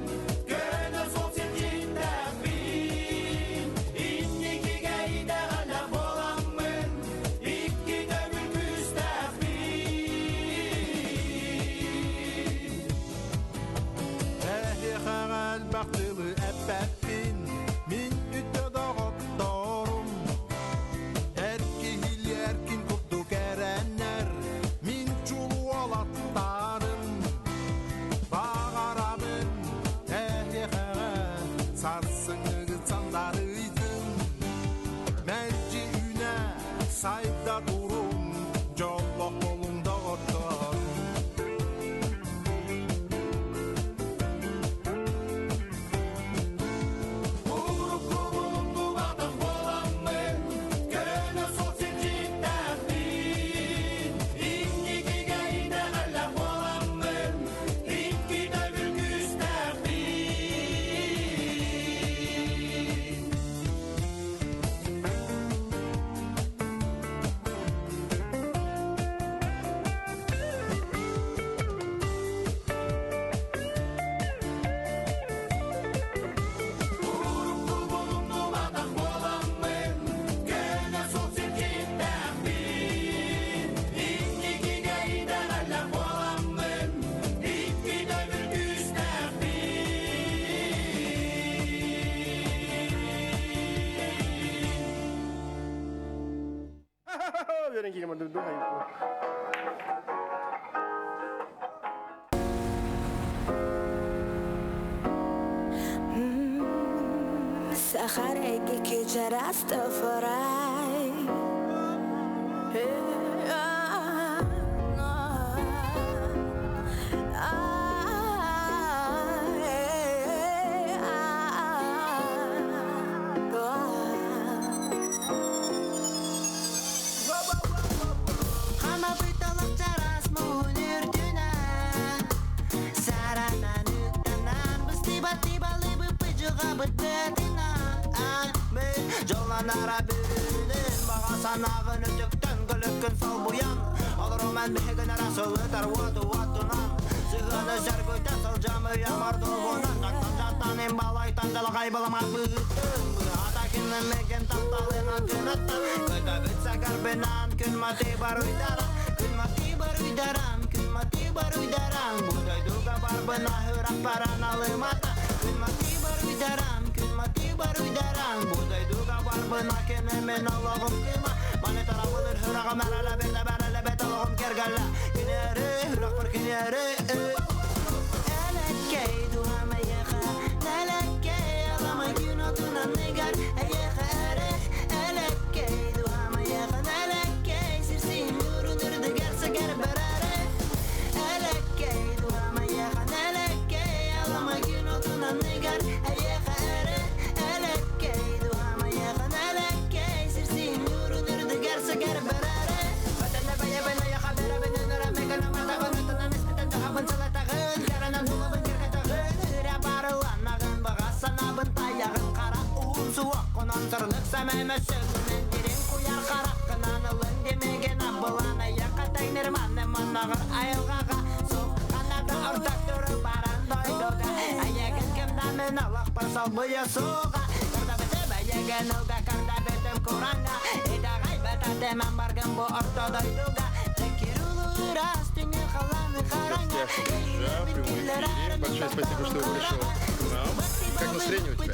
Сайда турун, дьоллох болуҥ доҕоттор. Урукку буоламмын, көнө суол сирдьиттээхпин. Инникигэ итэҕэллээх буоламмын, икки төгүл күүстээхпин. Урукку булумнубатах буоламмын, көнө суол сирдьиттээхпин. Инникигэ итэҕэллээх буоламмын, икки төгүл күүстээхпин. Үөрэн киирим Сахарайки Растафарай. Жолланара бүрүнүн баға санағын өтөктөн көлөккүн солбуян Олоруман биһигин арасылытар уоту уотунан Сыгыны сәргөтә сылжамы ямар долгунан Жактан жаттан балайтан жалағай баламат быһыттын Быһата кинен меген тапталынан күнөттөн Көтө бүтсә карбынан күн мати бар уйдаран Күн мати бар уйдаран күн мати бар уйдаран Будайдуга барбына хүрак баран алымата Күн мати бар уйдаран күн мати бар уйдаран Будайдуга барбына кенемен алағым кыма Маны тарабылыр хүрага мәрәлә бердә бәрәлә бет алағым кергәлә Кинәре хүрак бар кинәре Элэккэй дуһамайаха, нэлэккэй алама күн отунан ыгар, эйэхэ эрэ. Элэккэй дуһамайаха, нэлэккэй сирсин нуурун үрдүгэр сэгэр бэрэрэ. Элэккэй дуһамайаха, нэлэккэй алама күн отунан ыгар, эйэхэ эрэ. Элэккэй дуһамайаха, нэлэккэй сирсин нуурун үрдүгэр сэгэр бэрэрэ. Батана бая бана я хабера бена нара мегана матагын отунан испитен дахабын салатагын Каранан хулабын киркатагын Үрә барыланагын баға санабын таягын Қара уын суақ қонан сырлық сәмәмәсігінен Терең куяр қараққынан ылын демеген абылан Аяққа тайнырманы манағыр айылғаға Соқ қанаты ұртақ түрі баран дойдуға Аягын кімдамын алақ бар салбыя суға Карда бітіп аягын ылда карда бітім куранға Идағай бататеман баргын бу орто дойдуға гостях Джа, в прямом эфире. Большое спасибо, что пришел к нам. Как настроение у тебя?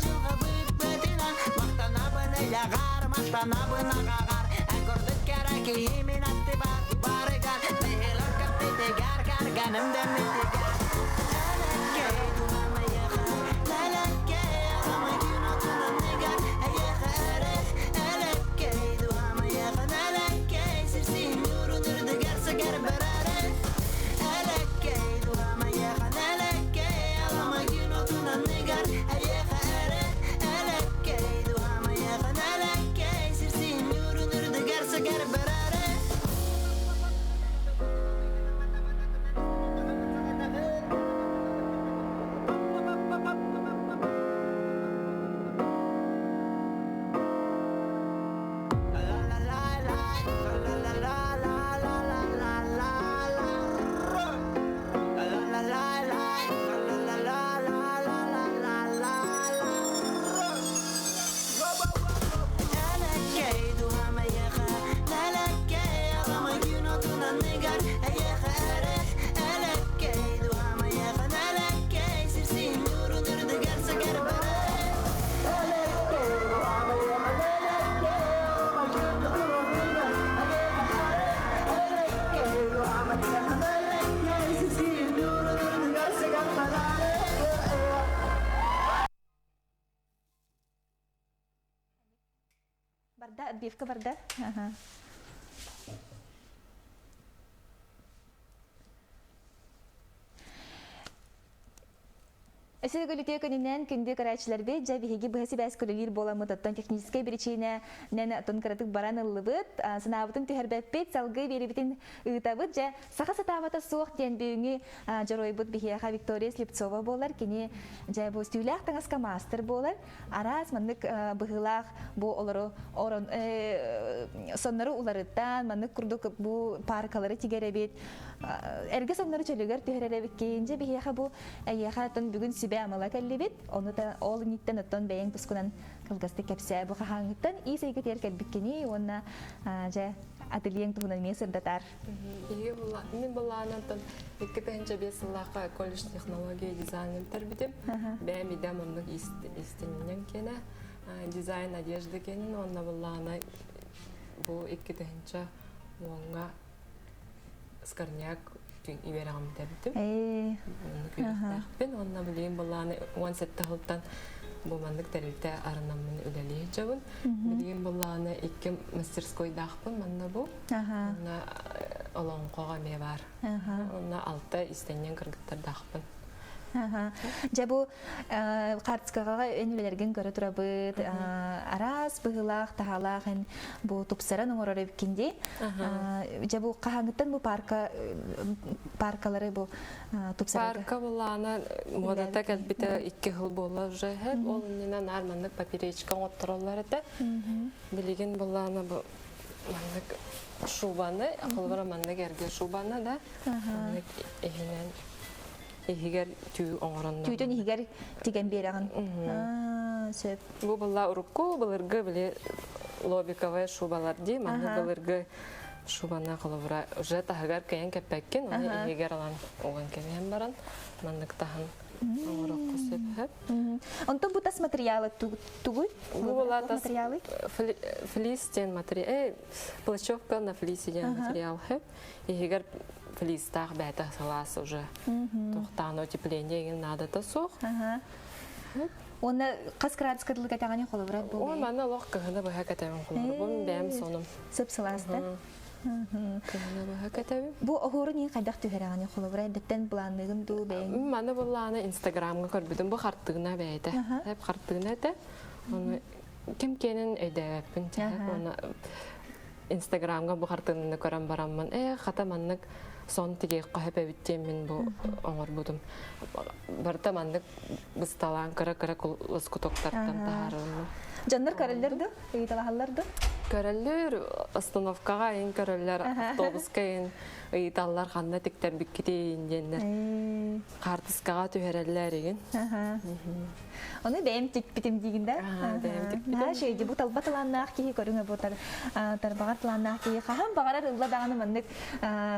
Барда, отбивка барда. Ага. Өссө үтүө күнүнэн күндү көрөөччүлэрбит, дьэ биһиги быһа сибээс көрүлүүр буоламмыт оттон техническэй биричиинэнэн оттон кыратык баран ыллыбыт, санаабытын түһэрбэппит, салгыы биэрибитин ыытабыт. Дьэ, саха сатаабата суох диэн бүгүҥҥү дьоруойбут биһиэхэ Виктория Слепцова буолар. Кини дьэ бу стүүлээх таҥаска маастар буолар. Араас маннык быһыылаах бу олору орон соннору уларыттан маннык курдук бу паркалары тигэр эбит. Эргэ соннору чөлүгэр түһэрэр эбиккин. Дьэ биһиэхэ бу Эйиэхэ оттон бүгүн сүбэ-амала кэллибит. Ону та ол инниттэн оттон бэйэҥ тускунан кылгастык кэпсээ. Бу хаһааҥҥыттан иис эйгэтигэр кэлбиккиний уонна дьэ ательеҥ туһунан эмиэ сырдатар. Мин былаанантан 2005 сыллаахха колледж технология дизайнын бүтэрбитим. Бэйэм идэм оннук истинньэҥ киэнэ. Дизайн одежды киэнин уонна былаана бу 2010-ҥа скорняк үөрэҕин бүтэрбитим. Оннук үөрэхтээхпин. Уонна билигин былааны 17 сылтан бу маннык тэрилтэ арынаммын үлэлии сылдьабын. Билигин былааны икки мастерскойдаахпын манна бу. Онно олоҥхоҕо эмиэ баар. Онно алта истэнньэҥ кыргыттардаахпын. Дьэ бу хаартыскаҕа эн үлэлэргин көрө турабыт. Араас быһыылаах, таһаалаах эн бу тупсаран оҥорор эбиккин дии. Дьэ бу хаһааҥҥыттан бу парка паркалары бу тупсарарга? Парка былаана муодата кэлбитэ икки сыл буолла уже. Ол иннинэ наар маннык поперечка оҥоттороллор этэ. Билигин былаана бу маннык шубаны, холобура маннык эргэ шубаны да, маннык иһинэн иһигэр түү оҥороннор. Түүтүн иһигэр тигэн биэрэҕин. Сөп. Бу была урукку былыргы били лобиковая шубалар дии, манна былыргы шубаны холобура уже таһыгар кэйэн кэппэккин, оны иһигэр алан уган кэбиһэн баран маннык таһын оҥороххо сөп. Онтон бу тас материалы тугуй? Бу была тас флис диэн материал, плащевка на флисе диэн материал хэп. Иһигэр флистаах бэйэтэ сылаас уже туохтаан утепление игин наадата суох. Уонна хас градуска дылы кэтэҕини холобура бу? Ой, манна олох кыһыны быһа кэтэбин холобура. Бэйэм сонум. Сып сылааста. Кыһыны быһа кэтэбин. Бу оһуорун иин хайдах түһэрэҕини холобура эрдэттэн былаанныгын дуу бэйэҥ? Маны былааны Инстаграмҥа көрбүтүм. Бу хартыына бэйэтэ. Хеп хартыына этэ. Оны ким киэнин өйдөөбөппүн. Оны Инстаграмҥа бу хартыынаны көрөн бараммын, ээ, хата маннык сон тигиэххэ сөп эбит диэммин бу оҥорбутум. Барыта маннык бысталаан кыра-кыра лоскутоктартан таһаарылынна. Дьоннор көрөллөр ду? Ыйыталаһаллар ду? Көрөллөр, остановкаҕа айын көрөллөр, автобуска айын ыйыталлар ханна тиктэрбиккитин диэннэр. Хаартыскаҕа түһэрэллэр игин. Ону бэйэм тикпитим диигин да? Бэйэм тикпитим. Наһаа үчүгэй бу талба талааннаах киһи көрүҥэ бу тарбаҕар талааннаах киһи хаһан баҕарар ылла даҕаны маннык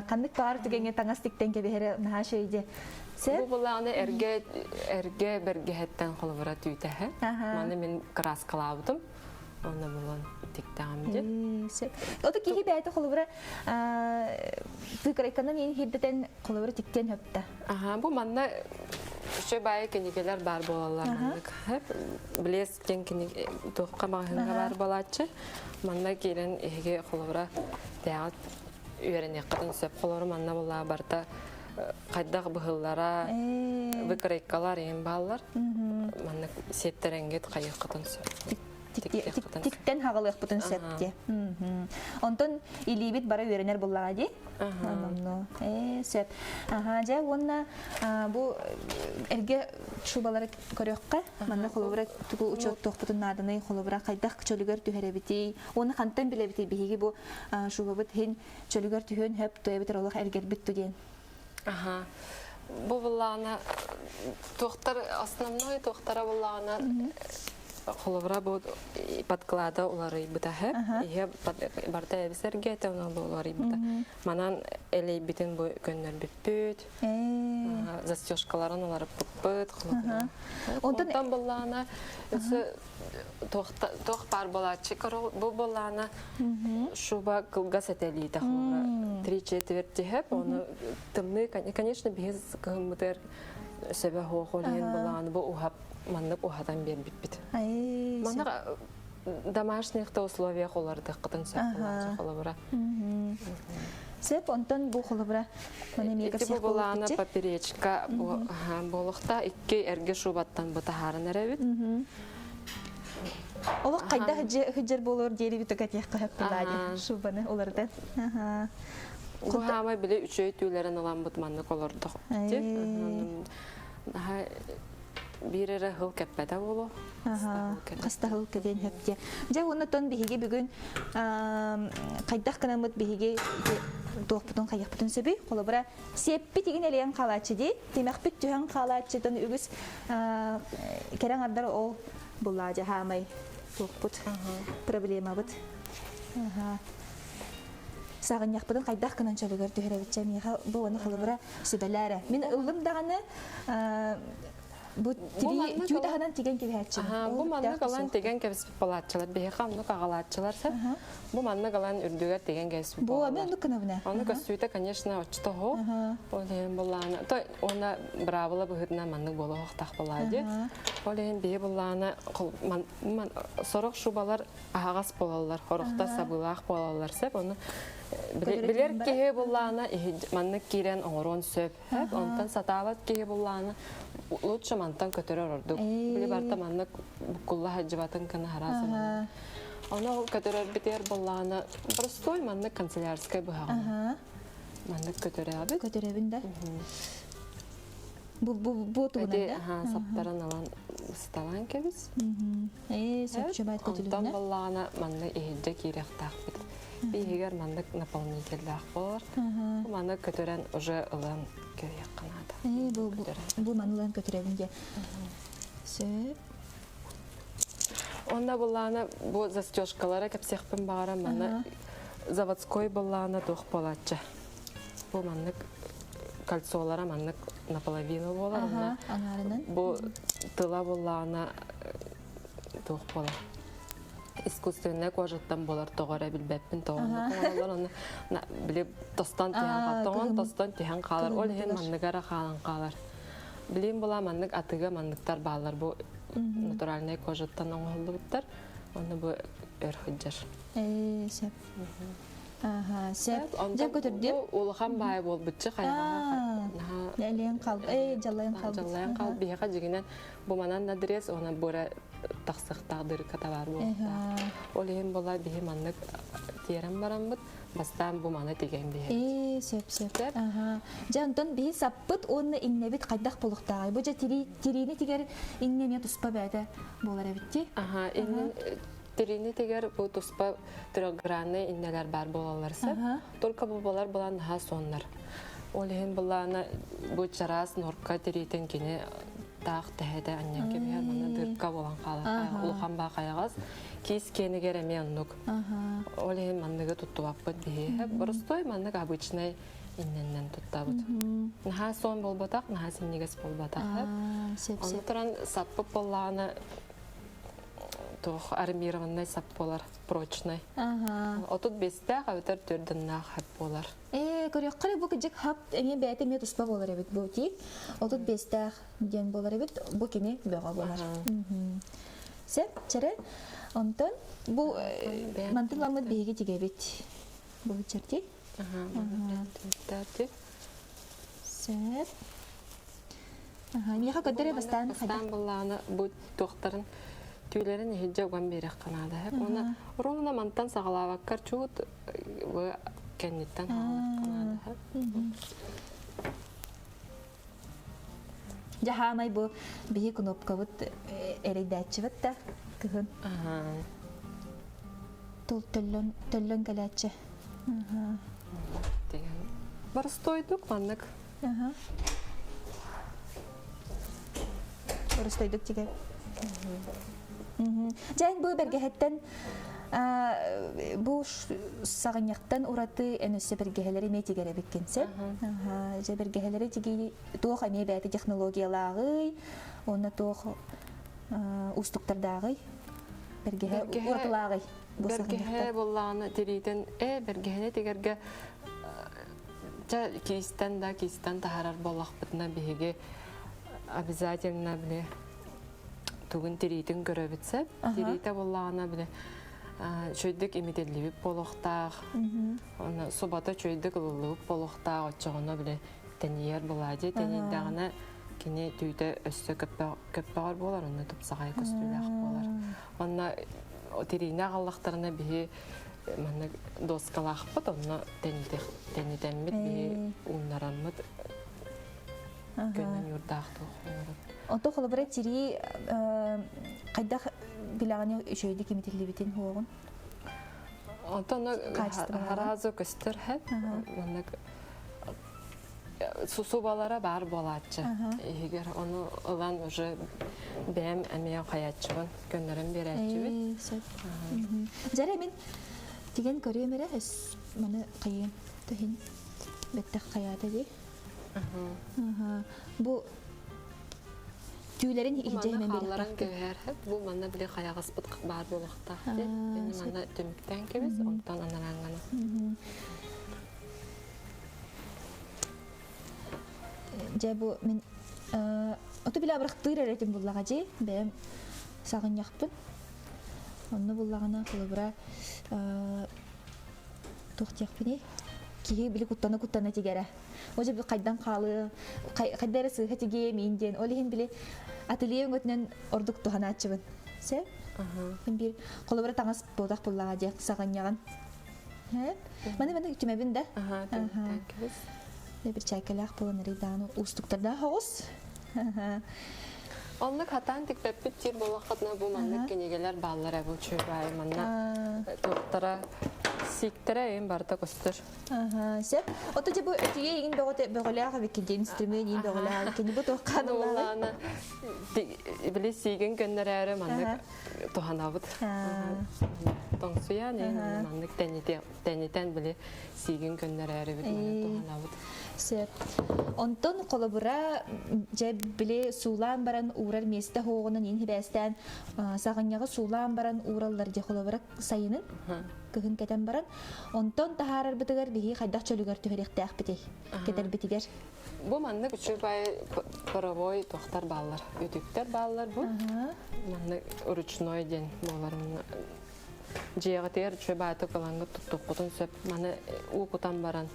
ханнык баҕар түгэҥҥэ таҥас тиктэн кэбиһэрэ наһаа үчүгэй дии. Бу былааны эргэ эргэ бэргэһэттэн холобура түүтэһэ. Маны мин кырааскалаабытым. Онно булан тиктэҕим дии. Сөп. Ото киһи бэйэтэ холобура тыыкырайканан иин хирдэтэн холобура тиктиэн хөптө. Аха, бу манна үчүгэй баайы кинигэлэр баар буолаллар маннык. Блеск диэн кинигэ туохха маҕаһыыҥҥа баар буолааччы. Манна киирэн эһиги холобура бэйэҕит үөрэниэххитин сөп. Холобура манна буоллаҕа барыта хайдах быһыллара, выкройкалар иһин бааллар. Маннык сиэттэрэҥҥит хайыаххытын сөп. Тиктэн хаҕалыахпытын сөп дии. Онтон илиибит бара үөрэнэр буллаҕа дии. Онно сөп. Аха, дьэ уонна бу эргэ шубалары көрүөххэ. Манна холобура тугу учуоттуохпутун нааданый, холобура хайдах чөлүгэр түһэрэбитий, уонна хантан билэбитий биһиги бу шубабыт иһин чөлүгэр түһүөн хөп ту эбэтэр олох эргэрбит ту диэн. Аха. Бу буллаҕына туохтар основной туохтара буллаҕына холобура бу подклада уларыйбыта һэ. Иһэ барыта эбисэргэ этэ онон бу уларыйбыта. Манан элэйбитин бу көннөрбүппүт. Застежкаларын уларыппыппыт холобура. Онтон буллаҕына өссө туох баар буолааччы бу буоллаҕына шуба кылгас этэлиитэ холобура три четверти хэп ону тымныы конечно биһи кыһыммытыгар сөбө суох ол иһин буоллаҕына бу уһап маннык уһатан биэрбиппит манна домашних да условиях олордоххутун сөп буолааччы холобура. Сөп, онтон бу холобура маны эмиэ Ити бу булаана поперечка буолуохта икки эргэ шубаттан бу таһааран эрэбит. Олох хайда хыдьыр буолуор диэри бүтүкэтиэххэ хөп булаadi шубаны уларытан. Бу хаамай били үчүгэй түүлэрин ыламмыт маннык олордох. Биир эрэ хыл кэппэтэ буолуо. Хаста хыл кэбиэн хөптө. Дьэ оннотон биһиги бүгүн хайдах гынаммыт биһиги туохпутун хайахпытын сөбүй. Холобура сиэппит игин элиэн хаалааччы дии. Тимэхпит түһэн хаалааччытын үгүс кэрэҥ ардар ол буллаа хаамай туохпут проблемабыт. Саҕынньахпытын хайдах гынан чөлүгэр түһэрэбит миэхэ бу уону холобура сүбэлээрэ. Мин ыллым даҕаны бу түү таһынан тигэн кэбиһээччи. Бу маннык ылан тигэн кэбиспит болааччылар биһиэхэ оннук аҕалааччылар сөп. Бу маннык ылан үрдүгэр тигэн кэбиспит Бу аны оннук гынабына. Ону көстүүтэ, конечно, оччото Ол иһин буллаана, то уонна быраабыла быһыытынан маннык буолуохтаах буолаа дии. Ол иһин биһи буллаана сорох шубалар аһаҕас буолаллар, хорохтор сабыылаах буолаллар сөп. Ону билэр киһи буллаана маннык киирэн оҥоруон сөп. Онтон сатаабат киһи буллаана лучше мантан көтөрөр ордук. Били барта маннык буккулла сылдьыбатын гына харааса. Ону көтөрөр битер буллаана простой маннык канцелярскай быһаҕын. Маннык көтөрөбүт. Көтөрөбүн да. Бу бу бу тугунан да? Аха, саптаран алан ысталаан кэбис. Ээ, сөпчөбайт көтүлүнэ. Онтон боллаана манны иһирдьэ киириэхтаахпыт. Биһигэр маннык наполнительдаах болар. Маны көтөрөн уже ылан кэриэххэ наада. Ээ, бу бу маны ылан көтөрөбүн диye. Сөп. Онна буллаана бу застежкалара кэпсиэхпин баҕарам манна заводской буллаана туох буолааччы. Бу маннык кольцолара маннык наполовину буолар. Онно бу тыла буллаана туох буолар. Искусственная кожаттан болар тоҕо эрэ билбэппин тоҕо оҥороллор онно били тостон түһэн хаалар тоҕон тостон түһэн хаалар ол иһин манныгара хаалан хаалар билим була маннык атыга манныктар бааллар бу натуральнай кожаттан оҥоһуллубуттар онно бу өр сылдьар Ээ, сөп. Аха, сөп. Дьэ көтөрдүм. Улахан баай буолбутчу хайаҕа. Элиэн хал, ээ, жаллайан хал. Жаллайан хал биһиэхэ дьигинэн бу манан адрес уонна бура тахсыахтаах дырыка табаар буолуохтаах. Ол иһин була биһи маннык тиэрэн бараммыт бастаан бу маны тигэн биһэбит. Ээ, сөп, сөп. Аха. Дьэ, онтон биһи саппыт уонна иҥнэбит хайдах буолуохтааҕый? Бу дьэ тириини тигэр иҥнэ эмиэ туспа бэйэтэ буолар эбит дии. Аха, иннин тириини тигэр бу туспа трехгранный иннэлэр баар буолаллар сөп. Только бу балар булан наһаа суоннар. Ол иһин булаана бу чараас норка тириитин кини таах тэһэтэ анньан кэбиһэр манна дырка буолан хаалар улахан баа хайаҕас киис киэнигэр эмиэ оннук. Ол иһин манныгы туттубаппыт биһиэхэ. Боростой маннык обычный иннэннэн туттабыт. Наһаа суон буолбатах, наһаа синньигэс буолбатах. Онно туран саппыт буоллаҕына туох армированный сап буолар, прочный. 35-тээх эбэтэр төрдүннээх хап буолар. Ээ, көрүөххэ бу кыдьык хап эмиэ бэйэтэ эмиэ туспа буолар эбит бу тиик. 35-тээх диэн буолар эбит, бу кини бөҕө буолар. Сөп, чэрэ. Онтон бу мантын ламмыт биһиги тигэбит. Бу чэрти. Сөп. Миэхэ көрдөрө бастаан Бастаан буллаҕына бу туохтарын түүлэрин иһирдьэ уган биэриэххэ наада. Уонна ровно мантан саҕалаабаккар чуут бу кэнниттэн хаалыахха наада. Дьаһаамай бу биһи кнопкабыт эрэйдээччибит да кыһын. Тул төллөн төллөн кэлээччи. Боростойдук маннык. Боростойдук тигэ. Дьэ бу бэргэһэттэн бу саҕынньахтан ураты эн өссө бэргэһэлэри эмиэ тигэр эбиккин сөп. Дьэ бэргэһэлэри тигии туох эмиэ бэйэтэ технологиялааҕый, уонна туох уустуктардааҕый, бэргэһэ уратылааҕый бу Бэргэһэ буоллаҕына тириитин ээ бэргэһэни тигэргэ чэ киистэн да киистэн таһаарар буоллахпытына биһиги обязательно били тугун тириитин көрөбүт сөп. Тириитэ буоллаҕына били Чөйдүк имитиллибит буолуохтаах. Онно субата чөйдүк ылыллыбыт буолуохтаах, оччоҕуна били тэнийэр буолаа дии. Тэнийдэҕинэ кини түүтэ өссө көппөҕөр буолар, онно тупсаҕай көстүүлээх буолар. Онно тириини аҕаллахтарына биһи маннык доскалаахпыт, онно тэнитэммит, биһи ууннараммыт көннөн юрдаах туох Онто холобура тирии хайдах билэҕини үчүгэйдик имитиллибитин хуоҕун? Онтон харазы көстөр хэт маннык сусубалара баар буолааччы. Иһигэр ону ылан уже бэйэм эмиэ хайааччыбын көннөрөн биэрээччибит. Сөп. Дьэрэ мин тигэн көрүөм эрэ маны хайыам тыһын бэттэх хайаата дии. Бу түүлэрин иһдьэһинэн хаалларан кэбиһэр бу манна били хайаҕаспыт баар буолуохтаах дии. Манна түмүктээн кэбис, онтон анараангана. Дьэ бу мин оту билэ абырахтыыр эрэтин буллаҕа дии бэйэм саҕынньахпын. Онно буллаҕына холобура туох диэхпиний киһи били куттана-куттана тигэрэ. Ол же хайдан хаалыы, хайда эрэ сыыһа тигиэ миин диэн. Ол иһин били ателье өҥөтүнэн ордук туһанааччыбын. Сөп? Биир холобура таҥас буолах буллаҕа диэх саҕынньаҕын. Маны маны түмэбин да. Бір чайкалаах буолан эрийдааны уустуктардаах оҕус. Оннук хатаан тикпэппит диир буоллаххытына бу маннык кинигэлэр бааллар бу чуйбаай манна туохтара сииктэрэ эйин барыта көстөр. Сөп. Ото дьэ бу өтүйэ игин бөҕөтө бөҕөлөөх эбиккин диэн инструмент иин бөҕөлөөх кини бу туохха аналлаана били сиигин көннөрөөрү маннык туһанабыт. Тоҥсуйан маннык тэнитэн били сиигин көннөрөөрүбүт туһанабыт. Сөп. Онтон холобура дьэ били суулаан баран уурар миэстэ хоҕунан ин хибээстээн саҕынньаҕы суулаан баран уураллар дьэ холобура сайынын кыһын кэтэн баран онтон таһаарарбытыгар биһи хайдах чөлүгэр түһэриэхтээхпитий кэтэрбитигэр Бу маннык үчүгэй паровой тохтар бааллар, үтүктэр бааллар бу. Маннык ручной диэн буолар. Дьиэҕитигэр үчүгэй баайтык ылаҥҥыт туттуоххутун сөп. Маны уу кутан баран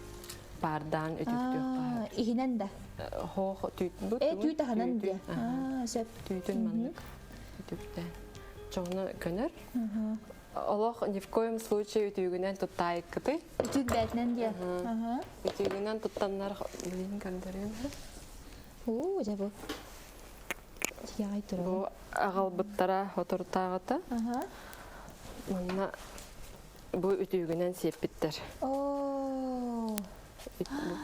паардаан үтүктүөххэ. Иһинэн да? Хоох түүт бу. Э түүт аһынан диэ. Сөп. Түүтүн маннык үтүктээн. Чоҕуна көнөр. Олох ни в коем случае үтүүгүнэн туттаайыккытый. Үтүүк бээтинэн диэ. Үтүүгүнэн туттаннар билин көрдөрүөм. Уу, дьэ бу. Тиягай турар. Бу аҕалбыттара хотуртааҕыта. Манна бу үтүүгүнэн сиэппиттэр. Оо.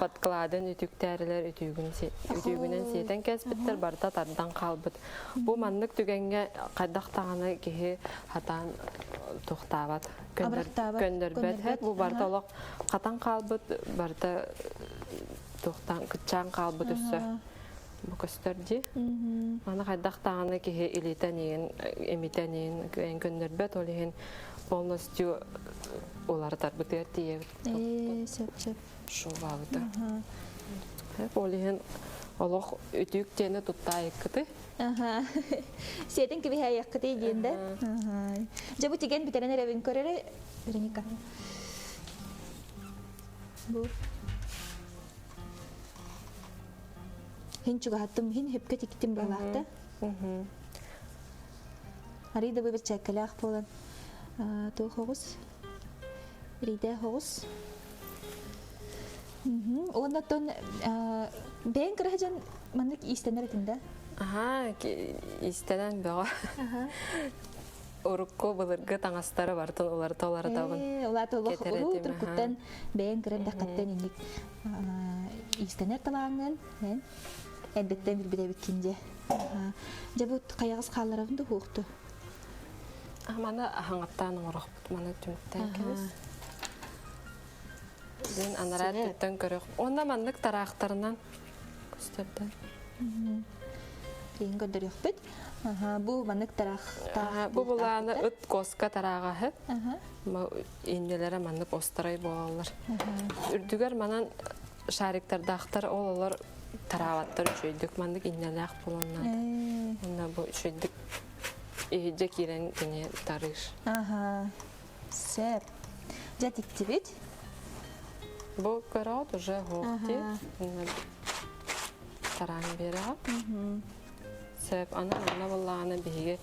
Подкладын үтүктээрилэр үтүүгүнэн сиэтэн кэспиттэр барыта тардан хаалбыт. Бу маннык түгэҥҥэ хайдах даҕаны киһи хатаан туохтаабат, көннөрбөт. Бу барыта олох хатан хаалбыт, барыта туохтаан кыччаан хаалбыт өссө. Бу көстөр дии. Маны хайдах даҕаны киһи илиитэн иин, имитэн иин көннөрбөт, ол иһин полностью уларытарбытыгар тиийэбит. Сөп, сөп. Шубабыта. Ол иһин олох үтүк диэни туттаайыккыты. Сиэтин кибиһээйэххитий диэн да. Дьэ бу тигэн бүтэрэн эрэбин көрөрө Вероника. Бу Хин чугаһаттым, хин хөпкө тиктим буолаахта. Арый да бу бэрчээккэлээх буолан туох оҕус? Рийдээх оҕус. Уонна оттон бэйэҥ кыра сылдьан маннык иистэнэр этиҥ да? Аһаа, иистэнэн бөҕө. Урукку былыргы таҥастары барытын уларыта уларытабын. Улаата олох уруу туркуттан бэйэҥ кыра эрдэххиттэн инник иистэнэр талааҥҥын эн эрдэттэн билбит эбиккин дьэ. Дьэ бу хайаҕас хаалларабын да хуохту. Маны аһаҥаттаан оҥорохпут маны түмүктээн кэбис. Дин анараа өттүттэн көрөх. Уонна маннык тараахтарынан көстөрдөн. Билигин көрдөрүөхпүт. Бу маннык тараахтаах. Бу булааны ыт коска тарааҕаһы. Иннелere маннык острай буолаллар. Үрдүгэр манан шариктардаахтар ол олор тараабаттар үчүгэйдик маннык иннэлээх буоланнаат. Онно бу үчүгэйдик иһирдьэ киирэн кини тарыыр. Аха. Сөп. Дьэ тиктибит. Бу көрөөт уже хоохти. Тараан биэрэҕэ. Сөп. Аны манна буоллаҕына биһиги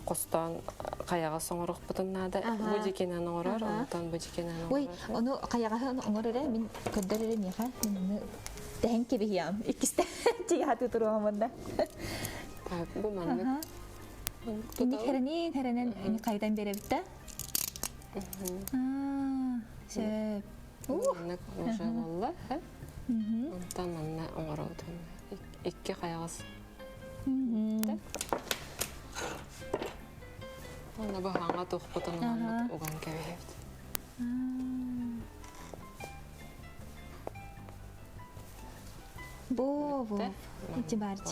хостоон хайаҕас оҥоруохпутун наада. Бу дьикинэн оҥорор, онтон бу дьикинэн оҥорор. Ой, ону хайаҕаһын оҥор эрэ, мин көрдөр эрэ миэхэ. Мин ону тэһэн кэбиһиэм. Иккистэ тиһаты туруоҕум онно. Так, бу маннык. Инник хэрэнин хэрэнэн хайдан биэрэбит да? Сөп. Маннык уже буолла. Онтон манна оҥоробут. Икки хайаҕас. Онно баһаҥа туохпутун ыламмыт уган кэбиһэбит. Бу бу ити барч.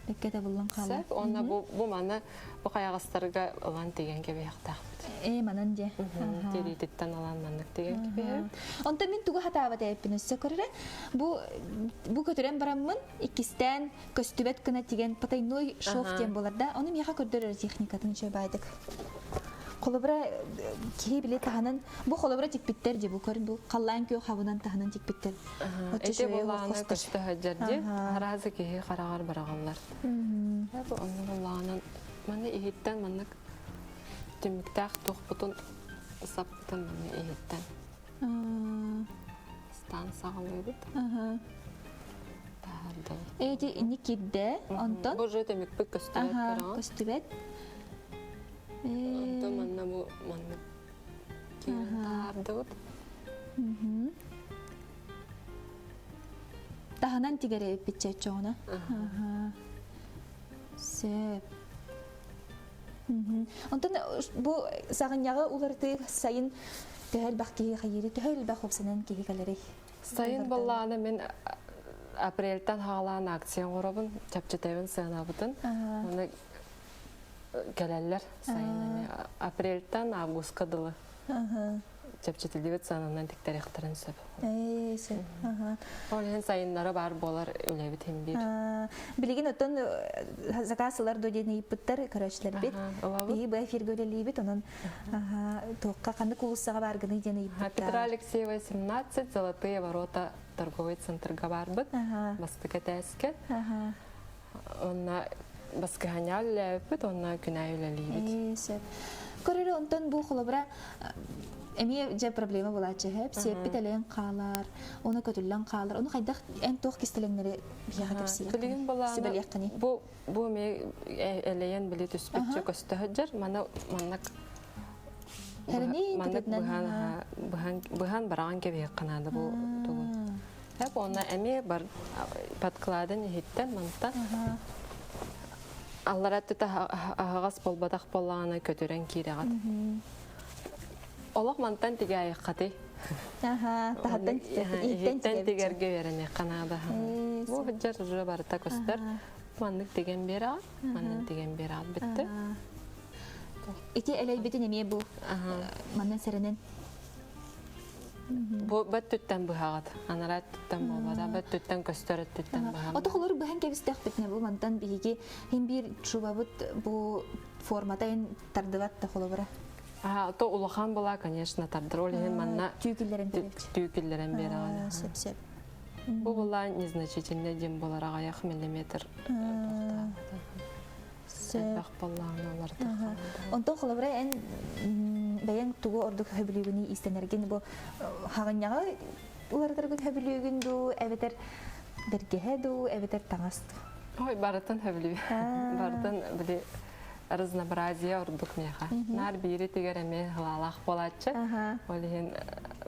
Бэккэ табыллан хаалла. Сөп. Уонна бу бу маны бу хайаҕастарга ылан тигэн кэбиһиэхтээхпит. Ээ, манан дьэ. Тириититтэн ылан маннык тигэн кэбиһэбит. Онтон мин тугу хатаабат эппин өссө көрөрө. Бу бу көтүрэн бараммын иккистээн көстүбэт гына тигэн потайной шов диэн буолар да. Ону миэхэ көрдөрөр техникатын үчүгэй баайдык. Холобура киһи били таһынан бу холобура тикпиттэр дии бу көрүн бу халлаан күөх хабынан таһынан тикпиттэр. Эти буллаҕына көстө сылдьар дии. Араазы киһи хараҕар быраҕыллар. Бу онно буллаҕынан маны иһиттэн маннык түмүктээх туохпутун саппытын маны иһиттэн стан саҕалыыбыт. Таһаардыбыт. Эти инник кирдэ, онтон Бу уже түмүкпүт көстүбэт көрөҕүн. Көстүбэт. Онтон манна бу маннык киирэн таһаардыбыт. Таһынан тигэрэ эппитчэ чоҕуна. Сөп. Онтон бу саҕынньаҕы уларытыы сайын төһө элбэх киһи хайыыры, төһө элбэх уопсанан киһи кэлэрий? Сайын баллааны мин апрельтан хаалаан акция оҥоробун, чэпчэтэбин сыанабытын. Оны кэлэллэр сайын эмиэ апрельтан августка дылы чэпчэтиллибит сыананан тиктэриэхтэрин сөп. Сөп. Ол иһин сайыннары баар буолар үлэбит иһин биир. Билигин оттон заказ ылар дуо диэн ыйыппыттар көрөөччүлэрбит. Биһи бу эфиргэ үлэлиибит, онон туохха ханнык уулуссаҕа бааргыный диэн ыйыппыттар. Петра Алексеева 17, Золотые ворота торговый центрга барбыт. Бастакы этээскэ. Онно баскыһанньаҕа үлэлээбиппит, онно күн аайы үлэлиибит. Сөп. Көрөрү онтон бу холобура эмиэ дьэ проблема булааччы сөп. Сиэппит элэйэн хаалар, оны көтүллэн хаалар. Ону хайдах эн туох кистэлэҥнэри биһиэхэ кэпсиэххиний? Билигин Сүбэлиэххиний? Бу бу эмиэ элэйэн били түспүтчэ көстө сылдьар. Маны маннык маннык быһан быһан быһан бараҕан кэбиһиэххэ наада бу тугун. Эп уонна эмиэ бар подкладын иһиттэн мантан аллара өттүтэ аһаҕас буолбатах буоллаҕына көтүрэн киирэҕит. Олох мантан тигээйэххэтий. Таһаттан иһиттэн тигэргэ үөрэниэххэ наада. Бу сылдьар уже барыта көстөр. Маннык тигэн биэрэҕит, маннык тигэн биэрэҕит бүттэ. Ити элэйбитин эмиэ бу манан сэрэнэн Бу бөттүттэн быһаҕыт. Анараа өттүттэн буолбата. Бөттүттэн көстөр өттүттэн быһаҕыт. Ото холор быһан кэбистэхпитинэ бу мантан биһиги хин биир шубабыт бу формата ин тардыбат да холобура. А, то улахан була, конечно, тардар. Ол иһин манна түүкүллэрин түүкүллэрин бераҕын. Сөп, сөп. Бу була незначительный дем болар аҕыйах миллиметр. Элбэх боллааҕына уларытыахха. Онтон холобура эн бэйэҥ тугу ордук хөбүлүүгүнүй иистэнэргин бу хаҕынньаҕы уларытаргын хөбүлүүгүн дуу эбэтэр бэргэһэ дуу эбэтэр таҥас дуу? Ой, барытын хөбүлүүбүн. Барытын били разнообразие ордук миэхэ. Наар биири тигэр эмиэ хылаалаах буолааччы. Ол иһин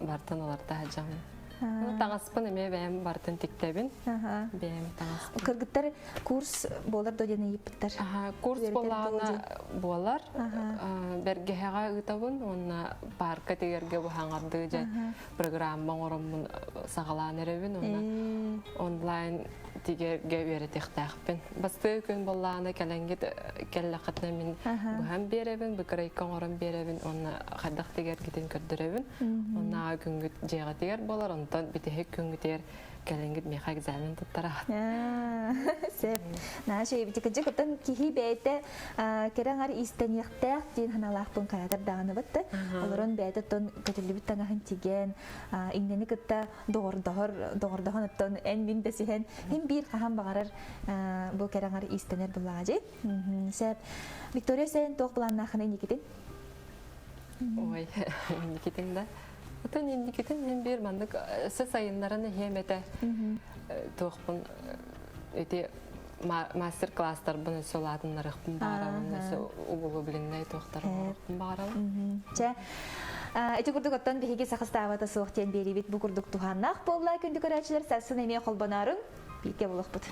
барытын уларыта сылдьаммын. Таҥаспын эмиэ бэйэм барытын тиктэбин. Бэйэм таҥаспын. Кыргыттар курс буолар до диэн ыйыппыттар. Курс буоллаҕына буолар. Бэргэһэҕэ ыытабын уонна парка тигэргэ быһаҥардыы дьэ программа оҥороммун саҕалаан эрэбин уонна онлайн тигэргэ үөрэтиэхтээхпин. Бастакы күн буоллаҕына кэлэҥҥит кэллэххитинэ мин быһан биэрэбин, быкырайка оҥорон биэрэбин уонна хайдах тигэргитин көрдөрөбүн. Оннааҕы күҥҥүт дьиэҕитигэр буолар, онтон бүтэһик күҥҥүтүгэр Кэлиҥҥит миэхэ экзамен туттараҕыт. Сөп. Наша эбитикэдьик оттон киһи бэйэтэ кэрэ аҥар иистэниэхтээх диэн санаалаахпын хайатар даҕаны батта. Олорон бэйэтэ оттон көтүллүбүт таҥаһын тигэн, иҥнэни кытта доҕордоһор, доҕордоһон оттон эн мин дэсиһэн, хим биир хаһан баҕарар бу кэрэ аҥар иистэнэр буллаҕа Сөп. Виктория сен туох былааннааххын инникитин? Ой, инникитин да. Отон инникитин мин биир маннык өссө сайыннаран иһиэм этэ. Туохпун ити мастер-класстарбын өссө улаатыннарыахпын баҕарабын, өссө углубленнай туохтар оҥоруохпун баҕарабын. Чэ, ити курдук оттон биһиги сахастаабата суох диэн биэриибит бу курдук туһааннаах буолла күндү көрөөччүлэр сарсын эмиэ холбонооруҥ бииргэ буолуохпут.